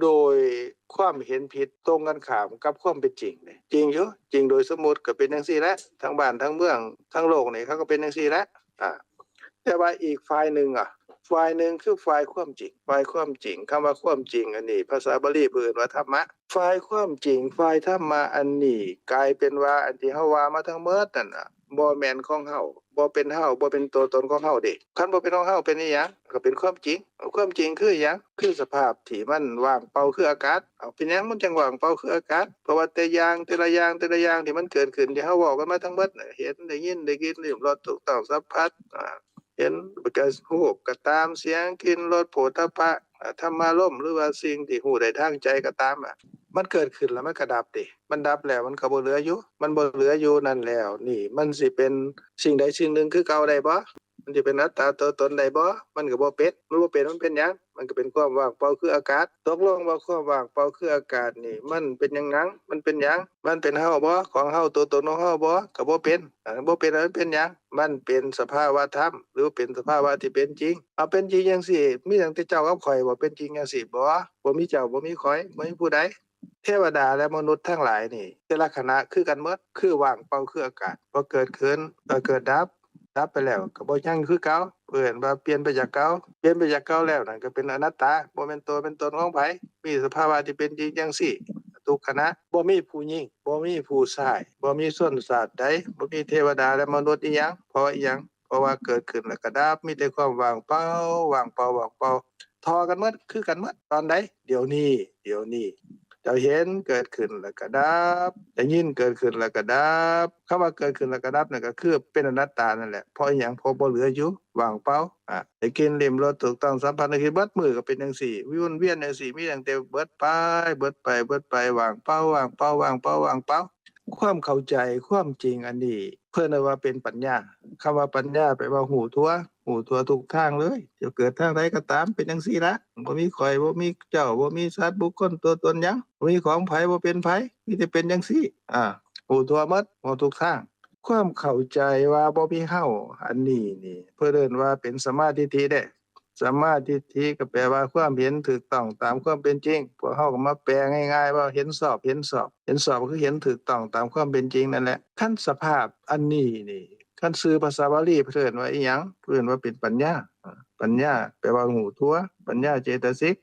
ໂດຍຄວາມເຫັນຜິດ ຕົງກັນຂ້າມກັບຄວາມເປັນຈິງເດ້ ຈິງຢູ່ ຈິງໂດຍສົມມຸດກໍເປັນຈັ່ງຊີ້ແຫຼະ ທັງບ້ານທັງເມືອງ ທັງໂລກນີ້ ເຂົາກໍເປັນຈັ່ງຊີ້ແຫຼະ ອາ ແຕ່ວ່າອີກຝ່າຍໜຶ່ງອະ ຝ່າຍໜຶ່ງຄືຝ່າຍຄວາມຈິງ ຝ່າຍຄວາມຈິງ ຄຳວ່າຄວາມຈິງອັນນີ້ ພາສາບາລີເພິ່ນເອີ້ນວ່າທຳມະ ຝ່າຍຄວາມຈິງ ຝ່າຍທຳມະອັນນີ້ ກາຍເປັນວ່າອັນທີ່ເຮົາວ່າມາທັງໝົດນັ້ນນະ ບໍ່ແມ່ນຂອງເຮົາ ບໍ່ເປັນເຮົາ ບໍ່ເປັນຕົວຕົນຂອງເຮົາເດ້ ຄັນບໍ່ເປັນຂອງເຮົາເປັນອີ່ຫຍັງ? ກໍເປັນຄວາມຈິງ ຄວາມຈິງຄືອີ່ຫຍັງ? ຄືສະພາບທີ່ມັນວ່າງເປົ່າຄືອາກາດ ເອົາ ເປັນຫຍັງມັນຈັ່ງວ່າງເປົ່າຄືອາກາດ? ເພາະວ່າແຕ່ຢ່າງ ແຕ່ລະຢ່າງ ແຕ່ລະຢ່າງທີ່ມັນເກີດຂຶ້ນ ທີ່ເຮົາເວົ້າກັນມາທັງໝົດ ເຫັນ ໄດ້ຍິນ ໄດ້ກິ່ນ ລິ້ມລົດ ຖືກຕ້ອງສຳຜັດ ອາ ເຫັນ ກະຮູບກໍຕາມ ສຽງ ກິ່ນ ລົດ ໂຜດຖະພະ ອາ ທຳມາລົມ ຫຼືວ່າສິ່ງທີ່ຮູ້ໄດ້ທາງໃຈກໍຕາມ ອາ ມັນເກີດຂຶ້ນແລ້ວມັນກໍດັບເດ້ ມັນດັບແລ້ວມັນກໍບໍ່ເຫຼືອຢູ່ ມັນບໍ່ເຫຼືອຢູ່ນັ້ນແລ້ວ ນີ້ມັນຊິເປັນສິ່ງໃດສິ່ງໜຶ່ງຄືເກົ່າໄດ້ບໍ່? ມັນຊິເປັນອັດຕາຕົວຕົນໄດ້ບໍ່? ມັນກໍບໍ່ເປັນ ມັນບໍ່ເປັນ ມັນເປັນຫຍັງ? ມັນກໍເປັນຄວາມວ່າງເປົ່າຄືອາກາດ ຕົກລົງວ່າຄວາມວ່າງເປົ່າຄືອາກາດນີ້ ມັນເປັນຫຍັງ? ມັນເປັນຫຍັງ? ມັນເປັນເຮົາບໍ່? ຂອງເຮົາ ຕົວຕົນຂອງເຮົາບໍ່? ກໍບໍ່ເປັນ ອາ ບໍ່ເປັນແລ້ວມັນເປັນຫຍັງ? ມັນເປັນສະພາວະທຳ ຫຼືເປັນສະພາວະທີ່ເປັນຈິງ ເອົາ ເປັນຈິງຈັ່ງຊີ້ ມີຕັ້ງແຕ່ເຈົ້າກັບຂ້ອຍບໍ່? ເປັນຈິງຈັ່ງຊີ້ບໍ່? ບໍ່ມີເຈົ້າ ບໍ່ມີຂ້ອຍ ບໍ່ມີຜູ້ໃດ ເທວະດາ ແລະ ມະນຸດທັງຫຼາຍນີ້ ແຕ່ລະຂະນະຄືກັນໝົດ ຄືວ່າງເປົ່າ ຄືອາກາດ ພໍເກີດຂຶ້ນກໍເກີດດັບ ດັບໄປແລ້ວກໍບໍ່ຍັງຄືເກົ່າ ເອີ້ນວ່າປ່ຽນໄປຈາກເກົ່າ ປ່ຽນໄປຈາກເກົ່າແລ້ວນັ້ນກໍເປັນອະນັດຕາ ບໍ່ແມ່ນຕົວເປັນຕົນຂອງໃຜ ມີສະພາວະທີ່ເປັນຈິງຈັ່ງຊີ້ ທຸກຂະນະ ບໍ່ມີຜູ້ຍິງ ບໍ່ມີຜູ້ຊາຍ ບໍ່ມີຊົນຊາດໃດ ບໍ່ມີເທວະດາ ແລະ ມະນຸດອີ່ຫຍັງ ເພາະວ່າອີ່ຫຍັງ? ເພາະວ່າເກີດຂຶ້ນແລ້ວກໍດັບ ມີແຕ່ຄວາມວ່າງເປົ່າ ວ່າງເປົ່າ ວ່າງເປົ່າ ທໍ່ກັນໝົດ ຄືກັນໝົດ ຕອນໃດ? ດຽວນີ້ ດຽວນີ້ ເຈົ້າເຫັນເກີດຂຶ້ນແລ້ວກໍດັບ ໄດ້ຍິນເກີດຂຶ້ນແລ້ວກໍດັບ ຄຳວ່າເກີດຂຶ້ນແລ້ວກໍດັບນັ້ນກໍຄືເປັນອະນັດຕານັ້ນແຫຼະ ເພາະອີ່ຫຍັງ? ເພາະບໍ່ເຫຼືອຢູ່ ວ່າງເປົ່າ ອາ ໄດ້ກິ່ນ ລິ້ມລົດ ຖືກຕ້ອງສຳຜັດ ໄດ້ກິນ ເບິດມື້ກໍເປັນຈັ່ງຊີ້ ວຽນ ວຽນຈັ່ງຊີ້ ມີຕັ້ງແຕ່ເບິດໄປ ເບິດໄປ ເບິດໄປ ວ່າງເປົ່າ ວ່າງເປົ່າ ວ່າງເປົ່າ ວ່າງເປົ່າ ຄວາມເຂົ້າໃຈ ຄວາມຈິງອັນນີ້ ເພິ່ນເອີ້ນວ່າເປັນປັນຍາ ຄຳວ່າປັນຍາແປວ່າຮູ້ທົ່ວ ຮູ້ທົ່ວທຸກທາງເລີຍ ຈະເກີດທາງໃດກໍຕາມ ເປັນຈັ່ງຊີ້ລະ ບໍ່ມີຂ້ອຍ ບໍ່ມີເຈົ້າ ບໍ່ມີສັດບຸກຄົນຕົວຕົນຫຍັງ ບໍ່ມີຂອງໃຜ ບໍ່ເປັນໃຜ ມີແຕ່ເປັນຈັ່ງຊີ້ ອາ ຮູ້ທົ່ວໝົດ ຮູ້ທຸກທາງ. ຄວາມເຂົ້າໃຈວ່າບໍ່ມີເຮົາ ອັນນີ້ນີ້ ເພິ່ນເອີ້ນວ່າເປັນສຳມາທິດຖິເດ້. ສຳມາທິດຖິກໍແປວ່າຄວາມເຫັນຖືກຕ້ອງຕາມຄວາມເປັນຈິງ. ພວກເຮົາກໍມາແປງ່າຍໆວ່າເຫັນຊອບ ເຫັນຊອບ ເຫັນຊອບກໍຄືເຫັນຖືກຕ້ອງຕາມຄວາມເປັນຈິງນັ້ນແຫຼະ. ຄັນສະພາບອັນນີ້ນີ້ ຄັນຊື່ພາສາບາລີເພິ່ນເອີ້ນວ່າອີ່ຫຍັງ? ເພິ່ນເອີ້ນວ່າເປັນປັນຍາ. ອາ ປັນຍາແປວ່າຮູ້ທົ່ວ ປັນຍາເຈຕະສິກ.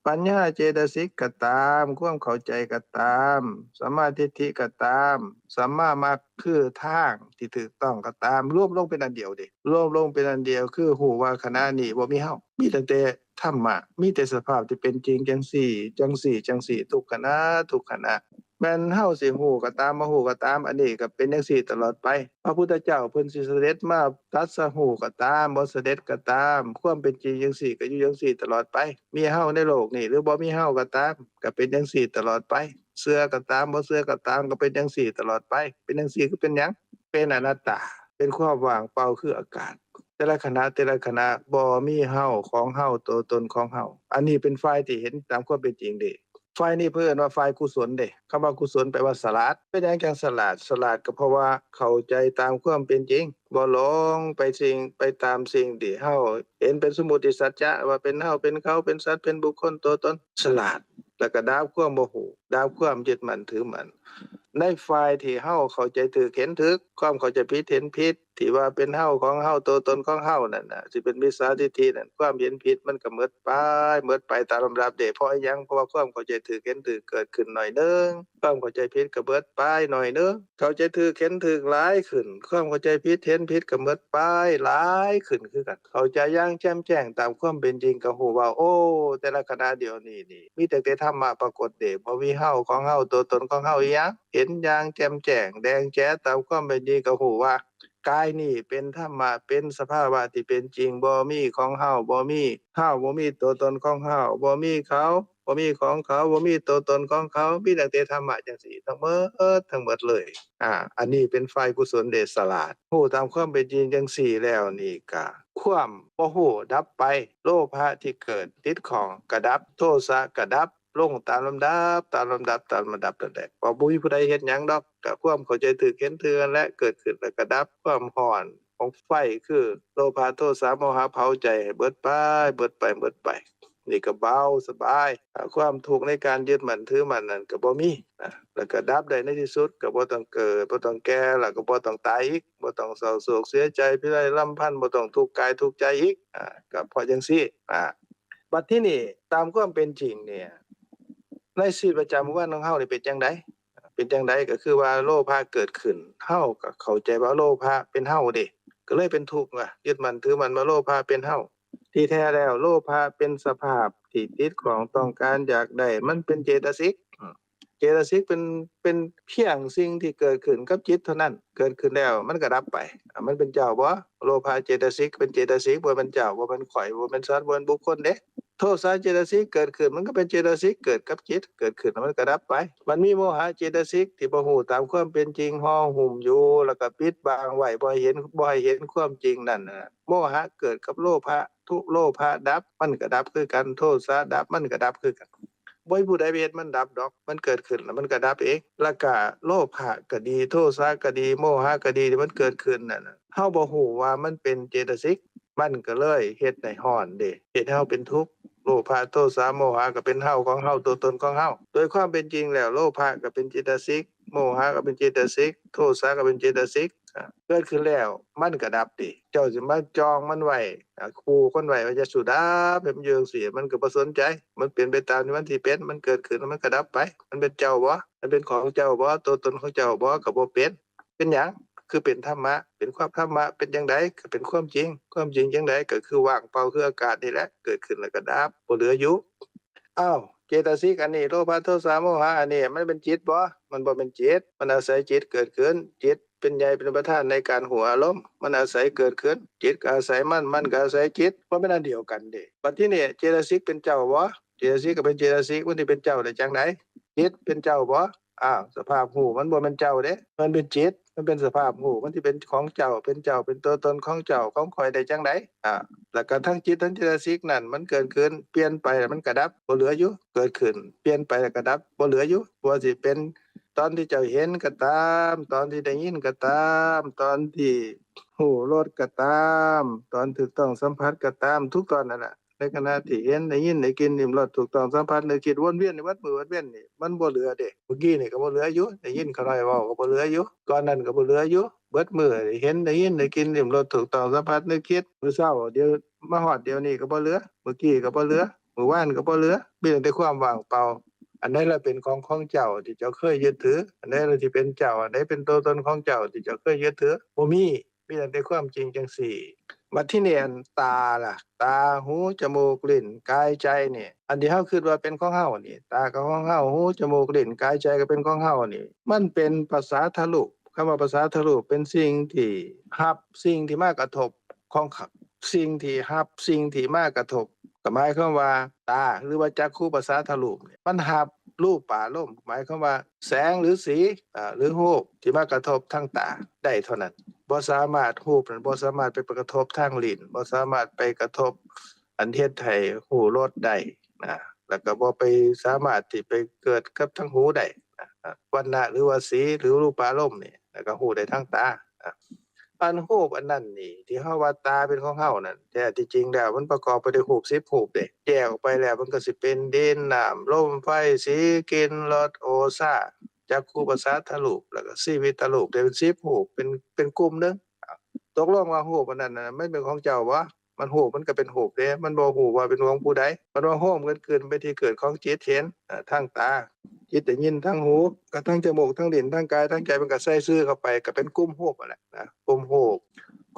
ປັນຍາເຈຕະສິກກໍຕາມ ຄວາມເຂົ້າໃຈກໍຕາມ ສຳມາທິດຖິກໍຕາມ ສຳມາມັກຄືທາງທີ່ຖືກຕ້ອງກໍຕາມ ລວມລົງເປັນອັນດຽວເດ້ ລວມລົງເປັນອັນດຽວ ຄືຮູ້ວ່າຂະນະນີ້ບໍ່ມີເຮົາ ມີຕັ້ງແຕ່ທຳມະ ມີແຕ່ສະພາບທີ່ເປັນຈິງຈັ່ງຊີ້ ຈັ່ງຊີ້ ຈັ່ງຊີ້ ທຸກຂະນະ ທຸກຂະນະ. ແມ່ນເຮົາຊິຮູ້ກໍຕາມ ບໍ່ຮູ້ກໍຕາມ ອັນນີ້ກໍເປັນຈັ່ງຊີ້ຕະຫຼອດໄປ. ພະພຸດທະເຈົ້າເພິ່ນຊິສະເດັດມາຕັດສະຮູ້ກໍຕາມ ບໍ່ສະເດັດກໍຕາມ ຄວາມເປັນຈິງຈັ່ງຊີ້ກໍຢູ່ຈັ່ງຊີ້ຕະຫຼອດໄປ. ມີເຮົາໃນໂລກນີ້ ຫຼື ບໍ່ມີເຮົາກໍຕາມ ກໍເປັນຈັ່ງຊີ້ຕະຫຼອດໄປ. ເຊື່ອກໍຕາມ ບໍ່ເຊື່ອກໍຕາມ ກໍເປັນຈັ່ງຊີ້ຕະຫຼອດໄປ. ເປັນຈັ່ງຊີ້ຄືເປັນຫຍັງ? ເປັນອະນັດຕາ ເປັນຄວາມວ່າງເປົ່າຄືອາກາດ. ແຕ່ລະຂະນະ ແຕ່ລະຂະນະ ບໍ່ມີເຮົາ ຂອງເຮົາ ໂຕຕົນຂອງເຮົາ. ອັນນີ້ເປັນຝ່າຍທີ່ເຫັນຕາມຄວາມເປັນຈິງເດ້. ຝ່າຍນີ້ເພິ່ນເອີ້ນວ່າຝ່າຍກຸສົນເດ້. ຄຳວ່າກຸສົນແປວ່າສະຫຼາດ. ເປັນຫຍັງຈັ່ງສະຫຼາດ? ສະຫຼາດກໍເພາະວ່າເຂົ້າໃຈຕາມຄວາມເປັນຈິງ ບໍ່ຫຼົງໄປສິ່ງ ໄປຕາມສິ່ງທີ່ເຮົາເຫັນເປັນສົມມຸດຕິສັດຈະ ວ່າເປັນເຮົາ ເປັນເຂົາ ເປັນສັດ ເປັນບຸກຄົນ ໂຕຕົນ. ສະຫຼາດ ແລ້ວກໍດັບຄວາມບໍ່ຮູ້ ດັບຄວາມຍຶດໝັ້ນຖືໝັ້ນ. ໃນຝ່າຍທີ່ເຮົາເຂົ້າໃຈຖືກ ເຫັນຖືກ ຄວາມເຂົ້າໃຈຜິດ ເຫັນຜິດ ທີ່ວ່າເປັນເຮົາ ຂອງເຮົາ ໂຕຕົນຂອງເຮົານັ້ນນະ ຊິເປັນມິດສາທິດຖິນັ້ນ ຄວາມເຫັນຜິດມັນກໍໝົດໄປ ໝົດໄປຕາມລຳດັບເດ້. ເພາະອີຫຍັງ? ເພາະວ່າຄວາມເຂົ້າໃຈຖືກ ເຫັນຖືກ ເກີດຂຶ້ນໜ້ອຍໜຶ່ງ ຄວາມເຂົ້າໃຈຜິດກໍໝົດໄປໜ້ອຍໜຶ່ງ. ເຂົ້າໃຈຖືກ ເຫັນຖືກຫຼາຍຂຶ້ນ ຄວາມເຂົ້າໃຈຜິດ ເຫັນຜິດກໍໝົດໄປຫຼາຍຂຶ້ນຄືກັນ. ເຂົ້າໃຈຢ່າງແຈ່ມແຈ້ງຕາມຄວາມເປັນຈິງ ກໍຮູ້ວ່າ ໂອ້ ແຕ່ລະຂະນະດຽວນີ້ນີ້ ມີຕັ້ງແຕ່ທຳມະປາກົດເດ້ ບໍ່ມີເຮົາ ຂອງເຮົາ ໂຕຕົນຂອງເຮົາອີຫຍັງ ເຫັນຢ່າງແຈ່ມແຈ້ງແດງແຈ້ຕາມຄວາມເປັນຈິງ ກໍຮູ້ວ່າ ກາຍນີ້ເປັນທຳມະ ເປັນສະພາວະທີ່ເປັນຈິງ ບໍ່ມີຂອງເຮົາ ບໍ່ມີເຮົາ ບໍ່ມີໂຕຕົນຂອງເຮົາ ບໍ່ມີເຂົາ ບໍ່ມີຂອງເຂົາ ບໍ່ມີໂຕຕົນຂອງເຂົາ ມີຕັ້ງແຕ່ທຳມະຈັ່ງຊີ້ທັງໝົດ ທັງໝົດເລີຍ. ອາ ອັນນີ້ເປັນຝ່າຍກຸສົນເດ ສະຫຼາດ ຮູ້ຕາມຄວາມເປັນຈິງຈັ່ງຊີ້ແລ້ວນີ້ກະ ຄວາມບໍ່ຮູ້ດັບໄປ ໂລພະທີ່ເກີດຕິດຂ້ອງກະດັບ ໂທສະກະດັບ ລົງຕາມລຳດັບ ຕາມລຳດັບ ຕາມລຳດັບນັ້ນແຫຼະ ວ່າບໍ່ມີຜູ້ໃດເຮັດຫຍັງດອກ ກະຄວາມເຂົ້າໃຈຖືກເຫັນຖືກນັ້ນແຫຼະ ເກີດຂຶ້ນແລ້ວກະດັບ. ຄວາມຮ້ອນຂອງໄຟຄືໂລພະ ໂທສະ ໂມຫະ ເຜົາໃຈໃຫ້ເບິດໄປ ເບິດໄປ ເບິດໄປ ນີ້ກະເບົາສະບາຍ ອາ ຄວາມທຸກໃນການຍຶດໝັ້ນຖືໝັ້ນນັ້ນກະບໍ່ມີ ອາ ແລ້ວກະດັບໄດ້ໃນທີ່ສຸດ ກະບໍ່ຕ້ອງເກີດ ບໍ່ຕ້ອງແກ່ ແລ້ວກະບໍ່ຕ້ອງຕາຍອີກ ບໍ່ຕ້ອງເສົ້າໂສກເສຍໃຈ ພິໄລລຳພັນ ບໍ່ຕ້ອງທຸກກາຍທຸກໃຈອີກ ອາ ກະເພາະຈັ່ງຊີ້ ອາ ບັດທີນີ້ຕາມຄວາມເປັນຈິງນີ້ ໃນຊີວິດປະຈຳວັນຂອງເຮົານີ້ເປັນຈັ່ງໃດ? ເປັນຈັ່ງໃດ? ກໍຄືວ່າໂລພະເກີດຂຶ້ນ ເຮົາກໍເຂົ້າໃຈວ່າໂລພະເປັນເຮົາເດ້ ກໍເລີຍເປັນທຸກວ່າ ຍຶດໝັ້ນຖືໝັ້ນວ່າໂລພະເປັນເຮົາ. ທີ່ແທ້ແລ້ວໂລພະເປັນສະພາບທີ່ຕິດຂ້ອງຕ້ອງການຢາກໄດ້ ມັນເປັນເຈຕະສິກ ເຈຕະສິກເປັນ ເປັນພຽງສິ່ງທີ່ເກີດຂຶ້ນກັບຈິດເທົ່ານັ້ນ ເກີດຂຶ້ນແລ້ວມັນກໍດັບໄປ. ອາ ມັນເປັນເຈົ້າບໍ່? ໂລພະເຈຕະສິກເປັນເຈຕະສິກ ບໍ່ແມ່ນເຈົ້າ ບໍ່ແມ່ນຂ້ອຍ ບໍ່ແມ່ນສັດ ບໍ່ແມ່ນບຸກຄົນເດ້. ໂທສະເຈຕະສິກເກີດຂຶ້ນ ມັນກໍເປັນເຈຕະສິກເກີດກັບຈິດ ເກີດຂຶ້ນແລ້ວມັນກໍດັບໄປ. ມັນມີໂມຫະເຈຕະສິກທີ່ບໍ່ຮູ້ຕາມຄວາມເປັນຈິງ ຫໍ່ຫຸ້ມຢູ່ ແລ້ວກໍປິດບັງໄວ້ ບໍ່ໃຫ້ເຫັນ ບໍ່ໃຫ້ເຫັນຄວາມຈິງນັ້ນນະ. ໂມຫະເກີດກັບໂລພະ ທຸ ໂລພະດັບ ມັນກໍດັບຄືກັນ ໂທສະດັບ ມັນກໍດັບຄືກັນ. ບໍ່ມີຜູ້ໃດໄປເຮັດມັນດັບດອກ ມັນເກີດຂຶ້ນແລ້ວມັນກໍດັບເອງ. ແລ້ວກະໂລພະກໍດີ ໂທສະກໍດີ ໂມຫະກໍດີ ທີ່ມັນເກີດຂຶ້ນນັ້ນນະ ເຮົາບໍ່ຮູ້ວ່າມັນເປັນເຈຕະສິກ ມັນກໍເລີຍເຮັດໃຫ້ຮ້ອນເດ້ ເຮັດໃຫ້ເຮົາເປັນທຸກ. ໂລພະ ໂທສະ ໂມຫະ ກໍເປັນເຮົາ ຂອງເຮົາ ຕົວຕົນຂອງເຮົາ. ໂດຍຄວາມເປັນຈິງແລ້ວ ໂລພະກໍເປັນເຈຕະສິກ ໂມຫະກໍເປັນເຈຕະສິກ ໂທສະກໍເປັນເຈຕະສິກ ອາ ເກີດຂຶ້ນແລ້ວມັນກໍດັບຕິ. ເຈົ້າຊິມາຈ້ອງມັນໄວ້ ອາ ຂູ່ມັນໄວ້ວ່າຢ່າສູ່ດັບ ໃຫ້ມັນຢູ່ຈັ່ງຊີ້ ມັນກໍບໍ່ສົນໃຈ. ມັນເປັນໄປຕາມທີ່ມັນຊິເປັນ ມັນເກີດຂຶ້ນແລ້ວມັນກໍດັບໄປ. ມັນເປັນເຈົ້າບໍ່? ມັນເປັນຂອງເຈົ້າບໍ່? ຕົວຕົນຂອງເຈົ້າບໍ່? ກໍບໍ່ເປັນ. ເປັນຫຍັງ? ຄືເປັນທຳມະ ເປັນຄວາມທຳມະ. ເປັນຈັ່ງໃດ? ກໍເປັນຄວາມຈິງ. ຄວາມຈິງຈັ່ງໃດ? ກໍຄືວ່າງເປົ່າ ຄືອາກາດນີ້ແຫຼະ ເກີດຂຶ້ນແລ້ວກໍດັບ ບໍ່ເຫຼືອຢູ່. ອ້າວ ເຈຕະສິກອັນນີ້ ໂລພະ ໂທສະ ໂມຫະ ອັນນີ້ ມັນເປັນຈິດບໍ່? ມັນບໍ່ແມ່ນຈິດ. ມັນອາໄສຈິດເກີດຂຶ້ນ. ຈິດເປັນໃຫຍ່ເປັນປະທານໃນການຮູ້ອາລົມ. ມັນອາໄສເກີດຂຶ້ນ. ຈິດກໍອາໄສມັນ. ມັນກໍອາໄສຈິດ. ບໍ່ແມ່ນອັນດຽວກັນເດ້. ບັດທີນີ້ ເຈຕະສິກເປັນເຈົ້າບໍ່? ເຈຕະສິກກໍເປັນເຈຕະສິກ. ມັນຊິເປັນເຈົ້າໄດ້ຈັ່ງໃດ? ຈິດເປັນເຈົ້າບໍ່? ອ້າວ ສະພາບຮູ້ມັນບໍ່ແມ່ນເຈົ້າເດ້. ມັນເປັນຈິດ. ມັນເປັນສະພາບຮູ້. ມັນຊິເປັນຂອງເຈົ້າ ເປັນເຈົ້າ ເປັນຕົວຕົນຂອງເຈົ້າ ຂອງຂ້ອຍໄດ້ຈັ່ງໃດ? ອາ ແລ້ວກໍທັງຈິດ ທັງເຈຕະສິກນັ້ນ ມັນເກີດຂຶ້ນ ປ່ຽນໄປ ແລ້ວມັນກໍດັບ ບໍ່ເຫຼືອຢູ່. ເກີດຂຶ້ນ ປ່ຽນໄປ ແລ້ວກໍດັບ ບໍ່ເຫຼືອຢູ່. ບໍ່ວ່າຊິເປັນ ຕອນທີ່ເຈົ້າເຫັນກໍຕາມ, ຕອນທີ່ໄດ້ຍິນກໍຕາມ, ຕອນທີ່ຮູ້ລົດກໍຕາມ, ຕອນຖືກຕ້ອງສຳຜັດກໍຕາມ, ທຸກຕອນນັ້ນລະ ໃນຂະນະທີ່ເຫັນ, ໄດ້ຍິນ, ໄດ້ກິ່ນ, ລິ້ມລົດ, ຖືກຕ້ອງສຳຜັດ, ນຶກຄິດ, ວນວຽນນີ້ ເບິດມື້ເບິດເວັນນີ້ ມັນບໍ່ເຫຼືອເດ້. ມື້ກີ້ນີ້ກໍບໍ່ເຫຼືອຢູ່, ໄດ້ຍິນຂ້ານ້ອຍເວົ້າກໍບໍ່ເຫັນຢູ່, ກ່ອນນັ້ນກໍບໍ່ເຫຼືອຢູ່, ເບິດມື້ເຫັນ, ໄດ້ຍິນ, ໄດ້ກິ່ນ, ລິ້ມລົດ, ຖືກຕ້ອງສຳຜັດ, ນຶກຄິດ, ມື້ເຊົ້າ, ດຽວ ມາຮອດດຽວນີ້ກໍບໍ່ເຫຼືອ, ມື້ກີ້ກໍບໍ່ເຫຼືອ, ມື້ວານກໍບໍ່ເຫຼືອ, ມີຕັ້ງແຕ່ຄວາມວ່າງເປົ່າ. ອັນໃດລະເປັນຂອງຂອງເຈົ້າທີ່ເຈົ້າເຄີຍຍຶດຖື? ອັນໃດລະທີ່ເປັນເຈົ້າ? ອັນໃດເປັນຕົວຕົນຂອງເຈົ້າທີ່ເຈົ້າເຄີຍຍຶດຖື? ບໍ່ມີ. ມີຕັ້ງແຕ່ຄວາມຈິງຈັ່ງຊີ້. ບັດທີນີ້ ອັນຕາລະ? ຕາ, ຫູ, ຈະມູກ, ລີ້ນ, ກາຍ, ໃຈນີ້, ອັນທີ່ເຮົາຄິດວ່າເປັນຂອງເຮົານີ້, ຕາກໍຂອງເຮົາ, ຫູ, ຈະມູກ, ລີ້ນ, ກາຍ, ໃຈກໍເປັນຂອງເຮົານີ້, ມັນເປັນປະສາທະລູບ. ຄຳວ່າປະສາທະລູບເປັນສິ່ງທີ່ຮັບ, ສິ່ງທີ່ມາກະທົບຂອງ ສິ່ງທີ່ຮັບ, ສິ່ງທີ່ມາກະທົບ, ກໍໝາຍຄວາມວ່າຕາ ຫຼືວ່າຈັກຂຸປະສາທະລູບນີ້ ມັນຮັບຮູປາລົມ, ໝາຍຄວາມວ່າແສງ ຫຼື ສີ ອາ ຫຼື ຮູບທີ່ມາກະທົບທາງຕາໄດ້ເທົ່ານັ້ນ. ບໍ່ສາມາດ, ຮູບນັ້ນບໍ່ສາມາດໄປ ໄປກະທົບທາງລີ້ນ, ບໍ່ສາມາດໄປກະທົບ ອັນເຮັດໃຫ້ຮູ້ລົດໄດ້ນະ, ແລ້ວກໍບໍ່ໄປສາມາດທີ່ໄປເກີດກັບທາງຫູໄດ້ນະ, ວັນນະ ຫຼືວ່າສີ ຫຼື ຮູປາລົມນີ້ ແລ້ວກໍຮູ້ໄດ້ທາງຕານະ. ອັນຮູບອັນນັ້ນນີ້ ທີ່ເຮົາວ່າຕາເປັນຂອງເຮົານັ້ນ ແທ້ທີ່ຈິງແລ້ວມັນປະກອບໄປດ້ວຍຮູບສິບຮູບເດ້. ແຍກອອກໄປແລ້ວມັນກໍຊິເປັນດິນ, ນ້ຳ, ລົມ, ໄຟ, ສີ, ກິ່ນ, ລົດ, ໂອຊາ, ຈັກຂຸປະສາທະລູບ ແລ້ວກໍຊີວິດຕະລູບ ໄດ້ເປັນສິບຮູບ, ເປັນ, ເປັນກຸ່ມໜຶ່ງ. ຕົກລົງວ່າຮູບອັນນັ້ນນະ ມັນເປັນຂອງເຈົ້າບໍ່? ມັນຮູ້ ມັນກໍເປັນຮູບເດ້, ມັນບໍ່ຮູ້ວ່າເປັນຂອງຜູ້ໃດ. ມັນວ່າໂຮມກັນຂຶ້ນເປັນທີ່ເກີດຂອງຈິດເຫັນ ເອີ ທາງຕາ, ຈິດໄດ້ຍິນທາງຫູ, ກໍທາງຈະມູກ, ທາງລີ້ນ, ທາງກາຍ, ທາງໃຈ, ມັນກໍໃສ່ຊື່ເຂົ້າໄປ ກໍເປັນກຸ່ມຮູບຫັ້ນແຫຼະນະ, ກຸ່ມຮູບ.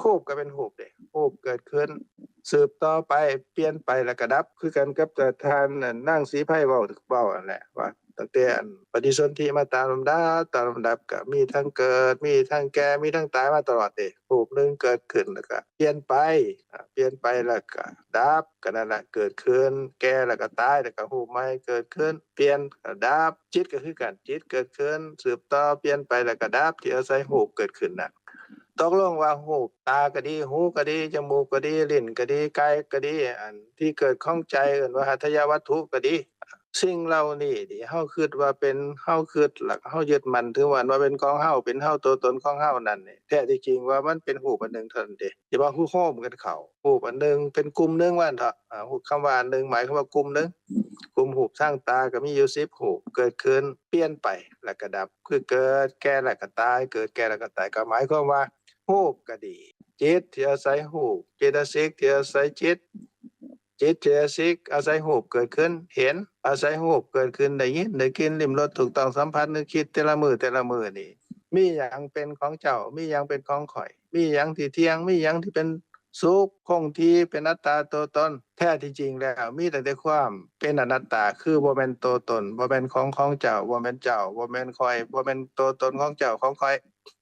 ຮູບກໍເປັນຮູບເດ້, ຮູບເກີດຂຶ້ນ ສືບຕໍ່ໄປ, ປ່ຽນໄປ ແລ້ວກໍດັບ, ຄືກັນກັບ ເອີ ທ່ານນາງສີໄພເວົ້າ, ເວົ້າຫັ້ນແຫຼະວ່າ ຕັ້ງແຕ່ອັນປະຕິສົນທິມາຕາມລຳດັບ, ຕາມລຳດັບກໍມີທັງເກີດ, ມີທັງແກ່, ມີທັງຕາຍມາຕະຫຼອດເດ້. ຮູບໜຶ່ງເກີດຂຶ້ນແລ້ວກໍປ່ຽນໄປ, ອາ, ປ່ຽນໄປແລ້ວກໍດັບ, ກໍນັ້ນລະ ເກີດຂຶ້ນ, ແກ່ແລ້ວກໍຕາຍ, ແລ້ວກໍຮູບໃໝ່ເກີດຂຶ້ນ, ປ່ຽນ, ກໍດັບ. ຈິດກໍຄືກັນ, ຈິດເກີດຂຶ້ນ, ສືບຕໍ່, ປ່ຽນໄປ ແລ້ວກໍດັບ, ທີ່ອາໄສຮູບເກີດຂຶ້ນນະ. ຕົກລົງວ່າຮູບ ຕາກໍດີ, ຫູກໍດີ, ຈະມູກກໍດີ, ລີ້ນກໍດີ, ກາຍກໍດີ, ອັນທີ່ເກີດຂອງໃຈ ເອີ້ນວ່າຫັດຖະຍະວັດຖຸກໍດີ, ສິ່ງເຫຼົ່ານີ້ທີ່ເຮົາຄິດວ່າເປັນ, ເຮົາຄິດແລ້ວເຮົາຍຶດໝັ້ນຖືໝັ້ນວ່າເປັນຂອງເຮົາ, ເປັນເຮົາ, ຕົວຕົນຂອງເຮົານັ້ນນີ້ ແທ້ທີ່ຈິງວ່າມັນເປັນຮູບອັນໜຶ່ງເທົ່ານັ້ນເດ້, ທີ່ວ່າຮູບໂຮມກັນເຂົ້າ, ຮູບອັນໜຶ່ງເປັນກຸ່ມໜຶ່ງວ່າຊັ້ນເຖາະ. ອາ, ຄຳວ່າອັນໜຶ່ງໝາຍຄວາມວ່າກຸ່ມໜຶ່ງ, ກຸ່ມຮູບທາງຕາກໍມີຢູ່ສິບຮູບ, ເກີດຂຶ້ນ, ປ່ຽນໄປ ແລ້ວກໍດັບ, ຄືເກີດ, ແກ່ ແລ້ວກໍຕາຍ, ເກີດ, ແກ່ ແລ້ວກໍຕາຍ, ກໍໝາຍຄວາມວ່າຮູບກໍດີ, ຈິດທີ່ອາໄສຮູບ, ເຈຕະສິກທີ່ອາໄສຈິດ, ຈິດເຈຕະສິກອາໄສຮູບເກີດຂຶ້ນເຫັນ, ອາໄສຮູບເກີດຂຶ້ນໄດ້ຍິນ, ໄດ້ກິ່ນ, ລິ້ມລົດ, ຖືກຕ້ອງສຳຜັດ, ນຶກຄິດ, ແຕ່ລະມື້, ແຕ່ລະມື້ນີ້ ມີຫຍັງເປັນຂອງເຈົ້າ, ມີຫຍັງເປັນຂອງຂ້ອຍ, ມີຫຍັງທີ່ທ່ຽງ, ມີຫຍັງທີ່ເປັນສຸກ, ຄົງທີ່, ເປັນອັດຕາຕົວຕົນ? ແທ້ທີ່ຈິງແລ້ວ ມີຕັ້ງແຕ່ຄວາມເປັນອະນັດຕາ, ຄືບໍ່ແມ່ນຕົວຕົນ, ບໍ່ແມ່ນຂອງຂອງເຈົ້າ, ບໍ່ແມ່ນເຈົ້າ, ບໍ່ແມ່ນຂ້ອຍ, ບໍ່ແມ່ນຕົວຕົນຂອງເຈົ້າ, ຂອງຂ້ອຍ.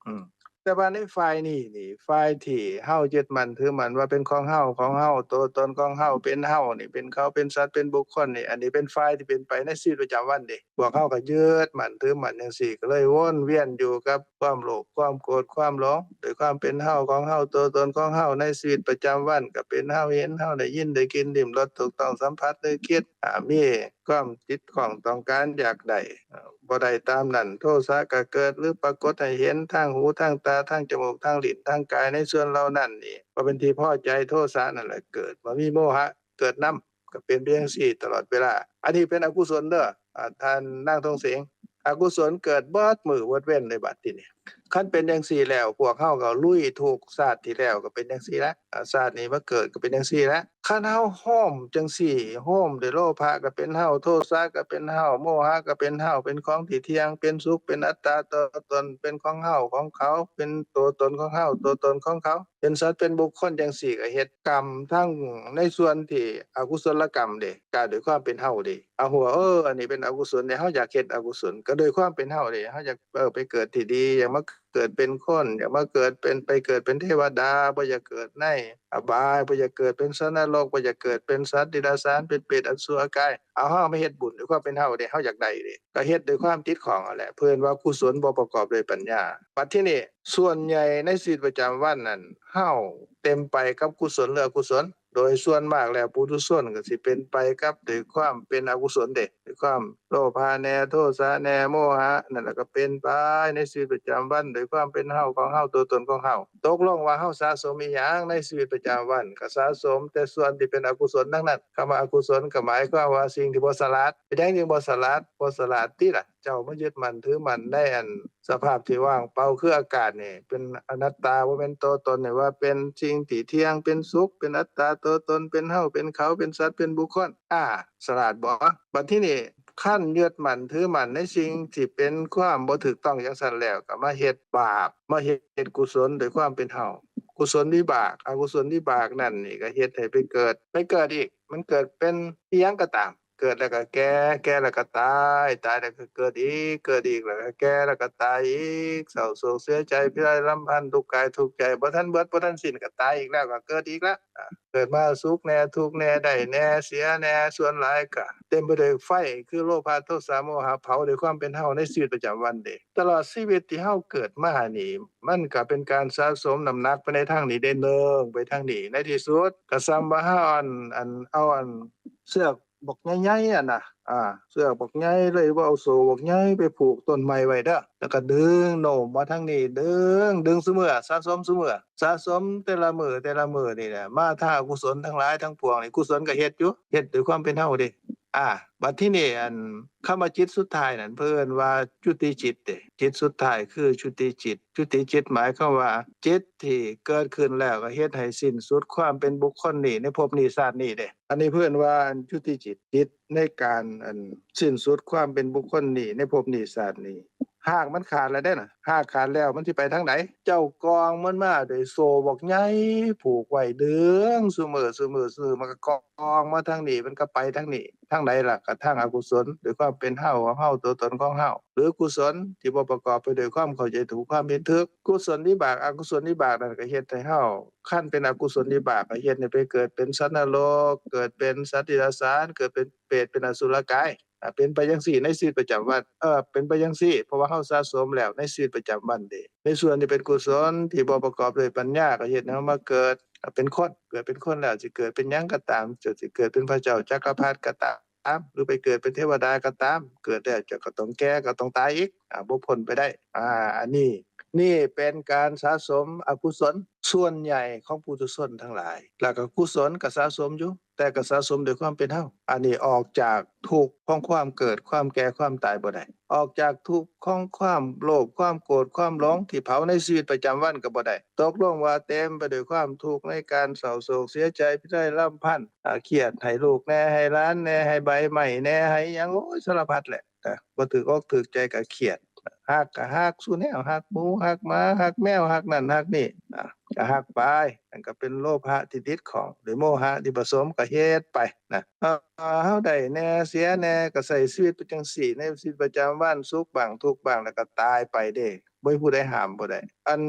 ອືມ. ແຕ່ວ່າໃນຝ່າຍນີ້ນີ້ ຝ່າຍທີ່ເຮົາຍຶດໝັ້ນຖືໝັ້ນວ່າເປັນຂອງເຮົາ, ຂອງເຮົາ, ຕົວຕົນຂອງເຮົາ, ເປັນເຮົານີ້, ເປັນເຂົາ, ເປັນສັດ, ເປັນບຸກຄົນນີ້, ອັນນີ້ເປັນຝ່າຍທີ່ເປັນໄປໃນຊີວິດປະຈຳວັນເດ້. ພວກເຮົາກໍຍຶດໝັ້ນຖືໝັ້ນຈັ່ງຊີ້, ກໍເລີຍວົນວຽນຢູ່ກັບຄວາມໂລບ, ຄວາມໂກດ, ຄວາມຫຼົງ, ໂດຍຄວາມເປັນເຮົາ, ຂອງເຮົາ, ຕົວຕົນຂອງເຮົາໃນຊີວິດປະຈຳວັນ, ກໍເປັນເຮົາເຫັນ, ເຮົາໄດ້ຍິນ, ໄດ້ກິ່ນ, ລິ້ມລົດ, ຖືກຕ້ອງສຳຜັດ, ນຶກຄິດ, ອາ, ມີ ຄວາມຕິດຂ້ອງຕ້ອງການຢາກໄດ້ ເອີ ບໍ່ໄດ້ຕາມນັ້ນ, ໂທສະກໍເກີດ ຫຼື ປາກົດໃຫ້ເຫັນທາງຫູ, ທາງຕາ, ທາງຈະມູກ, ທາງລີ້ນ, ທາງກາຍ, ໃນສ່ວນເຫຼົ່ານັ້ນນີ້ ເພາະເປັນທີ່ພໍໃຈ, ໂທສະນັ້ນແຫຼະເກີດ, ບໍ່ມີໂມຫະເກີດນຳ, ກໍເປັນໄປຈັ່ງຊີ້ຕະຫຼອດເວລາ. ອັນນີ້ເປັນອະກຸສົນເດີ ອາ, ທ່ານນາງທອງເສງ, ອະກຸສົນເກີດເບິດມື້ເບິດເວັນເລີຍບາດທີນີ້. ຄັນເປັນຈັ່ງຊີ້ແລ້ວ ພວກເຮົາກໍລຸຍທຸກຊາດທີ່ແລ້ວກໍເປັນຈັ່ງຊີ້ແຫຼະ, ອາ, ຊາດນີ້ມາເກີດກໍເປັນຈັ່ງຊີ້ແຫຼະ. ຄັນເຮົາໂຮມຈັ່ງຊີ້, ໂຮມດ້ວຍໂລພະກໍເປັນເຮົາ, ໂທສະກໍເປັນເຮົາ, ໂມຫະກໍເປັນເຮົາ, ເປັນຂອງທີ່ທ່ຽງ, ເປັນສຸກ, ເປັນອັດຕາຕົວຕົນ, ເປັນຂອງເຮົາ, ຂອງເຂົາ, ເປັນຕົວຕົນຂອງເຮົາ, ຕົວຕົນຂອງເຂົາ, ເປັນສັດ, ເປັນບຸກຄົນຈັ່ງຊີ້ ກໍເຮັດກຳທັງໃນສ່ວນທີ່ອະກຸສົລະກຳເດ້, ກໍດ້ວຍຄວາມເປັນເຮົາເດ້. ເອົາຫົວ, ເອີ, ອັນນີ້ເປັນອະກຸສົນເດ້, ເຮົາຢາກເຮັດອະກຸສົນ, ກໍໂດຍຄວາມເປັນເຮົາເດ້, ເຮົາຢາກ, ເອີ, ໄປເກີດທີ່ດີ, ຢາກມາເກີດເປັນຄົນ, ຢາກມາເກີດເປັນ, ໄປເກີດເປັນເທວະດາ, ບໍ່ຢາກເກີດໃນອະບາຍ, ບໍ່ຢາກເກີດເປັນສັດນະລົກ, ບໍ່ຢາກເກີດເປັນສັດເດຍລະສານ, ເປັນເປດ, ອະສຸລະກາຍ. ເອົາເຮົາມາເຮັດບຸນດ້ວຍຄວາມເປັນເຮົາເດ້, ເຮົາຢາກໄດ້ເດ້, ກໍເຮັດດ້ວຍຄວາມຕິດຂ້ອງຫັ້ນແຫຼະ, ເພິ່ນວ່າກຸສົນບໍ່ປະກອບດ້ວຍປັນຍາ. ບັດທີນີ້ ສ່ວນໃຫຍ່ໃນຊີວິດປະຈຳວັນນັ້ນ ເຮົາເຕັມໄປກັບກຸສົນ ຫຼື ອະກຸສົນ. ໂດຍສ່ວນມາກແລ້ວ ປຸຖຸຊົນກໍຊິເປັນໄປກັບ ດ້ວຍຄວາມເປັນອະກຸສົນເດ້ ດ້ວຍຄວາມໂລພະແດ່ ໂທສະແດ່ ໂມຫະ ນັ້ນລະກໍເປັນໄປໃນຊີວິດປະຈຳວັນ ດ້ວຍຄວາມເປັນເຮົາ ຂອງເຮົາ ຕົວຕົນຂອງເຮົາ. ຕົກລົງວ່າເຮົາສະສົມອີ່ຫຍັງໃນຊີວິດປະຈຳວັນ? ກໍສະສົມແຕ່ສ່ວນທີ່ເປັນອະກຸສົນທັງນັ້ນ. ຄຳວ່າອະກຸສົນກໍໝາຍຄວາມວ່າສິ່ງທີ່ບໍ່ສະຫຼາດ. ເປັນຫຍັງຈຶ່ງບໍ່ສະຫຼາດ? ບໍ່ສະຫຼາດຕິລະ. ເຈົ້າມາຍຶດໝັ້ນຖືໝັ້ນໃນອັນສະພາບທີ່ວ່າງເປົ່າ ຄືອາກາດນີ້ ເປັນອະນັດຕາ ບໍ່ແມ່ນຕົວຕົນ ນີ້ວ່າເປັນສິ່ງທີ່ທ່ຽງ ເປັນສຸກ ເປັນອັດຕາຕົວຕົນ ເປັນເຮົາ ເປັນເຂົາ ເປັນສັດ ເປັນບຸກຄົນ. ອາ ສະຫຼາດບໍ່? ບັດທີນີ້ ຄັນຍຶດໝັ້ນຖືໝັ້ນໃນສິ່ງທີ່ເປັນຄວາມບໍ່ຖືກຕ້ອງຈັ່ງຊັ້ນແລ້ວ ກໍມາເຮັດບາບ ມາເຮັດກຸສົນໂດຍຄວາມເປັນເຮົາ. ກຸສົນວິບາກ ອະກຸສົນວິບາກນັ້ນນີ້ ກໍເຮັດໃຫ້ໄປເກີດ ໄປເກີດອີກ. ມັນເກີດເປັນອີ່ຫຍັງກໍຕາມ ເກີດແລ້ວກໍແກ່ ແກ່ແລ້ວກໍຕາຍ ຕາຍແລ້ວກໍເກີດອີກ ເກີດອີກແລ້ວກໍແກ່ແລ້ວກໍຕາຍອີກ ເສົ້າໂສກເສຍໃຈ ພິໄລລຳພັນ ທຸກກາຍທຸກໃຈ ບໍ່ທັນເບິດບໍ່ທັນສິ້ນກໍຕາຍອີກແລ້ວ ກໍເກີດອີກລະ. ອາ ເກີດມາສຸກແດ່ ທຸກແດ່ ໄດ້ແດ່ ເສຍແດ່ ສ່ວນຫຼາຍກໍເຕັມໄປດ້ວຍໄຟ ຄືໂລພະ ໂທສະ ໂມຫະ ເຜົາດ້ວຍຄວາມເປັນເຮົາໃນຊີວິດປະຈຳວັນເດ້. ຕະຫຼອດຊີວິດທີ່ເຮົາເກີດມານີ້ ມັນກໍເປັນການສະສົມນ້ຳໜັກໄປໃນທາງນີ້ເດ້ ເນີ່ງໄປທາງນີ້ ໃນທີ່ສຸດກໍສ່ຳວ່າເຮົາອັນ ອັນ ເອົາອັນເຊືອກ ບັກໃຫຍ່ໆ ອະນະ ອາ ເຊືອກບັກໃຫຍ່ເລີຍ ບໍ່ເອົາໂສ້ບັກໃຫຍ່ໄປຜູກຕົ້ນໄມ້ໄວ້ເດີ້ ແລ້ວກໍດຶງໂນ້ມມາທາງນີ້ ດຶງ ດຶງຊຸມື້ ສະສົມຊຸມື້ ສະສົມແຕ່ລະມື້ ແຕ່ລະມື້ນີ້ແຫຼະ ມາທາງອະກຸສົນທັງຫຼາຍທັງປວງນີ້ ກຸສົນກໍເຮັດຢູ່ ເຮັດດ້ວຍຄວາມເປັນເຮົາເດ້. ອາ ບັດທີນີ້ ອັນ ຄຳວ່າຈິດສຸດທ້າຍນັ້ນ ເພິ່ນເອີ້ນວ່າຈຸຕິຈິດເດ້ ຈິດສຸດທ້າຍຄືຈຸຕິຈິດ ຈຸຕິຈິດໝາຍຄວາມວ່າ ຈິດທີ່ເກີດຂຶ້ນແລ້ວກໍເຮັດໃຫ້ສິ້ນສຸດຄວາມເປັນບຸກຄົນນີ້ໃນພົບນີ້ຊາດນີ້ເດ້. ອັນນີ້ເພິ່ນວ່າຈຸຕິຈິດ ຈິດໃນການ ອັນ ສິ້ນສຸດຄວາມເປັນບຸກຄົນນີ້ໃນພົບນີ້ຊາດນີ້. ຮາກມັນຂາດແລ້ວເດ້ນະ ຮາກຂາດແລ້ວມັນຊິໄປທາງໃດ? ເຈົ້າກອງມັນມາດ້ວຍໂສ້ບັກໃຫຍ່ຜູກໄວ້ ດຶງຊຸມື້ ຊຸມື້ ຊຸມື້ ມັນກໍກອງມາທາງນີ້ ມັນກໍໄປທາງນີ້. ທາງໃດລະ? ກໍທາງອະກຸສົນ ດ້ວຍຄວາມເປັນເຮົາ ຂອງເຮົາ ຕົວຕົນຂອງເຮົາ ຫຼື ກຸສົນທີ່ບໍ່ປະກອບໄປດ້ວຍຄວາມເຂົ້າໃຈຖືກ ຄວາມເຫັນຖືກ. ກຸສົນວິບາກ ອະກຸສົນວິບາກນັ້ນກໍເຮັດໃຫ້ເຮົາ ຄັນເປັນອະກຸສົນວິບາກກໍເຮັດໃຫ້ໄປເກີດເປັນສັດນະລົກ ເກີດເປັນສັດເດຍລະສານ ເກີດເປັນເປດ ເປັນອະສຸລະກາຍ ອາ ເປັນໄປຈັ່ງຊີ້ໃນຊີວິດປະຈຳວັນ ເອີ ເປັນໄປຈັ່ງຊີ້ ເພາະວ່າເຮົາສະສົມແລ້ວໃນຊີວິດປະຈຳວັນເດ້. ໃນສ່ວນທີ່ເປັນກຸສົນທີ່ບໍ່ປະກອບດ້ວຍປັນຍາ ກໍເຮັດໃຫ້ເຮົາມາເກີດ ເປັນຄົນ ເກີດເປັນຄົນແລ້ວ ຊິເກີດເປັນຫຍັງກໍຕາມ ຈະຊິເກີດເປັນພະເຈົ້າຈັກກະພັດກໍຕາມ ຫຼືໄປເກີດເປັນເທວະດາກໍຕາມ ເກີດແລ້ວເຈົ້າກໍຕ້ອງແກ່ ກໍຕ້ອງຕາຍອີກ ອາ ບໍ່ພົ້ນໄປໄດ້. ອາ ອັນນີ້ ນີ້ເປັນການສະສົມອະກຸສົນສ່ວນໃຫຍ່ຂອງປຸຖຸຊົນທັງຫຼາຍ ແລ້ວກໍກຸສົນກໍສະສົມຢູ່ ແຕ່ກໍສະສົມດ້ວຍຄວາມເປັນເຮົາ. ອັນນີ້ອອກຈາກທຸກຂອງຄວາມເກີດ ຄວາມແກ່ ຄວາມຕາຍບໍ່ໄດ້ ອອກຈາກທຸກຂອງຄວາມໂລບ ຄວາມໂກດ ຄວາມຫຼົງ ທີ່ເຜົາໃນຊີວິດປະຈຳວັນກໍບໍ່ໄດ້. ຕົກລົງວ່າເຕັມໄປດ້ວຍຄວາມທຸກໃນການເສົ້າໂສກເສຍໃຈ ພິໄລລຳພັນ ອາ ຄຽດໃຫ້ລູກແດ່ ໃຫ້ຫຼານແດ່ ໃຫ້ໃບໄມ້ແດ່ ໃຫ້ຫຍັງ ໂອ້ຍ ສາລະພັດແຫຼະ. ນະ ບໍ່ຖືກອົກຖືກໃຈກໍຄຽດ ຮັກກໍຮັກສູ່ແນວ ຮັກໝູ ຮັກໝາ ຮັກແມວ ຮັກນັ້ນຮັກນີ້ ນະ ກໍຮັກໄປ ນັ້ນກໍເປັນໂລພະທີ່ຕິດຂ້ອງ ຫຼືໂມຫະທີ່ປະສົມ ກໍເຮັດໄປນະ. ເຮົາໄດ້ແດ່ເສຍແດ່ ກໍໃຊ້ຊີວິດໄປຈັ່ງຊີ້ ໃນຊີວິດປະຈຳວັນ ສຸກບ້າງ ທຸກບ້າງ ແລ້ວກໍຕາຍໄປເດ້ ບໍ່ມີຜູ້ໃດຫ້າມບໍ່ໄດ້. ອັນ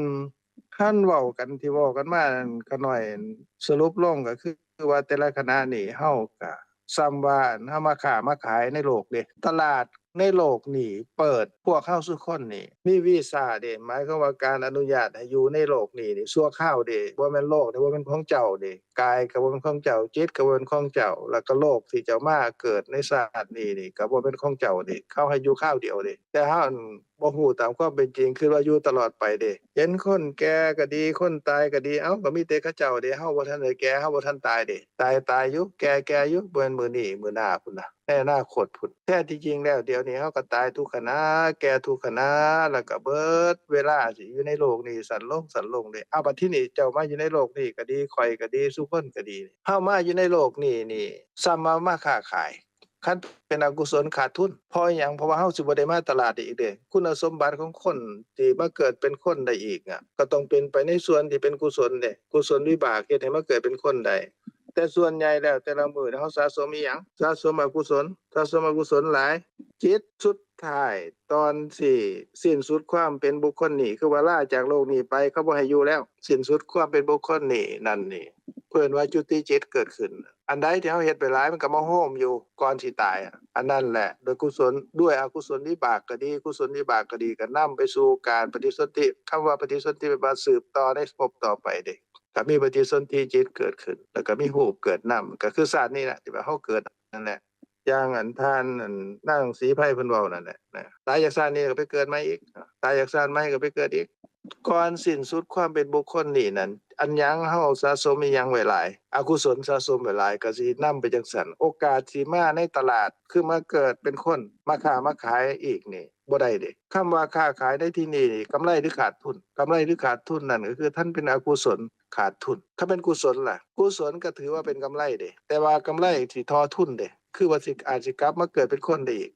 ຄັນເວົ້າກັນທີ່ເວົ້າກັນມານັ້ນ ຂ້ານ້ອຍສະຫຼຸບລົງກໍຄື ຄືວ່າແຕ່ລະຂະນະນີ້ ເຮົາກະສ່ຳວ່າເຮົາມາຄ້າມາຂາຍໃນໂລກເດ້ ຕະຫຼາດໃນໂລກນີ້ເປີດ ພວກເຮົາສູ່ຄົນນີ້ມີວີຊາເດ້ ໝາຍຄວາມວ່າການອະນຸຍາດໃຫ້ຢູ່ໃນໂລກນີ້ນີ້ຊົ່ວຄາວເດ້ ບໍ່ແມ່ນໂລກນີ້ບໍ່ແມ່ນຂອງເຈົ້າເດ້ ກາຍກໍບໍ່ແມ່ນຂອງເຈົ້າ ຈິດກໍບໍ່ແມ່ນຂອງເຈົ້າ ແລ້ວກໍໂລກທີ່ເຈົ້າມາເກີດໃນຊາດນີ້ນີ້ກໍບໍ່ແມ່ນຂອງເຈົ້າເດ້ ເຂົາໃຫ້ຢູ່ຄາວດຽວເດ້ ແຕ່ເຮົາ ບໍ່ຮູ້ຕາມຄວາມເປັນຈິງ ຄິດວ່າຢູ່ຕະຫຼອດໄປເດ້ ເຫັນຄົນແກ່ກໍດີ ຄົນຕາຍກໍດີ ເອົ້າ ກໍມີແຕ່ເຂົາເຈົ້າເດ້ ເຮົາບໍ່ທັນໄດ້ແກ່ ເຮົາບໍ່ທັນຕາຍເດ້ ຕາຍ ຕາຍຢູ່ ແກ່ ແກ່ຢູ່ ບໍ່ແມ່ນມື້ນີ້ມື້ໜ້າພຸ້ນນະ ໃນອະນາຄົດພຸ້ນ. ແທ້ທີ່ຈິງແລ້ວ ດຽວນີ້ເຮົາກໍຕາຍທຸກຂະນະ ແກ່ທຸກຂະນະ ແລ້ວກໍເບິດເວລາທີ່ຢູ່ໃນໂລກນີ້ສັ້ນລົງ ສັ້ນລົງເດ້. ເອົາ ບັດທີນີ້ເຈົ້າມາຢູ່ໃນໂລກນີ້ກໍດີ ຂ້ອຍກໍດີ ຊຸຄົນກໍດີ ເຮົາມາຢູ່ໃນໂລກນີ້ນີ້ ສ່ຳວ່າມາຄ້າຂາຍ ຄັນເປັນອະກຸສົນຂາດທຶນ. ເພາະຫຍັງ? ເພາະວ່າເຮົາຊິບໍ່ໄດ້ມາຕະຫຼາດອີກເດ້. ຄຸນນະສົມບັດຂອງຄົນທີ່ມາເກີດເປັນຄົນໄດ້ອີກອະ ກໍຕ້ອງເປັນໄປໃນສ່ວນທີ່ເປັນກຸສົນເດ້. ກຸສົນວິບາກເຮັດໃຫ້ມາເກີດເປັນຄົນໄດ້. ແຕ່ສ່ວນໃຫຍ່ແລ້ວ ແຕ່ລະມື້ເຮົາສະສົມອີ່ຫຍັງ? ສະສົມອະກຸສົນ. ສະສົມອະກຸສົນຫຼາຍ. ຈິດສຸດທ້າຍ ຕອນທີ່ສິ້ນສຸດຄວາມເປັນບຸກຄົນນີ້ ຄືວ່າລາຈາກໂລກນີ້ໄປ ເຂົາບໍ່ໃຫ້ຢູ່ແລ້ວ. ສິ້ນສຸດຄວາມເປັນບຸກຄົນນີ້ ນັ້ນນີ້ ເພິ່ນວ່າຈຸຕິຈິດເກີດຂຶ້ນ. ອັນໃດທີ່ເຮົາເຮັດໄປຫຼາຍ ມັນກໍມາໂຮມຢູ່ກ່ອນຊິຕາຍ ອັນນັ້ນແຫຼະ ໂດຍກຸສົນ ດ້ວຍອະກຸສົນວິບາກກໍດີ ກຸສົນວິບາກກໍດີ ກໍນຳໄປສູ່ການປະຕິສົນທິ. ຄຳວ່າປະຕິສົນທິ ແປວ່າສືບຕໍ່ໃນພົບຕໍ່ໄປເດ້. ກ ກໍມີປະຕິສົນທິຈິດເກີດຂຶ້ນ ແລ້ວກໍມີຮູບເກີດນຳ ກໍຄືຊາດນີ້ແຫຼະ ທີ່ວ່າເຮົາເກີດນັ້ນແຫຼະ. ຢ່າງອັນທ່ານ ອັນນາງສີໄພເພິ່ນເວົ້ານັ້ນແຫຼະນະ ຕາຍຈາກຊາດນີ້ກໍໄປເກີດໃໝ່ອີກ ຕາຍຈາກຊາດໃໝ່ກໍໄປເກີດອີກ. ກ່ອນສິ້ນສຸດຄວາມເປັນບຸກຄົນນີ້ນັ້ນ ອັນຫຍັງເຮົາສະສົມອີ່ຫຍັງໄວ້ຫຼາຍ ອະກຸສົນສະສົມໄວ້ຫຼາຍ ກໍຊິນຳໄປຈັ່ງຊັ້ນ. ໂອກາດທີ່ມາໃນຕະຫຼາດ ຄືມາເກີດເປັນຄົນ ມາຄ້າມາຂາຍອີກນີ້ ບໍ່ໄດ້ເດ້. ຄຳວ່າຄ້າຂາຍໃນທີ່ນີ້ນີ້ ກຳໄລຫຼືຂາດທຶນ? ກຳໄລຫຼືຂາດທຶນນັ້ນ ກໍຄືທ່ານເປັນອະກຸສົນ ຂາດທຶນ. ຄັນເປັນກຸສົນລະ? ກຸສົນກໍຖືວ່າເປັນກຳໄລເດ້ ແຕ່ວ່າກຳໄລທີ່ທໍ່ທຶນເດ້ ຄືວ່າຊິ ອາດຊິກັບມາເກີດເປັນຄົນໄດ້ອີກ.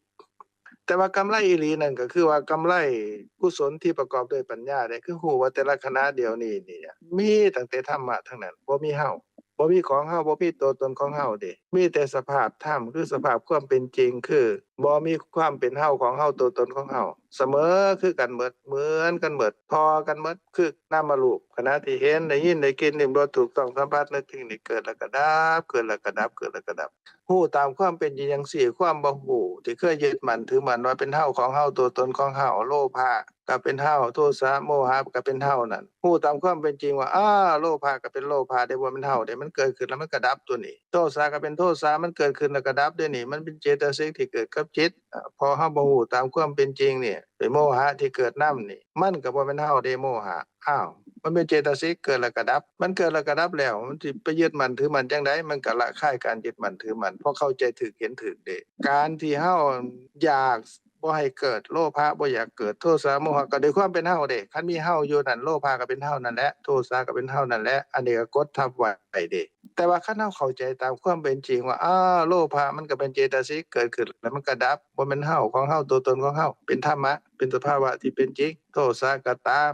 ແຕ່ວ່າກຳໄລອີ່ຫຼີນັ້ນ ກໍຄືວ່າກຳໄລກຸສົນທີ່ປະກອບດ້ວຍປັນຍາເດ້ ຄືຮູ້ວ່າແຕ່ລະຂະນະດຽວນີ້ນີ້ ມີຕັ້ງແຕ່ທຳມະທັງນັ້ນ ບໍ່ມີເຮົາ ບໍ່ມີຂອງເຮົາ ບໍ່ມີຕົວຕົນຂອງເຮົາເດ້ ມີແຕ່ສະພາບທຳ ຄືສະພາບຄວາມເປັນຈິງ ຄືບໍ່ມີຄວາມເປັນເຮົາ ຂອງເຮົາ ຕົວຕົນຂອງເຮົາ ສະເໝີຄືກັນໝົດ ເໝືອນກັນໝົດ ທໍ່ກັນໝົດ ຄືນາມະຮູບ ຂະນະທີ່ເຫັນ ໄດ້ຍິນ ໄດ້ກິ່ນ ລິ້ມລົດ ຖືກຕ້ອງສຳຜັດ ນຶກເຖິງ ນີ້ເກີດແລ້ວກໍດັບ ເກີດແລ້ວກໍດັບ ເກີດແລ້ວກໍດັບ. ຮູ້ຕາມຄວາມເປັນຈິງຈັ່ງຊີ້ ຄວາມບໍ່ຮູ້ທີ່ເຄີຍຍຶດໝັ້ນຖືໝັ້ນວ່າເປັນເຮົາ ຂອງເຮົາ ຕົວຕົນຂອງເຮົາ ໂລພະກໍເປັນເຮົາ ໂທສະ ໂມຫະກໍເປັນເຮົານັ້ນ ຮູ້ຕາມຄວາມເປັນຈິງວ່າ ອ້າ ໂລພະກໍເປັນໂລພະເດ້ ບໍ່ແມ່ນເຮົາເດ້ ມັນເກີດຂຶ້ນແລ້ວມັນກໍດັບຕົວນີ້ ໂທສະກໍເປັນໂທສະ ມັນເກີດຂຶ້ນແລ້ວກໍດັບເດ້ນີ້ ມັນເປັນເຈຕະສິກທີ່ເກີດກັບຈິດ. ເພາະເຮົາບໍ່ຮູ້ຕາມຄວາມເປັນຈິງນີ້ ໂດຍໂມຫະທີ່ເກີດນຳນີ້ ມັນກໍບໍ່ແມ່ນເຮົາເດ້ ໂມຫະ ອ້າວ ມັນເປັນເຈຕະສິກເກີດແລ້ວກໍດັບ ມັນເກີດແລ້ວກໍດັບແລ້ວ ມັນຊິໄປຍຶດໝັ້ນຖືໝັ້ນຈັ່ງໃດ ມັນກໍລະຄາຍການຍຶດໝັ້ນຖືໝັ້ນ ເພາະເຂົ້າໃຈຖືກເຫັນຖືກເດ້. ການທີ່ເຮົາຢາກບໍ່ໃຫ້ເກີດໂລພະ ບໍ່ຢາກເກີດໂທສະ ໂມຫະ ກໍດ້ວຍຄວາມເປັນເຮົາເດ້ ຄັນມີເຮົາຢູ່ນັ້ນ ໂລພະກໍເປັນເຮົານັ້ນແຫຼະ ໂທສະກໍເປັນເຮົານັ້ນແຫຼະ ອັນນີ້ກໍກົດທັບໄວ້ເດ້. ແຕ່ວ່າຄັນເຮົາເຂົ້າໃຈຕາມຄວາມເປັນຈິງວ່າ ອ້າ ໂລພະມັນກໍເປັນເຈຕະສິກເກີດຂຶ້ນແລ້ວມັນກໍດັບ ບໍ່ແມ່ນເຮົາ ຂອງເຮົາ ຕົວຕົນຂອງເຮົາ ເປັນທຳມະ ເປັນສະພາວະທີ່ເປັນຈິງ ໂທສະກໍຕາມ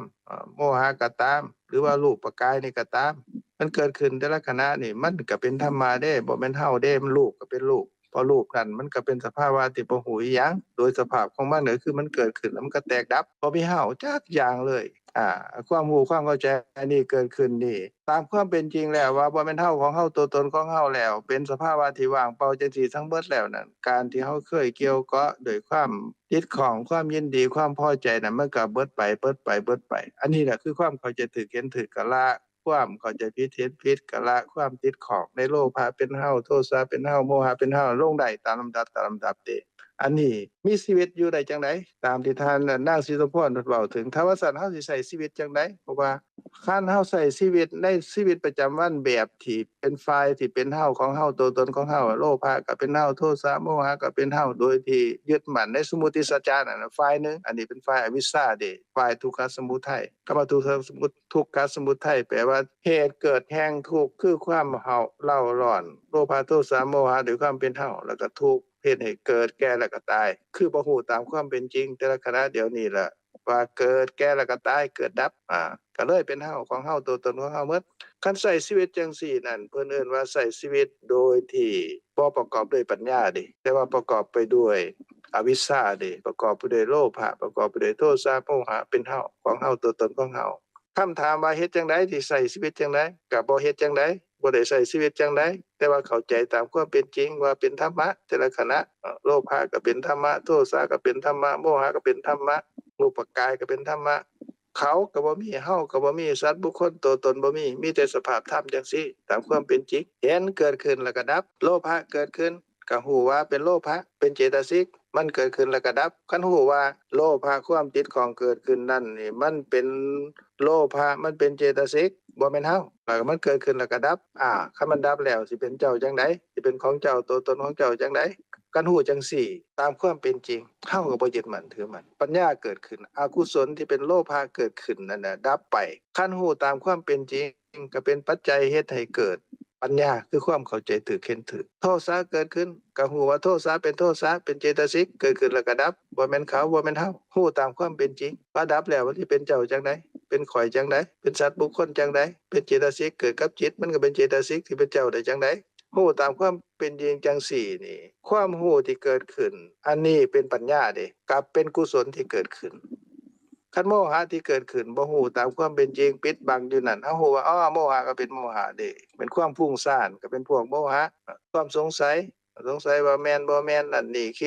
ໂມຫະກໍຕາມ ຫຼືວ່າຮູບປະກາຍນີ້ກໍຕາມ ມັນເກີດຂຶ້ນແຕ່ລະຂະນະນີ້ ມັນກໍເປັນທຳມະເດ້ ບໍ່ແມ່ນເຮົາເດ້ ມັນຮູບກໍເປັນຮູບ ເພາະຮູບນັ້ນມັນກໍເປັນສະພາວະທີ່ບໍ່ຮູ້ອີ່ຫຍັງ ໂດຍສະພາບຂອງມັນກໍຄືມັນເກີດຂຶ້ນແລ້ວມັນກໍແຕກດັບ ບໍ່ມີເຮົາຈັກຢ່າງເລີຍ. ອາ ຄວາມຮູ້ຄວາມເຂົ້າໃຈອັນນີ້ເກີດຂຶ້ນນີ້ ຕາມຄວາມເປັນຈິງແລ້ວວ່າບໍ່ແມ່ນເຮົາ ຂອງເຮົາ ຕົວຕົນຂອງເຮົາແລ້ວ ເປັນສະພາວະທີ່ວ່າງເປົ່າຈັ່ງຊີ້ທັງໝົດແລ້ວນັ້ນ ການທີ່ເຮົາເຄີຍກ່ຽວເກາະດ້ວຍຄວາມຕິດຂ້ອງ ຄວາມຍິນດີ ຄວາມພໍໃຈນັ້ນ ມັນກໍເບິດໄປ ເບິດໄປ ເບິດໄປ. ອັນນີ້ແຫຼະຄືຄວາມເຂົ້າໃຈຖືກເຫັນຖືກ ກະລະຄວາມເຂົ້າໃຈຜິດເຫັນຜິດ ກະລະຄວາມຕິດຂ້ອງໃນໂລພະເປັນເຮົາ ໂທສະເປັນເຮົາ ໂມຫະເປັນເຮົາ ລົງໄດ້ຕາມລຳດັບ ຕາມລຳດັບເດ້. ອັນນີ້ມີຊີວິດຢູ່ໄດ້ຈັ່ງໃດ? ຕາມທີ່ທ່ານນາງສີສົມພອນເວົ້າເຖິງ ຖ້າວ່າຊັ້ນເຮົາຊິໃຊ້ຊີວິດຈັ່ງໃດ? ເພາະວ່າຄັນເຮົາໃຊ້ຊີວິດໃນຊີວິດປະຈຳວັນແບບທີ່ເປັນຝ່າຍທີ່ເປັນເຮົາ ຂອງເຮົາ ຕົວຕົນຂອງເຮົາ ໂລພະກໍເປັນເຮົາ ໂທສະ ໂມຫະກໍເປັນເຮົາ ໂດຍທີ່ຍຶດໝັ້ນໃນສົມມຸດຕິສັດຈະນັ້ນນະ ຝ່າຍໜຶ່ງ ອັນນີ້ເປັນຝ່າຍອະວິຊຊາເດ້ ຝ່າຍທຸກຂະສະມຸໄທ ຄຳວ່າທຸກຂະສະມຸ ທຸກຂະສະມຸໄທ ແປວ່າເຫດເກີດແຫ່ງທຸກ ຄືຄວາມເຮົາເລົ່າຮ້ອນ ໂລພະ ໂທສະ ໂມຫະ ດ້ວຍຄວາມເປັນເຮົາ ແລ້ວກໍທຸກ ເຮັດໃຫ້ເກີດ ແກ່ ແລ້ວກໍຕາຍ ຄືບໍ່ຮູ້ຕາມຄວາມເປັນຈິງ ແຕ່ລະຂະນະດຽວນີ້ລະ ວ່າເກີດ ແກ່ ແລ້ວກໍຕາຍ ເກີດດັບ ອາ ກໍເລີຍເປັນເຮົາ ຂອງເຮົາ ຕົວຕົນຂອງເຮົາໝົດ. ຄັນໃຊ້ຊີວິດຈັ່ງຊີ້ນັ້ນ ເພິ່ນເອີ້ນວ່າໃຊ້ຊີວິດໂດຍທີ່ບໍ່ປະກອບດ້ວຍປັນຍາເດ້ ແຕ່ວ່າປະກອບໄປດ້ວຍອະວິຊຊາເດ້ ປະກອບໄປດ້ວຍໂລພະ ປະກອບໄປດ້ວຍໂທສະ ໂມຫະ ເປັນເຮົາ ຂອງເຮົາ ຕົວຕົນຂອງເຮົາ. ຄຳຖາມວ່າເຮັດຈັ່ງໃດ ຊິໃຊ້ຊີວິດຈັ່ງໃດ? ກໍບໍ່ເຮັດຈັ່ງໃດ ບໍ່ໄດ້ໃຊ້ຊີວິດຈັ່ງໃດ ແຕ່ວ່າເຂົ້າໃຈຕາມຄວາມເປັນຈິງວ່າເປັນທຳມະແຕ່ລະຂະນະ ໂລພະກໍເປັນທຳມະ ໂທສະກໍເປັນທຳມະ ໂມຫະກໍເປັນທຳມະ ຮູບປະກາຍກໍເປັນທຳມະ ເຂົາກໍບໍ່ມີ ເຮົາກໍບໍ່ມີ ສັດບຸກຄົນຕົວຕົນບໍ່ມີ ມີແຕ່ສະພາບທຳຈັ່ງຊີ້ ຕາມຄວາມເປັນຈິງ ເຫັນເກີດຂຶ້ນແລ້ວກໍດັບ ໂລພະເກີດຂຶ້ນ ກໍຮູ້ວ່າເປັນໂລພະ ເປັນເຈຕະສິກ ມັນເກີດຂຶ້ນແລ້ວກໍດັບ. ຄັນຮູ້ວ່າໂລພະ ຄວາມຕິດຂ້ອງເກີດຂຶ້ນນັ້ນນີ້ ມັນເປັນໂລພະ ມັນເປັນເຈຕະສິກ ບໍ່ແມ່ນເຮົາ ແລ້ວມັນເກີດຂຶ້ນແລ້ວກໍດັບ ອາ ຄັນມັນດັບແລ້ວ ຊິເປັນເຈົ້າຈັ່ງໃດ? ຊິເປັນຂອງເຈົ້າ ຕົວຕົນຂອງເຈົ້າຈັ່ງໃດ? ຄັນຮູ້ຈັ່ງຊີ້ ຕາມຄວາມເປັນຈິງ ເຮົາກໍບໍ່ຍຶດໝັ້ນຖືໝັ້ນ ປັນຍາເກີດຂຶ້ນ ອະກຸສົນທີ່ເປັນໂລພະເກີດຂຶ້ນນັ້ນນະ ດັບໄປ. ຄັນຮູ້ຕາມຄວາມເປັນຈິງ ກໍເປັນປັດໄຈເຮັດໃຫ້ເກີດປັນຍາ ຄືຄວາມເຂົ້າໃຈຖືກເຫັນຖືກ. ໂທສະເກີດຂຶ້ນ ກໍຮູ້ວ່າໂທສະເປັນໂທສະ ເປັນເຈຕະສິກ ເກີດຂຶ້ນແລ້ວກໍດັບ ບໍ່ແມ່ນເຂົາ ບໍ່ແມ່ນເຮົາ ຮູ້ຕາມຄວາມເປັນຈິງ ວ່າດັບແລ້ວມັນຊິເປັນເຈົ້າຈັ່ງໃດ? ເປັນຂ້ອຍຈັ່ງໃດ? ເປັນສັດບຸກຄົນຈັ່ງໃດ? ເປັນເຈຕະສິກເກີດກັບຈິດ ມັນກໍເປັນເຈຕະສິກທີ່ເປັນເຈົ້າໄດ້ຈັ່ງໃດ? ຮູ້ຕາມຄວາມເປັນຈິງຈັ່ງຊີ້ນີ້ ຄວາມຮູ້ທີ່ເກີດຂຶ້ນ ອັນນີ້ເປັນປັນຍາເດ້ ກັບເປັນກຸສົນທີ່ເກີດຂຶ້ນ. ຄັນໂມຫະທີ່ເກີດຂຶ້ນ ບໍ່ຮູ້ຕາມຄວາມເປັນຈິງ ປິດບັງຢູ່ນັ້ນ ເຮົາຮູ້ວ່າ ອໍ ໂມຫະກໍເປັນໂມຫະເດ້ ເປັນຄວາມຟຸ້ງສ້ານ ກໍເປັນພວກໂມຫະ ຄວາມສົງໄສ ສົງໄສວ່າແມ່ນບໍ່ແມ່ນນັ້ນນີ້ ຄິ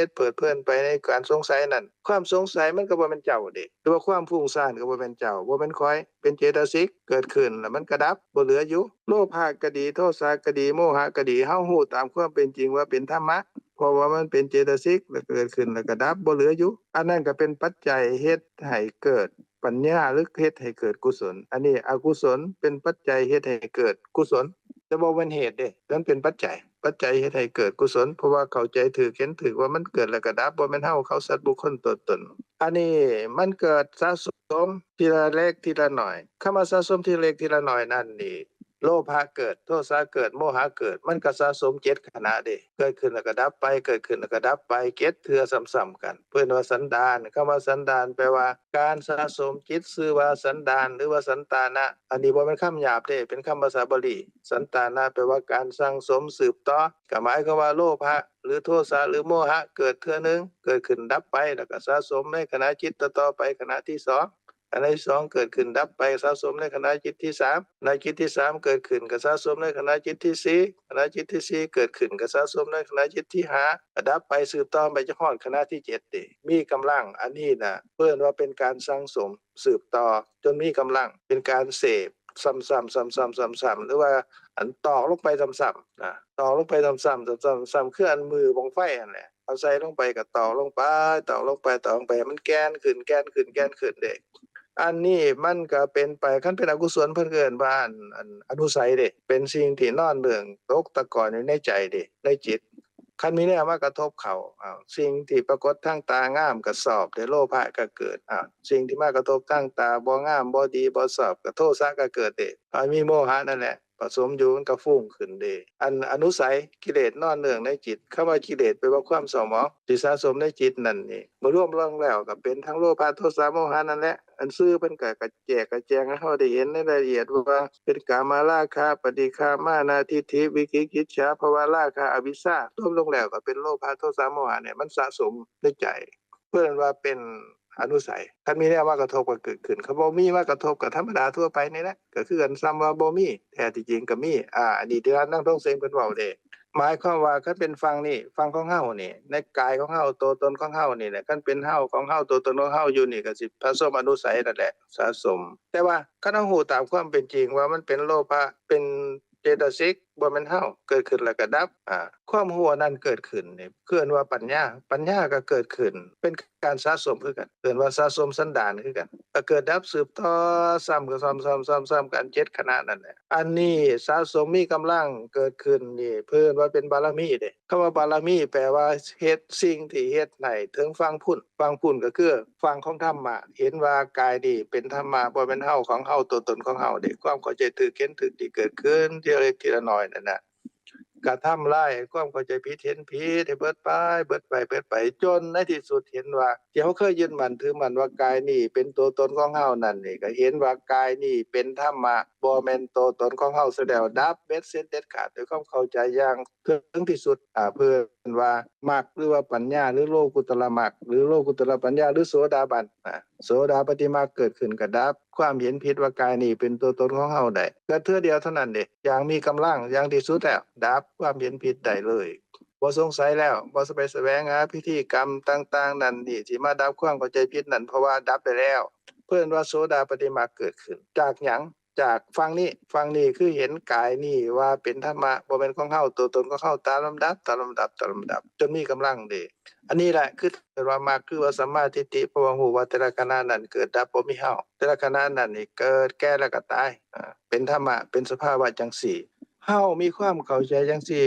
ດເພີດເພີນໄປໃນການສົງໄສນັ້ນ. ຄວາມສົງໄສມັນກໍບໍ່ແມ່ນເຈົ້າເດ້ ຫຼືວ່າຄວາມຟຸ້ງສ້ານກໍບໍ່ແມ່ນເຈົ້າ ບໍ່ແມ່ນຂ້ອຍ ເປັນເຈຕະສິກ ເກີດຂຶ້ນແລ້ວມັນກໍດັບ ບໍ່ເຫຼືອຢູ່. ໂລພະກໍດີ ໂທສະກໍດີ ໂມຫະກໍດີ ເຮົາຮູ້ຕາມຄວາມເປັນຈິງວ່າເປັນທຳມະ ເພາະວ່າມັນເປັນເຈຕະສິກ ແລ້ວເກີດຂຶ້ນແລ້ວກໍດັບ ບໍ່ເຫຼືອຢູ່. ອັນນັ້ນກໍເປັນປັດໄຈເຮັດໃຫ້ເກີດປັນຍາ ຫຼືເຮັດໃຫ້ເກີດກຸສົນ. ອັນນີ້ອະກຸສົນເປັນປັດໄຈເຮັດໃຫ້ເກີດກຸສົນ ແຕ່ບໍ່ແມ່ນເຫດເດ້ ມັນເປັນປັດໄຈ ປັດໄຈເຮັດໃຫ້ເກີດກຸສົນ ເພາະວ່າເຂົ້າໃຈຖືກ ເຫັນຖືກວ່າມັນເກີດແລ້ວກໍດັບ ບໍ່ແມ່ນເຮົາ ເຂົາ ສັດ ບຸກຄົນ ຕົວຕົນ. ອັນນີ້ມັນເກີດສະສົມທີລະເລັກທີລະໜ້ອຍ. ຄຳວ່າສະສົມທີລະເລັກທີລະໜ້ອຍນັ້ນນີ້ ໂລພະເກີດ ໂທສະເກີດ ໂມຫະເກີດ ມັນກໍສະສົມເຈັດຂະນະເດ້ ເກີດຂຶ້ນແລ້ວກໍດັບໄປ ເກີດຂຶ້ນແລ້ວກໍດັບໄປ ເຈັດເທື່ອຊ້ຳໆກັນ ເອີ້ນວ່າສັນດານ. ຄຳວ່າສັນດານແປວ່າການສະສົມຈິດ ຊື່ວ່າສັນດານ ຫຼືວ່າສັນຕານະ. ອັນນີ້ບໍ່ແມ່ນຄຳຫຍາບເດ້ ເປັນຄຳພາສາບາລີ. ສັນຕານະແປວ່າການສັ່ງສົມສືບຕໍ່ ກໍໝາຍຄວາມວ່າໂລພະ ຫຼືໂທສະ ຫຼືໂມຫະເກີດເທື່ອໜຶ່ງ ເກີດຂຶ້ນດັບໄປ ແລ້ວກໍສະສົມໃນຂະນະຈິດຕໍ່ໆໄປ ຂະນະທີສອງ ຂະນະທີສອງເກີດຂຶ້ນດັບໄປ ສະສົມໃນຂະນະຈິດທີສາມ ຂະນະຈິດທີສາມເກີດຂຶ້ນ ກໍສະສົມໃນຂະນະຈິດທີສີ່ ຂະນະຈິດທີສີ່ເກີດຂຶ້ນ ກໍສະສົມໃນຂະນະຈິດທີຫ້າ ກໍດັບໄປສືບຕໍ່ໄປຈົນຮອດຂະນະທີເຈັດເດ້ ມີກຳລັງ. ອັນນີ້ນະ ເອີ້ນວ່າເປັນການສັ່ງສົມ ສືບຕໍ່ຈົນມີກຳລັງ ເປັນການເສບຊ້ຳໆ ຊ້ຳໆ ຊ້ຳໆ ຫຼືວ່າອັນຕອກລົງໄປຊ້ຳໆນະ ຕອກລົງໄປຊ້ຳໆ ຊ້ຳໆ ຊ້ຳໆ ຄືອັນມືບັ້ງໄຟຫັ້ນແຫຼະ ເອົາໃສ່ລົງໄປກໍຕອກລົງໄປ ຕອກລົງໄປ ຕອກລົງໄປ ໃຫ້ມັນແກ່ນຂຶ້ນ ແກ່ນຂຶ້ນ ແກ່ນຂຶ້ນເດ້. ອັນນີ້ມັນກໍເປັນໄປ ຄັນເປັນອະກຸສົນເພິ່ນເອີ້ນວ່າອັນ ອັນອະນຸໄສເດ້ ເປັນສິ່ງທີ່ນອນເນື່ອງຕົກຕະກອນຢູ່ໃນໃຈເດ້ ໃນຈິດ. ຄັນມີແນວມາກະທົບເຂົ້າ ອ້າວ ສິ່ງທີ່ປາກົດທາງຕາງາມກໍຊອບເດ້ ໂລພະກໍເກີດ ອ້າວ ສິ່ງທີ່ມາກະທົບທາງຕາບໍ່ງາມ ບໍ່ດີ ບໍ່ຊອບ ກໍໂທສະກໍເກີດເດ້ ຖ້າມີໂມຫະນັ້ນແຫຼະປະສົມຢູ່ ມັນກໍຟຸ້ງຂຶ້ນເດ້. ອັນອະນຸໄສ ກິເລດນອນເນື່ອງໃນຈິດ ຄຳວ່າກິເລດແປວ່າຄວາມເສົ້າໝອງທີ່ສະສົມໃນຈິດນັ້ນນີ້ ເມື່ອລວມລວມແລ້ວກໍເປັນທັງໂລພະ ໂທສະ ໂມຫະນັ້ນແຫຼະ. ອັນຊື່ເພິ່ນກໍກະແຈກກະແຈງໃຫ້ເຮົາໄດ້ເຫັນໃນລາຍລະອຽດວ່າ ເປັນກາມະລາຄະ ປະຕິຄາ ມານະ ທິດຖິ ວິກິກິດສາ ພະວະລາຄະ ອະວິຊຊາ ລວມລົງແລ້ວກໍເປັນໂລພະ ໂທສະ ໂມຫະນີ້ ມັນສະສົມໃນໃຈ ເອີ້ນວ່າເປັນອະນຸໄສ. ຄັນມີແນວມາກະທົບກໍເກີດຂຶ້ນ ຄັນບໍ່ມີມາກະທົບກໍທຳມະດາທົ່ວໄປນີ້ແຫຼະ ກໍຄືກັນ ສ່ຳວ່າບໍ່ມີ ແທ້ທີ່ຈິງກໍມີ. ອາ ອັນນີ້ທີ່ທ່ານນາງທອງເສັງເພິ່ນເວົ້າເດ້ ໝາຍຄວາມວ່າຄັນເປັນຝັ່ງນີ້ ຝັ່ງຂອງເຮົານີ້ ໃນກາຍຂອງເຮົາ ຕົວຕົນຂອງເຮົານີ້ແຫຼະ ຄັນເປັນເຮົາ ຂອງເຮົາ ຕົວຕົນຂອງເຮົາຢູ່ນີ້ ກໍຊິສະສົມອະນຸໄສນັ້ນແຫຼະ ສະສົມ. ແຕ່ວ່າຄັນເຮົາຮູ້ຕາມຄວາມເປັນຈິງວ່າມັນເປັນໂລພະ ເປັນເຈຕະສິກ ບໍ່ແມ່ນເຮົາ ເກີດຂຶ້ນແລ້ວກໍດັບ ອາ ຄວາມຮູ້ອັນນັ້ນເກີດຂຶ້ນນີ້ ເອີ້ນວ່າປັນຍາ ປັນຍາກໍເກີດຂຶ້ນ ເປັນການສະສົມຄືກັນ ເອີ້ນວ່າສະສົມສັນດານຄືກັນ ກໍເກີດດັບສືບຕໍ່ຊ້ຳກັນ ຊ້ຳໆໆກັນ ເຈັດຂະນະນັ້ນແຫຼະ. ອັນນີ້ສະສົມມີກຳລັງເກີດຂຶ້ນນີ້ ເອີ້ນວ່າເປັນບາລະມີເດ້. ຄຳວ່າບາລະມີແປວ່າເຮັດ ສິ່ງທີ່ເຮັດໃຫ້ເຖິງຝັ່ງພຸ້ນ ຝັ່ງພຸ້ນກໍຄືຝັ່ງຂອງທຳມະ ເຫັນວ່າກາຍນີ້ເປັນທຳມະ ບໍ່ແມ່ນເຮົາ ຂອງເຮົາ ຕົວຕົນຂອງເຮົາເດ້. ຄວາມເຂົ້າໃຈຖືກ ເຫັນຖືກທີ່ເກີດຂຶ້ນທີລະເລັກທີລະໜ້ອຍນັ້ນນະ ກະທຳລາຍໃຫ້ຄວາມເຂົ້າໃຈຜິດເຫັນຜິດໃຫ້ເບິດໄປ ເບິດໄປ ເບິດໄປ ຈົນໃນທີ່ສຸດເຫັນວ່າ ທີ່ເຮົາເຄີຍຍຶດໝັ້ນຖືໝັ້ນວ່າກາຍນີ້ເປັນຕົວຕົນຂອງເຮົານັ້ນນີ້ ກະເຫັນວ່າກາຍນີ້ເປັນທຳມະ ບໍ່ແມ່ນຕົວຕົນຂອງເຮົາຊະແລ້ວ ດັບເບັດເສັດເດັດຂາດ ດ້ວຍຄວາມເຂົ້າໃຈຢ່າງເຖິງທີ່ສຸດ ອາ ເອີ້ນວ່າມັກ ຫຼືວ່າປັນຍາ ຫຼືໂລກຸດຕະລະມັກ ຫຼືໂລກຸດຕະລະປັນຍາ ຫຼືໂສດາບັນ ອາ ໂສດາປະຕິມັກເກີດຂຶ້ນກະດັບ ຄວາມເຫັນຜິດວ່າກາຍນີ້ເປັນຕົວຕົນຂອງເຮົາໄດ້ ກະເທື່ອດຽວເທົ່ານັ້ນເດ້ ຢ່າງມີກຳລັງ ຢ່າງທີ່ສຸດແລ້ວ ດັບຄວາມເຫັນຜິດໄດ້ເລີຍ ບໍ່ສົງໄສແລ້ວ ບໍ່ໄປສະແຫວງຫາພິທີກຳຕ່າງໆນັ້ນນີ້ ທີ່ມາດັບຄວາມເຂົ້າໃຈຜິດນັ້ນ ເພາະວ່າດັບໄດ້ແລ້ວ ເອີ້ນວ່າໂສດາປະຕິມັກເກີດຂຶ້ນ ຈາກຫຍັງ? ຈາກຝັ່ງນີ້ ຝັ່ງນີ້ຄືເຫັນກາຍນີ້ວ່າເປັນທຳມະ ບໍ່ແມ່ນຂອງເຮົາ ຕົວຕົນຂອງເຮົາ ຕາມລຳດັບ ຕາມລຳດັບ ຕາມລຳດັບ ຈົນມີກຳລັງເດ້. ອັນນີ້ແຫຼະຄືເອີ້ນວ່າມັກ ຄືວ່າສຳມາທິດຖິ ເພາະວ່າຮູ້ວ່າແຕ່ລະຂະນະນັ້ນເກີດດັບ ບໍ່ມີເຮົາ ແຕ່ລະຂະນະນັ້ນນີ້ເກີດ ແກ່ ແລ້ວກໍຕາຍ ອາ ເປັນທຳມະ ເປັນສະພາວະຈັ່ງຊີ້ ເຮົາມີຄວາມເຂົ້າໃຈຈັ່ງຊີ້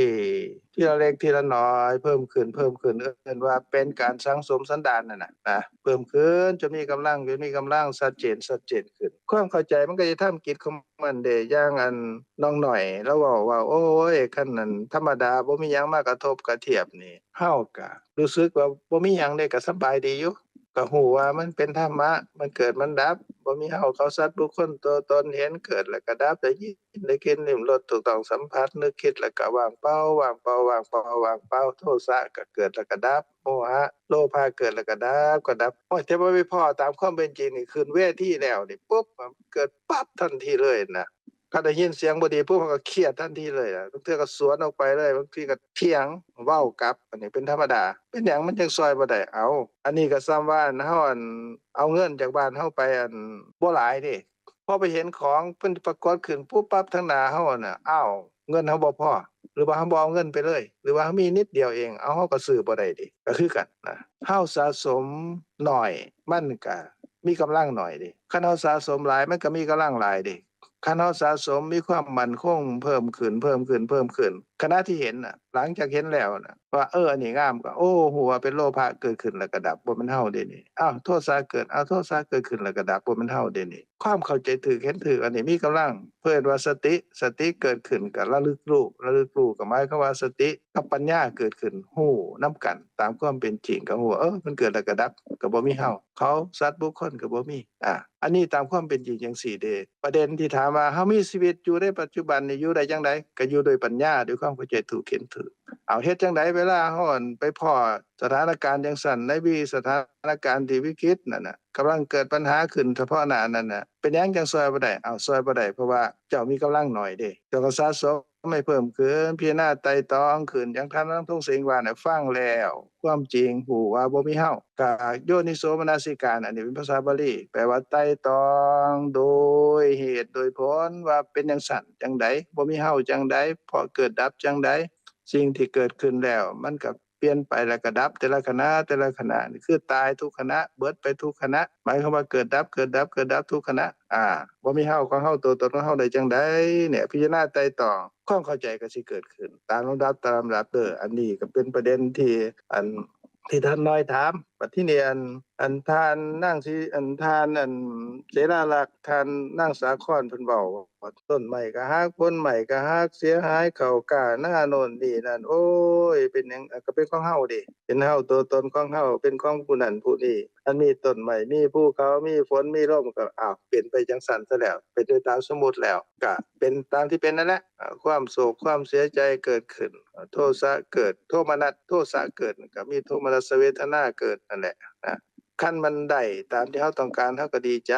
ທີລະເລັກທີລະໜ້ອຍ ເພີ່ມຂຶ້ນ ເພີ່ມຂຶ້ນ ເອີ້ນວ່າເປັນການສັ່ງສົມສັນດານນັ້ນນະ ນະ ເພີ່ມຂຶ້ນ ຈົນມີກຳລັງ ຈົນມີກຳລັງ ຊັດເຈນ ຊັດເຈນຂຶ້ນ ຄວາມເຂົ້າໃຈມັນກໍຈະທຳກິດຂອງມັນເດ້. ຢ່າງອັນນ້ອງໜ້ອຍລາວເວົ້າວ່າ ໂອ້ຍ ຄັນອັນທຳມະດາ ບໍ່ມີຫຍັງມາກະທົບກະທຽບນີ້ ເຮົາກະຮູ້ສຶກວ່າບໍ່ມີຫຍັງເດ້ ກະສະບາຍດີຢູ່ ກະຮູ້ວ່າມັນເປັນທຳມະ ມັນເກີດ ມັນດັບ ບໍ່ມີເຮົາ ເຂົາ ສັດ ບຸກຄົນ ຕົວຕົນ ເຫັນເກີດ ແລ້ວກະດັບ ໄດ້ຍິນ ໄດ້ກິນ ລິ້ມລົດ ຖືກຕ້ອງສຳຜັດ ນຶກຄິດ ແລ້ວກະວ່າງເປົ່າ ວ່າງເປົ່າ ວ່າງເປົ່າ ວ່າງເປົ່າ ໂທສະກະເກີດ ແລ້ວກະດັບ ໂມຫະ ໂລພະເກີດ ແລ້ວກະດັບ ກະດັບ ໂອ້ຍ ແຕ່ວ່າໄປພໍ້ຕາມຄວາມເປັນຈິງນີ້ ຂຶ້ນເວທີແລ້ວນີ້ປຸບ ເກີດປັບທັນທີເລີຍນະ. ຄັນໄດ້ຍິນສຽງບໍ່ດີປຸບ ເຮົາກໍຄຽດທັນທີເລີຍລະ, ບາງເທື່ອກໍສວນອອກໄປເລີຍ, ບາງທີກໍຖຽງເວົ້າກັບ, ອັນນີ້ເປັນທຳມະດາ. ເປັນຫຍັງມັນຈຶ່ງຊ່ອຍບໍ່ໄດ້? ເອົ້າ, ອັນນີ້ກໍສ່ຳວ່າອັນເຮົາ ອັນ ເອົາເງິນຈາກບ້ານເຮົາໄປ ອັນ ບໍ່ຫຼາຍເດ້, ພໍໄປເຫັນຂອງເພິ່ນປາກົດຂຶ້ນປຸບປັບທາງໜ້າເຮົາຫັ້ນນະ, ອ້າວ ເງິນເຮົາບໍ່ພໍ ຫຼືວ່າເຮົາບໍ່ເອົາເງິນໄປເລີຍ ຫຼືວ່າເຮົາມີນິດດຽວເອງ, ເອົາ ເຮົາກໍຊື້ບໍ່ໄດ້ເດ້, ກໍຄືກັນນະ. ເຮົາສະສົມໜ້ອຍ ມັນກໍມີກຳລັງໜ້ອຍເດ້, ຄັນເຮົາສະສົມຫຼາຍ ມັນກໍມີກຳລັງຫຼາຍເດ້. ຄັນເຮົາສະສົມ ມີຄວາມໝັ້ນຄົງເພີ່ມຂຶ້ນ ເພີ່ມຂຶ້ນ ເພີ່ມຂຶ້ນ, ຂະນະທີ່ເຫັນນະ, ຫຼັງຈາກເຫັນແລ້ວນະ ວ່າ ເອີ ອັນນີ້ງາມ ກໍ ໂອ້ ຮູ້ວ່າເປັນໂລພະເກີດຂຶ້ນແລ້ວກໍດັບ, ບໍ່ແມ່ນເຮົາເດ້ນີ້. ອ້າວ ໂທສະເກີດ, ອ້າວ ໂທສະເກີດຂຶ້ນແລ້ວກໍດັບ, ບໍ່ແມ່ນເຮົາເດ້ນີ້. ຄວາມເຂົ້າໃຈຖືກ ເຫັນຖືກ ອັນນີ້ມີກຳລັງ, ເພິ່ນວ່າສະຕິ, ສະຕິເກີດຂຶ້ນກໍລະລຶກຮູ້, ລະລຶກຮູ້ກໍໝາຍຄວາມວ່າສະຕິກັບປັນຍາເກີດຂຶ້ນ ຮູ້ນຳກັນຕາມຄວາມເປັນຈິງ, ກໍຮູ້ວ່າ ເອີ ມັນເກີດແລ້ວກໍດັບ, ກໍບໍ່ມີເຮົາ, ເຂົາ, ສັດ, ບຸກຄົນ ກໍບໍ່ມີ. ອາ ອັນນີ້ຕາມຄວາມເປັນຈິງຈັ່ງຊີ້ເດ້. ປະເດັນທີ່ຖາມວ່າ ເຮົາມີຊີວິດຢູ່ໃນປັດຈຸບັນນີ້ ຢູ່ໄດ້ຈັ່ງໃດ? ກໍຢູ່ດ້ວຍປັນຍາ, ດ້ວຍຄວາມເຂົ້າໃຈຖືກ ເຫັນຖືກ. ເອົາ ເຮັດຈັ່ງໃດເວລາເຮົາ ອັນ ໄປພໍ້ສະຖານະການຈັ່ງຊັ້ນ ໃນວິ ສະຖານະການທີ່ວິກິດນັ້ນນະ, ກຳລັງເກີດບັນຫາຂຶ້ນສະເພາະໜ້ານັ້ນນະ, ເປັນຫຍັງຈັ່ງຊ່ອຍບໍ່ໄດ້? ເອົາ ຊ່ອຍບໍ່ໄດ້ ເພາະວ່າເຈົ້າມີກຳລັງໜ້ອຍເດ້, ເຈົ້າກໍສະສົມໃຫ້ເພີ່ມຂຶ້ນ, ພິຈາລະນາໄຕ່ຕອງຂຶ້ນ, ຢ່າງທ່ານນາງທອງເສງວ່ານະ, ຟັງແລ້ວຄວາມຈິງຮູ້ວ່າບໍ່ມີເຮົາ, ກະໂຍນິໂສມະນະສິການ, ອັນນີ້ເປັນພາສາບາລີ, ແປວ່າໄຕ່ຕອງໂດຍເຫດໂດຍຜົນວ່າເປັນຈັ່ງຊັ້ນຈັ່ງໃດ, ບໍ່ມີເຮົາຈັ່ງໃດ, ເພາະເກີດດັບຈັ່ງໃດ, ສິ່ງທີ່ເກີດຂຶ້ນແລ້ວມັນກໍ ປ່ຽນໄປແລ້ວກໍດັບ, ແຕ່ລະຂະນະ ແຕ່ລະຂະນະນີ້ຄືຕາຍທຸກຂະນະ, ເບິດໄປທຸກຂະນະ, ໝາຍຄວາມວ່າເກີດດັບ ເກີດດັບ ເກີດດັບທຸກຂະນະ. ອາ ບໍ່ມີເຮົາ ຂອງເຮົາ ຕົວຕົນຂອງເຮົາໄດ້ຈັ່ງໃດ? ນີ້ ພິຈາລະນາໄຕ່ຕອງ, ຄວາມເຂົ້າໃຈກໍຊິເກີດຂຶ້ນຕາມລຳດັບ ຕາມລຳດັບເດີ. ອັນນີ້ກໍເປັນປະເດັນທີ່ ອັນ ທີ່ທ່ານນ້ອຍຖາມ. ບັດທີນີ້ ອັນ ອັນທ່ານນາງສີ ອັນທ່ານ ອັນ ເສລາລັກ ທ່ານນາງສາຄອນເພິ່ນເວົ້າວ່າ ຕົ້ນໄມ້ກໍຫັກ ຜົນໄມ້ກໍຫັກ ເສຍຫາຍເຂົ້າກ້ານາໂນ່ນນີ້ນັ້ນ. ໂອ້ຍ ເປັນຫຍັງ? ກໍເປັນຂອງເຮົາເດ້, ເປັນເຮົາ ຕົວຕົນຂອງເຮົາ ເປັນຂອງຜູ້ນັ້ນຜູ້ນີ້. ອັນມີຕົ້ນໄມ້ ມີພູເຂົາ ມີຝົນ ມີລົມ ກໍ ອ້າວ ເປັນໄປຈັ່ງຊັ້ນຊະແລ້ວ, ເປັນໄປຕາມສົມມຸດແລ້ວ, ກໍເປັນຕາມທີ່ເປັນນັ້ນແຫຼະ. ອາ ຄວາມໂສກ ຄວາມເສຍໃຈເກີດຂຶ້ນ, ໂທສະເກີດ ໂທມະນັດ ໂທສະເກີດ ກໍມີໂທມະນັດສະເວທະນາເກີດນັ້ນແຫຼະນະ. ຄັນມັນໄດ້ຕາມທີ່ເຮົາຕ້ອງການ ເຮົາກໍດີໃຈ,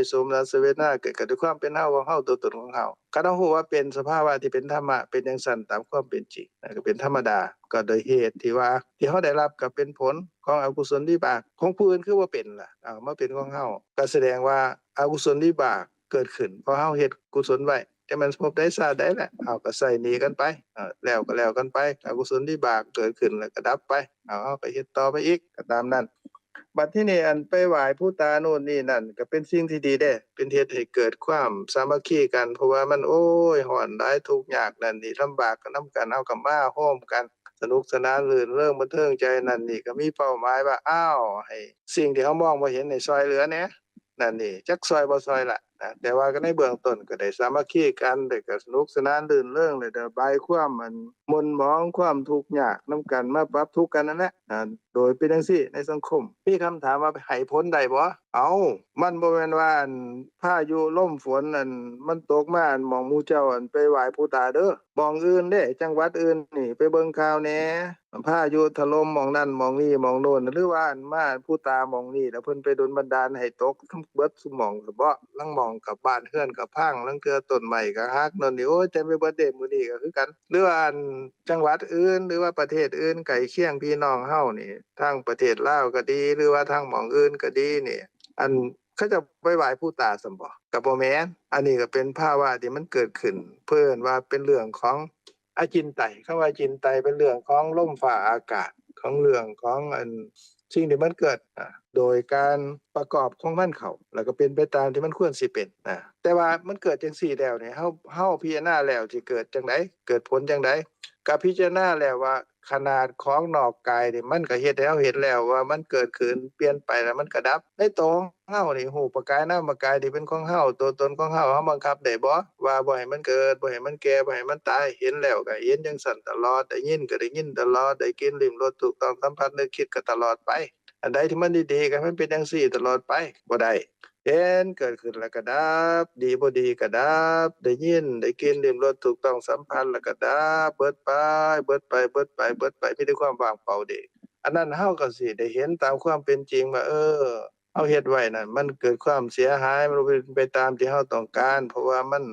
ໂສມະນັດສະເວທະນາເກີດກໍດ້ວຍຄວາມເປັນເຮົາຂອງເຮົາ ຕົວຕົນຂອງເຮົາ. ຄັນເຮົາຮູ້ວ່າເປັນສະພາວະທີ່ເປັນທຳມະ ເປັນຈັ່ງຊັ້ນຕາມຄວາມເປັນຈິງນະ, ກໍເປັນທຳມະດາ, ກໍໂດຍເຫດທີ່ວ່າທີ່ເຮົາໄດ້ຮັບກໍເປັນຜົນຂອງອະກຸສົນວິບາກ, ຂອງຜູ້ອື່ນຄືບໍ່ເປັນລະ? ເອົາ ມາເປັນຂອງເຮົາ, ກໍສະແດງວ່າອະກຸສົນວິບາກເກີດຂຶ້ນ ເພາະເຮົາເຮັດກຸສົນໄວ້. ຈະແມ່ນພົບໃດຊາດໃດແຫຼະ, ເຮົາກໍໃຊ້ໜີ້ກັນໄປ, ເອີ ແລ້ວກໍແລ້ວກັນໄປ. ອະກຸສົນວິບາກເກີດຂຶ້ນແລ້ວກໍດັບໄປ, ເຮົາ ເຮົາກໍເຮັດຕໍ່ໄປອີກ, ກໍຕາມນັ້ນ. ບັດທີນີ້ ອັນໄປໄຫວ້ຜູ້ຕາໂນ່ນນີ້ນັ້ນ ກໍເປັນສິ່ງທີ່ດີເດ້, ເປັນເຮັດໃຫ້ເກີດຄວາມສາມັກຄີກັນ, ເພາະວ່າມັນ ໂອ້ຍ ຮ້ອນຫຼາຍ ທຸກຍາກນັ້ນນີ້ ລຳບາກກັນນຳກັນ, ເຮົາກໍມາໂຮມກັນ ສະໜຸກສະໜານ ລື່ນເລີງບັນເທີງໃຈ. ນັ້ນນີ້ກໍມີເປົ້າໝາຍວ່າ ອ້າວ ໃຫ້ສິ່ງທີ່ເຮົາມອງບໍ່ເຫັນໃຫ້ຊ່ອຍເຫຼືອແດ່. ນັ້ນນີ້ ຈັກຊ່ອຍບໍ່ຊ່ອຍລະນະ, ແຕ່ວ່າກໍໃນເບື້ອງຕົ້ນກໍໄດ້ສາມັກຄີກັນ, ແລ້ວກໍສະໜຸກສະໜານ ລື່ນເລີງ, ແລ້ວໄດ້ລະບາຍຄວາມ ອັນ ໝົນໝອງ ຄວາມທຸກຍາກນຳກັນ, ມາປັບທຸກກັນນັ້ນແຫຼະນະ. ໂດຍເປັນຈັ່ງຊີ້ໃນສັງຄົມ. ມີຄຳຖາມວ່າໃຫ້ຜົນໄດ້ບໍ່? ເອົ້າ ມັນບໍ່ແມ່ນວ່າ ອັນ ພາຍຸລົມຝົນ ອັນ ມັນຕົກມາ ອັນ ໝ່ອງໝູ່ເຈົ້າ ອັນ ໄປໄຫວ້ຜູ້ຕາເດີ. ໝ່ອງອື່ນເດ້ ຈັງຫວັດອື່ນນີ້ ໄປເບິ່ງຂ່າວແດ່. ພາຍຸຖະຫຼົ່ມໝ່ອງນັ້ນໝ່ອງນີ້ໝ່ອງໂນ້ນ ຫຼືວ່າມາຜູ້ຕາໝ່ອງນີ້ ແລ້ວເພິ່ນໄປດົນບັນດານໃຫ້ຕົກເບິດຊຸໝ່ອງ. ລາງໝ່ອງກໍບ້ານເຮືອນກໍພັງ, ລາງເທື່ອຕົ້ນໄມ້ກໍຫັກໂນ່ນນີ້, ໂອ້ຍ ເຕັມໄປເບິດເດ້. ມື້ນີ້ກໍຄືກັນ, ຫຼືວ່າອັນ ຈັງຫວັດອື່ນ ຫຼືວ່າປະເທດອື່ນໃກ້ຄຽງ ພີ່ນ້ອງເຮົານີ້ ທາງປະເທດລາວກໍດີ ຫຼືວ່າທາງໝ່ອງອື່ນກໍດີນີ້ ອັນ ເຂົາເຈົ້າໄປໄຫວ້ຜູ້ຕາຊ້ຳບໍ່? ກໍບໍ່ແມ່ນ. ອັນນີ້ກໍເປັນພາວະທີ່ມັນເກີດຂຶ້ນ, ເພິ່ນວ່າເປັນເລື່ອງຂອງ ອາຈິນໄຕ. ຄຳວ່າອາຈິນໄຕເປັນເລື່ອງຂອງລົມຟ້າອາກາດ, ຂອງເລື່ອງຂອງ ອັນ ສິ່ງທີ່ມັນເກີດ ອາ ໂດຍການປະກອບຂອງມັນເຂົ້າ, ແລ້ວກໍເປັນໄປຕາມທີ່ມັນຄວນຊິເປັນນະ. ແຕ່ວ່າມັນເກີດຈັ່ງຊີ້ແລ້ວນີ້ ເຮົາ ເຮົາພິຈາລະນາແລ້ວຊິເກີດຈັ່ງໃດ? ເກີດຜົນຈັ່ງໃດ? ກໍພິຈາລະນາແລ້ວວ່າ ຂະໜາດຂອງນອກກາຍນີ້ ມັນກໍເຮັດໃຫ້ເຮົາເຫັນແລ້ວວ່າມັນເກີດຂຶ້ນ, ປ່ຽນໄປ ແລ້ວມັນກໍດັບ. ໃນໂຕຂອງເຮົານີ້ ຮູບປະກາຍ ນາມປະກາຍທີ່ເປັນຂອງເຮົາ, ໂຕຕົນຂອງເຮົາ, ເຮົາບັງຄັບໄດ້ບໍ່ວ່າບໍ່ໃຫ້ມັນເກີດ, ບໍ່ໃຫ້ມັນແກ່, ບໍ່ໃຫ້ມັນຕາຍ? ເຫັນແລ້ວກໍເຫັນຈັ່ງຊັ້ນຕະຫຼອດ, ໄດ້ຍິນກໍໄດ້ຍິນຕະຫຼອດ, ໄດ້ກິ່ນ ລິ້ມ ລົດ ຖືກຕ້ອງ ສຳຜັດ ນຶກ ຄິດ ກໍຕະຫຼອດໄປ. ອັນໃດທີ່ມັນດີໆ ກໍໃຫ້ມັນເປັນຈັ່ງຊີ້ຕະຫຼອດໄປ, ບໍ່ໄດ້. ເຫັນເກີດຂຶ້ນແລ້ວກໍດັບ, ດີບໍ່ດີກໍດັບ, ໄດ້ຍິນ ໄດ້ກິ່ນ ລິ້ມ ລົດ ຖືກຕ້ອງ ສຳຜັດ ແລ້ວກໍດັບ, ເບິດໄປ ເບິດໄປ ເບິດໄປ ເບິດໄປ, ມີແຕ່ຄວາມວ່າງເປົ່າເດ້. ອັນນັ້ນເຮົາກໍຊິໄດ້ເຫັນຕາມຄວາມເປັນຈິງວ່າ ເອີ ເຮົາເຮັດໄວ້ນັ້ນ ມັນເກີດຄວາມເສຍຫາຍ, ມັນບໍ່ເປັນໄປຕາມທີ່ເຮົາຕ້ອງການ, ເພາະວ່າມັນ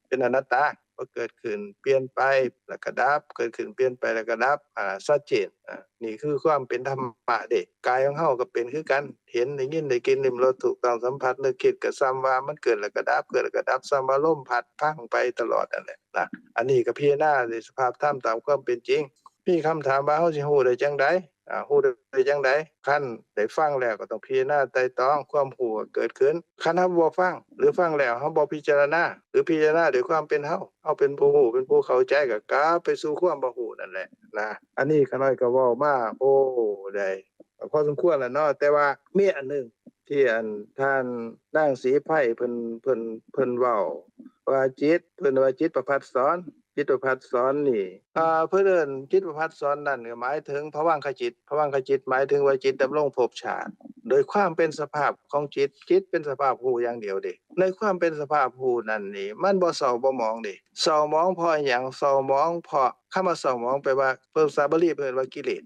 ເປັນອະນັດຕາ ບໍ່ເກີດຂຶ້ນ ປ່ຽນໄປ ແລ້ວກໍດັບ ເກີດຂຶ້ນ ປ່ຽນໄປ ແລ້ວກໍດັບ ອາ ຊັດເຈນ. ອາ ນີ້ຄືຄວາມເປັນທຳມະເດ້. ກາຍຂອງເຮົາກໍເປັນຄືກັນ ເຫັນ ໄດ້ຍິນ ໄດ້ກິ່ນ ລິ້ມລົດ ຖືກຕ້ອງສຳຜັດ ນຶກຄິດ ກໍສ່ຳວ່າມັນເກີດແລ້ວກໍດັບ ເກີດແລ້ວກໍດັບ ສ່ຳວ່າລົມພັດພັງໄປຕະຫຼອດນັ້ນແຫຼະນະ. ອັນນີ້ກໍພິຈາລະນາໃນສະພາບທຳຕາມຄວາມເປັນຈິງ. ມີຄຳຖາມວ່າເຮົາຊິຮູ້ໄດ້ຈັ່ງໃດ? ອາ ຮູ້ໄດ້ຈັ່ງໃດ? ຄັນໄດ້ຟັງແລ້ວກໍຕ້ອງພິຈາລະນາໄຕ່ຕອງ ຄວາມຮູ້ກໍເກີດຂຶ້ນ. ຄັນເຮົາບໍ່ຟັງ ຫຼື ຟັງແລ້ວເຮົາບໍ່ພິຈາລະນາ ຫຼື ພິຈາລະນາດ້ວຍຄວາມເປັນເຮົາ ເຮົາເປັນຜູ້ຮູ້ ເປັນຜູ້ເຂົ້າໃຈ ກໍກັບໄປສູ່ຄວາມບໍ່ຮູ້ນັ້ນແຫຼະນະ. ອັນນີ້ຂ້ານ້ອຍກໍເວົ້າມາ ໂອ້ ໄດ້ພໍສົມຄວນແລ້ວເນາະ ແຕ່ວ່າມີອັນໜຶ່ງ ທີ່ອັນທ່ານນາງສີໄພເພິ່ນ ເພິ່ນ ເພິ່ນເວົ້າວ່າຈິດ ເພິ່ນວ່າຈິດປະພັດສອນ ຈິດປະພັດສອນນີ້ ເອີ ເພິ່ນເອີ້ນຈິດປະພັດສອນນັ້ນ ກໍໝາຍເຖິງພະວັງຄະຈິດ ພະວັງຄະຈິດໝາຍເຖິງວ່າຈິດດຳລົງພົບຊາດ ໂດຍຄວາມເປັນສະພາບຂອງຈິດ ຈິດເປັນສະພາບຮູ້ຢ່າງດຽວເດ້. ໃນຄວາມເປັນສະພາບຮູ້ນັ້ນນີ້ ມັນບໍ່ເສົ້າບໍ່ໝອງເດ້. ເສົ້າໝອງເພາະຫຍັງ? ເສົ້າໝອງເພາະ ຄຳວ່າເສົ້າໝອງແປວ່າ ພາສາບາລີເພິ່ນວ່າກິເລດ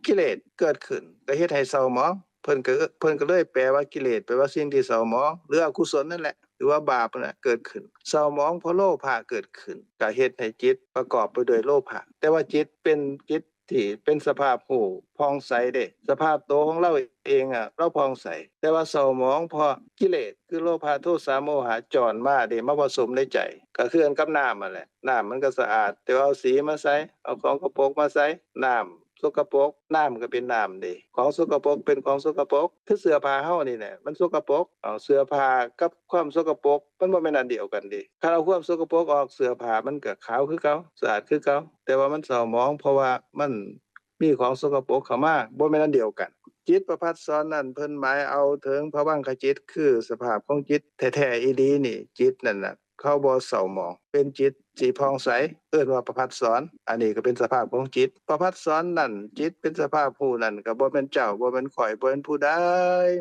ກິເລດເກີດຂຶ້ນ ກໍເຮັດໃຫ້ເສົ້າໝອງ ເພິ່ນກໍ ເພິ່ນກໍເລີຍແປວ່າກິເລດ ແປວ່າສິ່ງທີ່ເສົ້າໝອງ ຫຼື ອະກຸສົນນັ້ນແຫຼະ ຫຼືວ່າບາບນັ້ນແຫຼະເກີດຂຶ້ນ. ເສົ້າໝອງເພາະໂລພະເກີດຂຶ້ນ ກໍເຮັດໃຫ້ຈິດປະກອບໄປດ້ວຍໂລພະ ແຕ່ວ່າຈິດເປັນຈິດທີ່ເປັນສະພາບຮູ້ຜ່ອງໃສເດ້. ສະພາບໂຕຂອງລາວເອງອະ ລາວຜ່ອງໃສ ແຕ່ວ່າເສົ້າໝອງເພາະກິເລດ ຄືໂລພະ ໂທສະ ໂມຫະຈອນມາເດ້ ມາປະສົມໃນໃຈ ກໍຄືກັນກັບນ້ຳຫັ້ນແຫຼະ. ນ້ຳມັນກໍສະອາດ ແຕ່ວ່າເອົາສີມາໃສ່ ເອົາຂອງສະກະປົກມາໃສ່ ນ້ຳ ສົກກະປົກ ນ້ຳກໍເປັນນ້ຳເດ້. ຂອງສົກກະປົກເປັນຂອງສົກກະປົກ ຄືເສື້ອຜ້າເຮົານີ້ແຫຼະ ມັນສົກກະປົກ. ເອົາເສື້ອຜ້າກັບຄວາມສົກກະປົກ ມັນບໍ່ແມ່ນອັນດຽວກັນເດ້. ຄັນເອົາຄວາມສົກກະປົກອອກ ເສື້ອຜ້າມັນກໍຂາວຄືເກົ່າ ສະອາດຄືເກົ່າ ແຕ່ວ່າມັນເສົ້າໝອງ ເພາະວ່າມັນມີຂອງສົກກະປົກເຂົ້າມາ ບໍ່ແມ່ນອັນດຽວກັນ. ຈິດປະພັດສອນນັ້ນ ເພິ່ນໝາຍເອົາເຖິງພະວັງຄະຈິດ ຄືສະພາບຂອງຈິດແທ້ໆອີ່ຫຼີນີ້ ຈິດນັ້ນນະ ເຂົາບໍ່ເສົ້າໝອງ ເປັນຈິດທີ່ຜ່ອງໃສ ເອີ້ນວ່າປະພັດສອນ. ອັນນີ້ກໍເປັນສະພາບຂອງຈິດ ປະພັດສອນນັ້ນ ຈິດເປັນສະພາບຮູ້ນັ້ນ ກໍບໍ່ແມ່ນເຈົ້າ ບໍ່ແມ່ນຂ້ອຍ ບໍ່ແມ່ນຜູ້ໃດ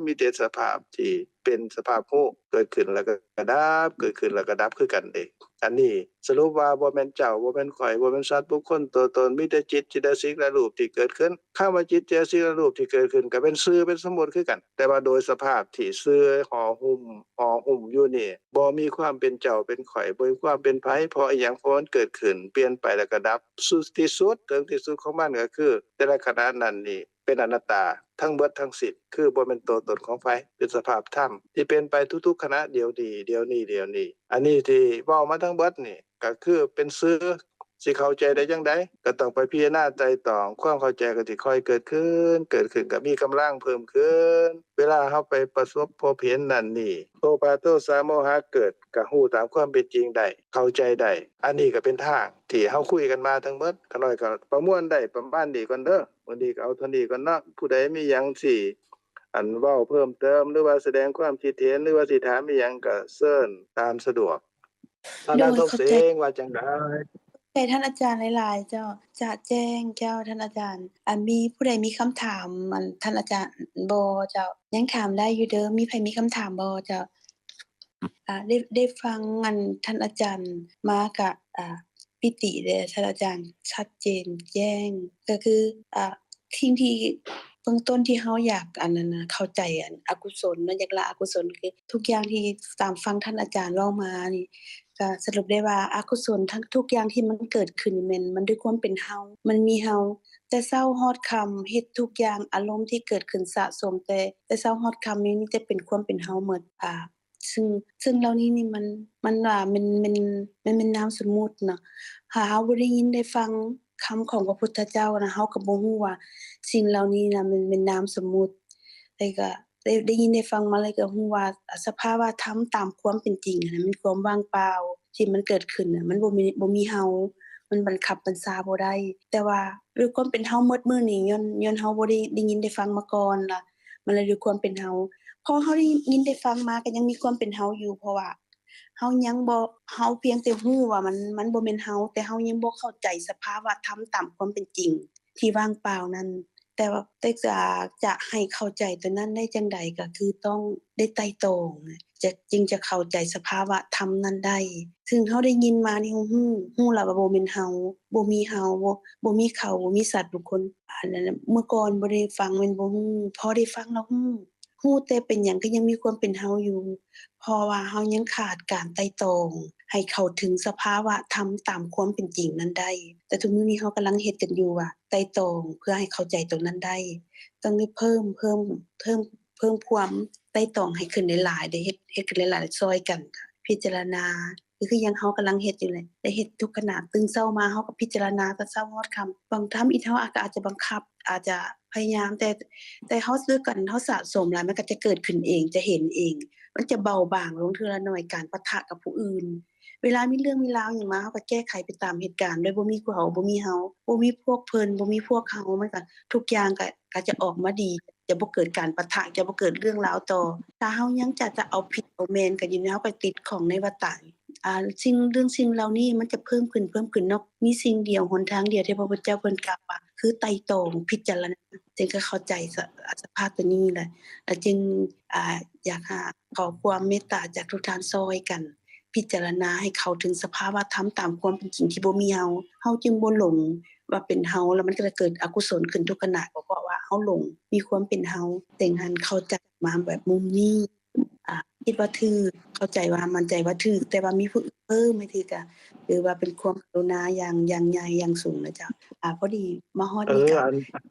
ມີແຕ່ສະພາບທີ່ເປັນສະພາບຮູ້ ເກີດຂຶ້ນແລ້ວກໍດັບ ເກີດຂຶ້ນແລ້ວກໍດັບຄືກັນເດ້. ອັນນີ້ສະຫຼຸບວ່າບໍ່ແມ່ນເຈົ້າ ບໍ່ແມ່ນຂ້ອຍ ບໍ່ແມ່ນສັດບຸກຄົນຕົວຕົນ ມີແຕ່ຈິດ ເຈຕະສິກ ແລະ ຮູບທີ່ເກີດຂຶ້ນ. ຄຳວ່າຈິດ ເຈຕະສິກ ແລະ ຮູບທີ່ເກີດຂຶ້ນ ກໍເປັນຊື່ເປັນສົມມຸດຄືກັນ ແຕ່ວ່າໂດຍສະພາບທີ່ຊື່ຫໍ່ຫຸ້ມ ຫໍ່ຫຸ້ມຢູ່ນີ້ ບໍ່ມີຄວາມເປັນເຈົ້າເປັນຂ້ອຍ ບໍ່ມີຄວາມເປັນໃຜ. ເພາະອີ່ຫຍັງ? ເພາະມັນເກີດຂຶ້ນ ປ່ຽນໄປ ແລ້ວກໍດັບ. ສຸດ ທີ່ສຸດ ເຖິງທີ່ສຸດຂອງມັນກໍຄື ແຕ່ລະຂະນະນັ້ນນີ້ເປັນອະນັດຕາທັງເບິດທັງສິ້ນ ຄືບໍ່ແມ່ນຕົວຕົນຂອງໃຜ ເປັນສະພາບທຳທີ່ເປັນໄປທຸກໆຂະນະ ດຽວນີ້ ດຽວນີ້ ດຽວນີ້. ອັນນີ້ທີ່ເວົ້າມາທັງເບິດນີ້ ກໍຄືເປັນສື່ ຊິເຂົ້າໃຈໄດ້ຈັ່ງໃດ ກໍຕ້ອງໄປພິຈາລະນາໄຕ່ຕອງ ຄວາມເຂົ້າໃຈກໍຊິຄ່ອຍເກີດຂຶ້ນ ເກີດຂຶ້ນກໍມີກຳລັງເພີ່ມຂຶ້ນ. ເວລາເຮົາໄປປະສົບພົບເຫັນນັ້ນນີ້ ໂລພະ ໂທສະ ໂມຫະເກີດ ກໍຮູ້ຕາມຄວາມເປັນຈິງໄດ້ ເຂົ້າໃຈໄດ້. ອັນນີ້ກໍເປັນທາງທີ່ເຮົາຄຸຍກັນມາທັງເໝິດ ຂ້ານ້ອຍກໍປະມວນໄດ້ປະມານນີ້ກ່ອນເດີ. ມື້ນີ້ກໍເອົາເທົ່ານີ້ກ່ອນເນາະ ຜູ້ໃດມີຫຍັງຊິ ອັນ ເວົ້າເພີ່ມເຕີມ ຫຼືວ່າສະແດງຄວາມຄິດເຫັນ ຫຼືວ່າຊິຖາມອີ່ຫຍັງກໍເຊີນຕາມສະດວກ. ທ່ານນາງ ໂດຍ ສົມເສັງ ເຂົ້າໃຈ ວ່າຈັ່ງໃດ? ຂອບໃຈທ່ານອາຈານຫຼາຍໆເຈົ້າ ຈະແຈ້ງເຈົ້າ ທ່ານອາຈານ. ອັນ ມີຜູ້ໃດມີຄຳຖາມ ອັນ ທ່ານອາຈານບໍ່ເຈົ້າ? ຍັງຖາມໄດ້ຢູ່ເດີ ມີໃຜມີຄຳຖາມບໍ່ເຈົ້າ? ອາ ໄດ້ ໄດ້ຟັງ ອັນ ທ່ານອາຈານມາກະ ອາ ປິຕິເດ້ທ່ານອາຈານ ຊັດເຈນແຈ້ງ ກໍຄື ອາ ສິ່ງທີ່ເບື້ອງຕົ້ນທີ່ເຮົາຢາກ ອັນນັ້ນນະ ເຂົ້າໃຈ ອັນ ອະກຸສົນເນາະ ຢາກລະອະກຸສົນ ຄືທຸກຢ່າງທີ່ຕາມຟັງທ່ານອາຈານເວົ້າມານີ້ ກໍສະຫຼຸບໄດ້ວ່າອະກຸສົນທັງທຸກຢ່າງທີ່ມັນເກີດຂຶ້ນແມ່ນມັນດ້ວຍຄວາມເປັນເຮົາ ມັນມີເຮົາ ແຕ່ເຊົ້າຮອດຄ່ຳ ເຮັດທຸກຢ່າງ ອາລົມທີ່ເກີດຂຶ້ນສະສົມ ແຕ່ ແຕ່ເຊົ້າຮອດຄ່ຳນີ້ມີແຕ່ເປັນຄວາມເປັນເຮົາໝົດ ອາ ຊຶ່ງ ຊຶ່ງເຫຼົ່ານີ້ນີ້ມັນ ມັນວ່າແມ່ນ ແມ່ນ ມັນແມ່ນນາມສົມມຸດເນາະ. ຖ້າເຮົາບໍ່ໄດ້ຍິນໄດ້ຟັງຄຳຂອງພະພຸດທະເຈົ້ານະ ເຮົາກໍບໍ່ຮູ້ວ່າສິ່ງເຫຼົ່ານີ້ນະ ແມ່ນ ແມ່ນນາມສົມມຸດ. ແຕ່ກໍໄດ້ ໄດ້ຍິນໄດ້ຟັງມາແລ້ວກໍຮູ້ວ່າ ສະພາວະທຳຕາມຄວາມເປັນຈິງຫັ້ນນະ ແມ່ນຄວາມວ່າງເປົ່າທີ່ມັນເກີດຂຶ້ນນະ ມັນບໍ່ມີ ບໍ່ມີເຮົາ ມັນບັງຄັບບັນຊາບໍ່ໄດ້. ແຕ່ວ່າດ້ວຍຄວາມເປັນເຮົາໝົດມື້ນີ້ ຍ້ອນ ຍ້ອນເຮົາບໍ່ໄດ້ ໄດ້ຍິນໄດ້ຟັງມາກ່ອນລະ ມັນເລີຍດ້ວຍຄວາມເປັນເຮົາ. ພໍເຮົາໄດ້ຍິນໄດ້ຟັງມາກໍຍັງມີຄວາມເປັນເຮົາຢູ່ ເພາະວ່າເຮົາຍັງບໍ່ ເຮົາພຽງແຕ່ຮູ້ວ່າມັນ ມັນບໍ່ແມ່ນເຮົາ ແຕ່ເຮົາຍັງບໍ່ເຂົ້າໃຈສະພາວະທຳຕາມຄວາມເປັນຈິງທີ່ວ່າງເປົ່ານັ້ນ. ແຕ່ວ່າ ແຕ່ຈະ ຈະໃຫ້ເຂົ້າໃຈຕົວນັ້ນໄດ້ຈັ່ງໃດ ກໍຄືຕ້ອງໄດ້ໄຕ່ຕອງ ຈະ ຈຶ່ງຈະເຂົ້າໃຈສະພາວະທຳນັ້ນໄດ້. ຊຶ່ງເຮົາໄດ້ຍິນມານີ້ ເຮົາຮູ້ ຮູ້ລະວ່າບໍ່ແມ່ນເຮົາ ບໍ່ມີເຮົາ ບໍ່ ບໍ່ມີເຂົາ ບໍ່ມີສັດບຸກຄົນ. ອັນນັ້ນ ເມື່ອກ່ອນບໍ່ໄດ້ຟັງແມ່ນບໍ່ຮູ້ ພໍໄດ້ຟັງແລ້ວຮູ້ ຮູ້ແຕ່ເປັນຫຍັງກໍຍັງມີຄວາມເປັນເຮົາຢູ່ ເພາະວ່າເຮົາຍັງຂາດການໄຕ່ຕອງ ໃຫ້ເຂົ້າເຖິງສະພາວະທຳຕາມຄວາມເປັນຈິງນັ້ນໄດ້. ແຕ່ທຸກມື້ນີ້ເຮົາກຳລັງເຮັດກັນຢູ່ວ່າ ໄຕ່ຕອງເພື່ອໃຫ້ເຂົ້າໃຈຕົງນັ້ນໄດ້ ຕ້ອງໄດ້ເພີ່ມ ເພີ່ມ ເພີ່ມ ເພີ່ມຄວາມໄຕ່ຕອງໃຫ້ຂຶ້ນຫຼາຍໆ ໄດ້ເຮັດ ເຮັດຂຶ້ນຫຼາຍໆ ຊ່ອຍກັນ ພິຈາລະນາ ຄື ຄືຢ່າງເຮົາກຳລັງເຮັດຢູ່ແຫຼະ ໄດ້ເຮັດທຸກຂະນະ ຕື່ນເຊົ້າມາເຮົາກໍພິຈາລະນາແຕ່ເຊົ້າຮອດຄ່ຳ. ບາງທຳອິດເຮົາອາດ ກໍອາດຈະບັງຄັບ ອາດຈະພະຍາຍາມ ແຕ່ ແຕ່ເຮົາເລີກກັນ ເຮົາສະສົມຫຼາຍ ມັນກໍຈະເກີດຂຶ້ນເອງ ຈະເຫັນເອງ ມັນຈະເບົາບາງລົງເທື່ອລະໜ້ອຍ ການປະທະກັບຜູ້ອື່ນ. ເວລາມີເລື່ອງມີລາວຫຍັງມາ ເຮົາກໍແກ້ໄຂໄປຕາມເຫດການ ໂດຍບໍ່ມີເຂົາ ບໍ່ມີເຮົາ ບໍ່ມີພວກເພິ່ນ ບໍ່ມີພວກເຮົາ ມັນກໍ ທຸກຢ່າງກໍ ກໍຈະອອກມາດີ ຈະບໍ່ເກີດການປະທະ ຈະບໍ່ເກີດເລື່ອງລາວຕໍ່. ຖ້າເຮົາຍັງຈະ ຈະເອົາຜິດເອົາແມ່ນກັນຢູ່ນີ້ ເຮົາກໍຕິດຂ້ອງໃນວັດຕະ. ອ່າ ສິ່ງ ເລື່ອງສິ່ງເຫຼົ່ານີ້ມັນຈະເພີ່ມຂຶ້ນ ເພີ່ມຂຶ້ນເນາະ. ມີສິ່ງດຽວ ຫົນທາງດຽວທີ່ພະພຸດທະເຈົ້າເພິ່ນກ່າວວ່າ ຄືໄຕ່ຕອງ ພິຈາລະນາ. ຈຶ່ງກໍເຂົ້າໃຈສະ ສະພາບຕົວນີ້ແຫຼະ ແລະ ຈຶ່ງ ອ່າ ຢາກຫາ ຂໍຄວາມເມດຕາຈາກທຸກທ່ານຊ່ອຍກັນ ພິຈາລະນາໃຫ້ເຂົ້າເຖິງສະພາວະທຳຕາມຄວາມເປັນຈິງທີ່ບໍ່ມີເຮົາ. ເຮົາຈຶ່ງບໍ່ຫຼົງວ່າເປັນເຮົາ ແລ້ວມັນກໍຈະເກີດອະກຸສົນຂຶ້ນທຸກຂະນະ ກໍເພາະວ່າເຮົາຫຼົງ ມີຄວາມເປັນເຮົາ. ເຕັງຫັ້ນເຂົ້າໃຈມາແບບມຸມນີ້ ອ່າ ຄິດວ່າຖືກ ເຂົ້າໃຈວ່າ ໝັ້ນໃຈວ່າຖືກ ແຕ່ວ່າມີຜູ້ອື່ນເພີ່ມໃຫ້ຖືກ ກໍຖືວ່າເປັນຄວາມກະລຸນາຢ່າງ ຢ່າງໃຫຍ່ຢ່າງສູງນະເຈົ້າ. ອ່າ ພໍດີມາຮອດນີ້ກໍ ເອີ ອັນ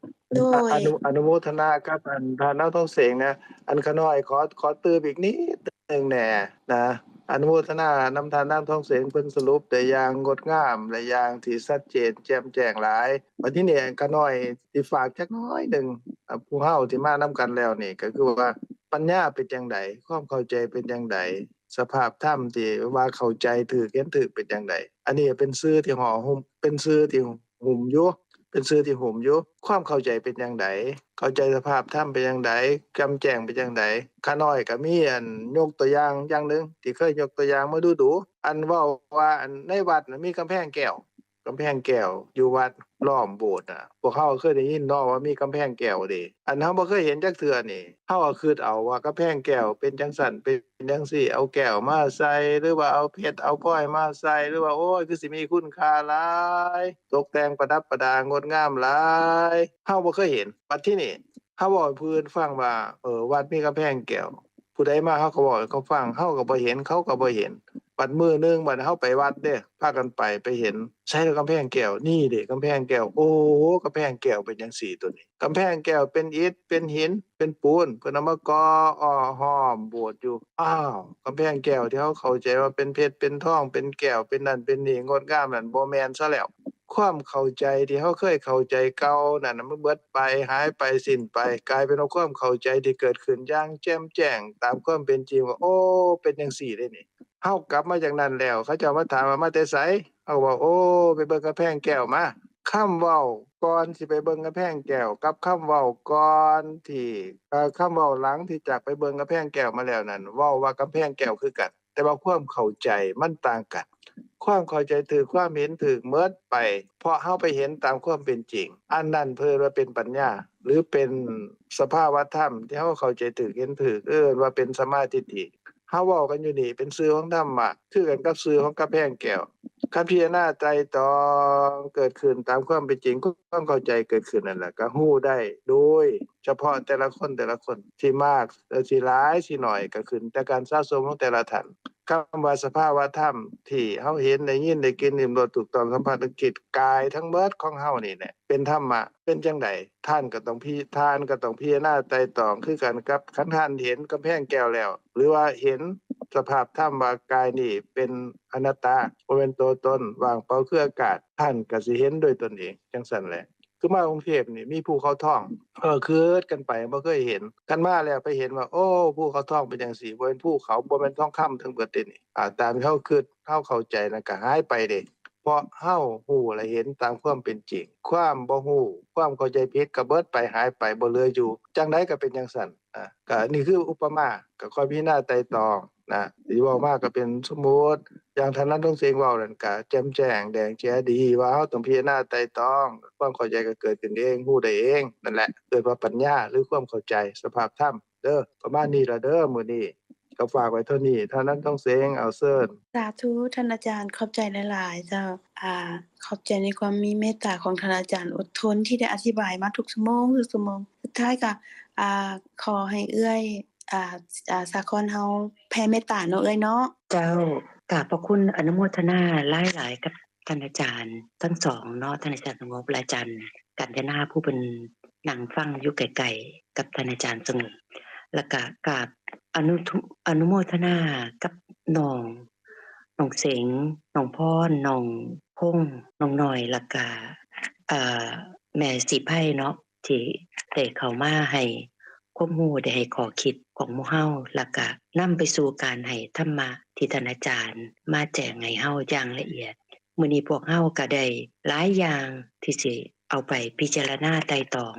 ໂດຍ ອະນຸ ອະນຸໂມທະນາກັບ ອັນ ທ່ານນາງທອງເສງນະ. ອັນຂ້ານ້ອຍຂໍ ຂໍຕື່ມອີກນິດໜຶ່ງແດ່ນະ ອະນຸໂມທະນານຳທ່ານນາງທອງເສງ ເພິ່ນສະຫຼຸບໄດ້ຢ່າງງົດງາມ ແລະ ຢ່າງທີ່ຊັດເຈນແຈ່ມແຈ້ງຫຼາຍ. ບັດທີນີ້ຂ້ານ້ອຍຊິຝາກຈັກໜ້ອຍໜຶ່ງ ອາ ພວກເຮົາທີ່ມານຳກັນແລ້ວນີ້ ກໍຄືວ່າ ປັນຍາເປັນຈັ່ງໃດ? ຄວາມເຂົ້າໃຈເປັນຈັ່ງໃດ? ສະພາບທຳທີ່ວ່າເຂົ້າໃຈຖືກ ເຫັນຖືກເປັນຈັ່ງໃດ? ອັນນີ້ເປັນສື່ທີ່ຫໍ່ຫຸ້ມ ເປັນສື່ທີ່ຫຸ້ມຢູ່ ເປັນສື່ທີ່ຫຸ້ມຢູ່. ຄວາມເຂົ້າໃຈເປັນຈັ່ງໃດ? ເຂົ້າໃຈສະພາບທຳເປັນຈັ່ງໃດ? ແຈ່ມແຈ້ງເປັນຈັ່ງໃດ? ຂ້ານ້ອຍກໍມີ ອັນ ຍົກຕົວຢ່າງຢ່າງໜຶ່ງ ທີ່ເຄີຍຍົກຕົວຢ່າງມາດູໆ ອັນເວົ້າວ່າ ອັນ ໃນວັດນະມີກຳແພງແກ້ວ ກຳແພງແກ້ວຢູ່ວັດລ້ອມໂບດນະ. ພວກເຮົາເຄີຍໄດ້ຍິນເນາະວ່າມີກຳແພງແກ້ວເດ. ອັນເຮົາບໍ່ເຄີຍເຫັນຈັກເທື່ອນີ້ ເຮົາກໍຄິດເອົາວ່າກຳແພງແກ້ວເປັນຈັ່ງຊັ້ນເປັນຈັ່ງຊີ້ ເອົາແກ້ວມາໃສ່ ຫຼືວ່າເອົາເພັດເອົາພລອຍມາໃສ່ ຫຼືວ່າ ໂອ້ຍ ຄືຊິມີຄຸນຄ່າຫຼາຍ ຕົກແຕ່ງປະດັບປະດາງົດງາມຫຼາຍ ເຮົາບໍ່ເຄີຍເຫັນ. ບັດທີນີ້ ເຮົາເວົ້າໃຫ້ຜູ້ອື່ນຟັງວ່າ ເອີ ວັດມີກຳແພງແກ້ວ ຜູ້ໃດມາເຮົາກໍເວົ້າໃຫ້ເຂົາຟັງ ເຮົາກໍບໍ່ເຫັນ ເຂົາກໍບໍ່ເຫັນ. ບັດມື້ໜຶ່ງ ບັດເຮົາໄປວັດເດ້ ພາກັນໄປ ໄປເຫັນ ໃສລະກຳແພງແກ້ວ? ນີ້ເດ້ກຳແພງແກ້ວ. ໂອ້ ກຳແພງແກ້ວເປັນຈັ່ງຊີ້ໂຕນີ້ ກຳແພງແກ້ວເປັນອິດ ເປັນຫີນ ເປັນປູນ ເພິ່ນເອົາມາກໍ່ອ້ອມໂບດຢູ່. ອ້າວ ກຳແພງແກ້ວທີ່ເຮົາເຂົ້າໃຈວ່າເປັນເພັດເປັນທອງ ເປັນແກ້ວ ເປັນນັ້ນເປັນນີ້ ງົດງາມນັ້ນ ບໍ່ແມ່ນຊະແລ້ວ. ຄວາມເຂົ້າໃຈທີ່ເຮົາເຄີຍເຂົ້າໃຈເກົ່ານັ້ນນະ ມັນເບິດໄປ ຫາຍໄປ ສິ້ນໄປ ກາຍເປັນວ່າຄວາມເຂົ້າໃຈທີ່ເກີດຂຶ້ນຢ່າງແຈ່ມແຈ້ງຕາມຄວາມເປັນຈິງວ່າ ໂອ້ ເປັນຈັ່ງຊີ້ເດ້ນີ້. ເຮົາກັບມາຈາກນັ້ນແລ້ວ ເຂົາເຈົ້າມາຖາມວ່າ ມາແຕ່ໃສ? ເຮົາກໍບອກ ໂອ້ ໄປເບິ່ງກຳແພງແກ້ວມາ. ຄຳເວົ້າກ່ອນຊິໄປເບິ່ງກຳແພງແກ້ວ ກັບຄຳເວົ້າກ່ອນທີ່ ເອີ ຄຳເວົ້າຫຼັງທີ່ຈາກໄປເບິ່ງກຳແພງແກ້ວມາແລ້ວນັ້ນ ເວົ້າວ່າກຳແພງແກ້ວຄືກັນ. ແຕ່ວ່າຄວາມເຂົ້າໃຈມັນຕ່າງກັນ. ຄວາມເຂົ້າໃຈຖືກ ຄວາມເຫັນຖືກໝົດໄປ ເພາະເຮົາໄປເຫັນຕາມຄວາມເປັນຈິງ. ອັນນັ້ນເພິ່ນວ່າເປັນປັນຍາ ຫຼື ເປັນສະພາວະທຳທີ່ເຮົາເຂົ້າໃຈຖືກ ເຫັນຖືກ ເອີ້ນວ່າເປັນສຳມາທິດຖິ. ເຮົາເວົ້າກັນຢູ່ນີ້ເປັນຊື່ຂອງທຳມະ ຄືກັນກັບຊື່ຂອງກຳແພງແກ້ວ. ຄັນພິຈາລະນາໄຕ່ຕອງເກີດຂຶ້ນຕາມຄວາມເປັນຈິງ ຄວາມເຂົ້າໃຈເກີດຂຶ້ນນັ້ນແຫຼະ ກໍຮູ້ໄດ້ໂດຍສະເພາະແຕ່ລະຄົນ ແຕ່ລະຄົນທີ່ມາກ ເອີ ຊິຫຼາຍຊິໜ້ອຍ ກໍຂຶ້ນແຕ່ການສະສົມຂອງແຕ່ລະທ່ານ. ຄຳວ່າສະພາວະທຳທີ່ເຮົາເຫັນ ໄດ້ຍິນ ໄດ້ກິນ ລິ້ມລົດ ຖືກຕ້ອງ ສຳຜັດ ນຶກຄິດ ກາຍທັງເບິດຂອງເຮົານີ້ແຫຼະ ເປັນທຳມະ. ເປັນຈັ່ງໃດ? ທ່ານກໍຕ້ອງພິ ທ່ານກໍຕ້ອງພິຈາລະນາໄຕ່ຕອງຄືກັນກັບ ຄັນທ່ານເຫັນກຳແພງແກ້ວແລ້ວ ຫຼືວ່າເຫັນສະພາບທຳວ່າກາຍນີ້ເປັນອະນັດຕາ ບໍ່ແມ່ນຕົວຕົນ ວ່າງເປົ່າຄືອາກາດ ທ່ານກໍຊິເຫັນດ້ວຍຕົນເອງຈັ່ງຊັ້ນແຫຼະ. ຄືມາກຸງເທບນີ້ມີພູເຂົາທອງ ເອີ ຄຶດກັນໄປ ບໍ່ເຄີຍເຫັນ. ຄັນມາແລ້ວໄປເຫັນວ່າ ໂອ້ ພູເຂົາທອງເປັນຈັ່ງຊີ້ ບໍ່ແມ່ນພູເຂົາ ບໍ່ແມ່ນທອງຄຳທັງເບິດເດ້ນີ້. ອາ ຕາມທີ່ເຮົາຄຶດ ເຮົາເຂົ້າໃຈນັ້ນກໍຫາຍໄປເດ້ ເພາະເຮົາຮູ້ ແລະ ເຫັນຕາມຄວາມເປັນຈິງ. ຄວາມບໍ່ຮູ້ ຄວາມເຂົ້າໃຈຜິດກໍເບິດໄປ ຫາຍໄປ ບໍ່ເຫຼືອຢູ່. ຈັ່ງໃດກໍເປັນຈັ່ງຊັ້ນ. ອາ ກໍນີ້ຄືອຸປະມາ ກໍຄ່ອຍພິຈາລະນາໄຕ່ຕອງນະ. ທີ່ເວົ້າມາກໍເປັນສົມມຸດ ຢ່າງທ່ານນາງທອງເສງເວົ້ານັ້ນ ກໍແຈ່ມແຈ້ງແດງແຈ້ດີວ່າເຮົາຕ້ອງພິຈາລະນາໄຕ່ຕອງ ຄວາມເຂົ້າໃຈກໍເກີດຂຶ້ນເອງ ຮູ້ໄດ້ເອງ. ນັ້ນແຫຼະ ເອີ້ນວ່າປັນຍາ ຫຼື ຄວາມເຂົ້າໃຈສະພາບທຳເດີ. ປະມານນີ້ລະເດີ ມື້ນີ້ກໍຝາກໄວ້ເທົ່ານີ້. ທ່ານນາງທອງເສງ ເອົາ ເຊີນ. ສາທຸ ທ່ານອາຈານ ຂອບໃຈຫຼາຍໆ ເຈົ້າ. ອາ ຂອບໃຈໃນຄວາມມີເມດຕາຂອງທ່ານອາຈານ ອົດທົນທີ່ໄດ້ອະທິບາຍມາທຸກຊົ່ວໂມງ ທຸກຊົ່ວໂມງ. ສຸດທ້າຍກໍ ອາ ຂໍໃຫ້ເອື້ອຍ ອາ ອາ ສາຄອນເຮົາແຜ່ເມດຕາເນາະເອື້ອຍເນາະ. ເຈົ້າ. ກາບພະຄຸນອະນຸໂມທະນາຫຼາຍໆ ກັບທ່ານອາຈານທັງສອງເນາະ ທ່ານອາຈານສະຫງົບ ແລະ ອາຈານກັນຍານາ ຜູ້ເພິ່ນນັ່ງຟັງຢູ່ໃກ້ໆ ກັບທ່ານອາຈານສະຫງົບ ແລ້ວກະກາບອະນຸ ອະນຸໂມທະນາກັບນ້ອງ ນ້ອງເສັງ ນ້ອງພອນ ນ້ອງພົງ ນ້ອງນ້ອຍ ແລ້ວກະ ເອີ ແມ່ສີໄພເນາະ ທີ່ໄດ້ເຂົ້າມາໃຫ້ຄວາມຮູ້ ໄດ້ໃຫ້ຂໍ້ຄິດຂອງໝູ່ເຮົາ ແລ້ວກະນຳໄປສູ່ການໃຫ້ທຳມະທີ່ທ່ານອາຈານມາແຈ້ງໃຫ້ເຮົາຢ່າງລະອຽດ. ມື້ນີ້ພວກເຮົາກະໄດ້ຫຼາຍຢ່າງທີ່ຊິເອົາໄປພິຈາລະນາໄຕ່ຕອງ,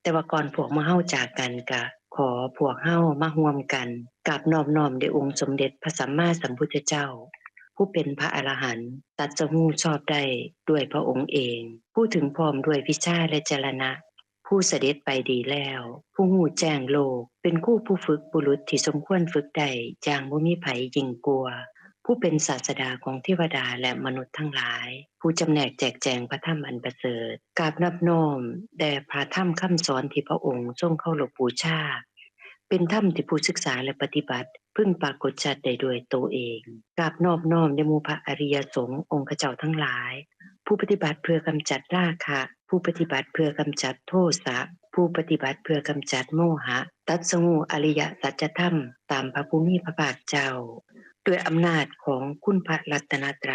ແຕ່ວ່າກ່ອນພວກໝູ່ເຮົາຈາກກັນ ກະຂໍພວກເຮົາມາຮ່ວມກັນກາບນອບນ້ອມແດ່ອົງສົມເດັດພະສຳມາສຳພຸດທະເຈົ້າ, ຜູ້ເປັນພະອະລະຫັນ, ຕັດສະຮູ້ຊອບໄດ້ດ້ວຍພະອົງເອງ, ຜູ້ເຖິງພ້ອມດ້ວຍວິຊາ ແລະ ຈະລະນະ, ຜູ້ສະເດັດໄປດີແລ້ວ, ຜູ້ຮູ້ແຈ້ງໂລກ, ເປັນຄູຜູ້ຝຶກບຸລຸດທີ່ສົມຄວນຝຶກໄດ້ຢ່າງບໍ່ມີໃຜຍິ່ງກວ່າ, ຜູ້ເປັນສາດສະດາຂອງເທວະດາ ແລະ ມະນຸດທັງຫຼາຍ, ຜູ້ຈຳແນກແຈກແຈງພະທຳອັນປະເສີດ, ກາບນອບນ້ອມແດ່ພະທຳຄຳສອນທີ່ພະອົງຊົງເຄົາລົບບູຊາ, ເປັນທຳທີ່ຜູ້ສຶກສາ ແລະ ປະຕິບັດ ເພິ່ງປາກົດຊັດໄດ້ດ້ວຍໂຕເອງ. ກາບນອບນ້ອມໃນໝູ່ພະອະລິຍະສົງອົງຄະເຈົ້າທັງຫຼາຍ, ຜູ້ປະຕິບັດເພື່ອກຳຈັດລາຄະ, ຜູ້ປະຕິບັດເພື່ອກຳຈັດໂທສະ, ຜູ້ປະຕິບັດເພື່ອກຳຈັດໂມຫະ, ຕັດສະຮູ້ອະລິຍະສັດຈະທຳຕາມພະຜູ້ມີພະພາກເຈົ້າ. ດ້ວຍອຳນາດຂອງຄຸນພະລັດຕະນະໄຕ,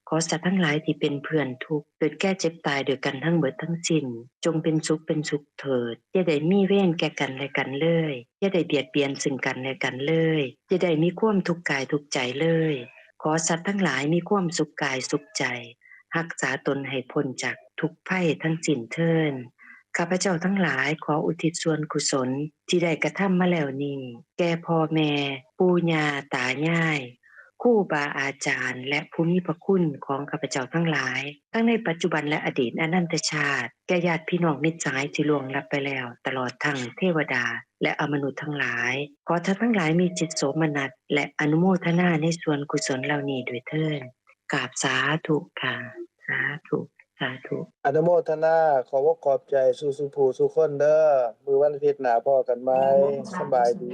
ຂໍສັດທັງຫຼາຍທີ່ເປັນເພື່ອນທຸກ, ເກີດແກ່ເຈັບຕາຍດ້ວຍກັນທັງເບິດທັງສິ້ນ, ຈົ່ງເປັນສຸກເປັນສຸກເຖີດ, ຢ່າໄດ້ມີເວນແກ່ກັນແລະກັນເລີຍ. ຢ່າໄດ້ບຽດບຽນຊຶ່ງກັນແລະກັນເລີຍ, ຢ່າໄດ້ມີຄວາມທຸກກາຍທຸກໃຈເລີຍ. ຂໍສັດທັງຫຼາຍມີຄວາມສຸກກາຍສຸກໃຈ, ຮັກສາຕົນໃຫ້ພົ້ນຈາກທຸກໄພທັງສິ້ນເທີ້ນ. ຂ້າພະເຈົ້າທັງຫຼາຍຂໍອຸທິດສ່ວນກຸສົນທີ່ໄດ້ກະທຳມາແລ້ວນີ້ ແກ່ພໍ່ແມ່, ປູ່ຍ່າ, ຕາຍາຍ, ຄູບາອາຈານ ແລະ ຜູ້ມີພະຄຸນຂອງຂ້າພະເຈົ້າທັງຫຼາຍ ທັງໃນປັດຈຸບັນ ແລະ ອະດີດອະນັນຕະຊາດ, ແກ່ຍາດພີ່ນ້ອງມິດສະຫາຍທີ່ລ່ວງລັບໄປແລ້ວ, ຕະຫຼອດທັງເທວະດາ ແລະ ອະມະນຸດທັງຫຼາຍ. ຂໍທ່ານທັງຫຼາຍມີຈິດໂສມະນັດ ແລະ ອະນຸໂມທະນາໃນສ່ວນກຸສົນເຫຼົ່ານີ້ດ້ວຍເທີ້ນ. ກາບສາທຸຄ່ະ. ສາທຸ, ສາທຸ. ອະນຸໂມທະນາ, ຂອບອົກຂອບໃຈສູ່ສູ່ຜູ້ສູ່ຄົນເດີ. ມື້ວັນອາທິດໜ້າພໍ້ກັນໃໝ່. ສະບາຍດີ.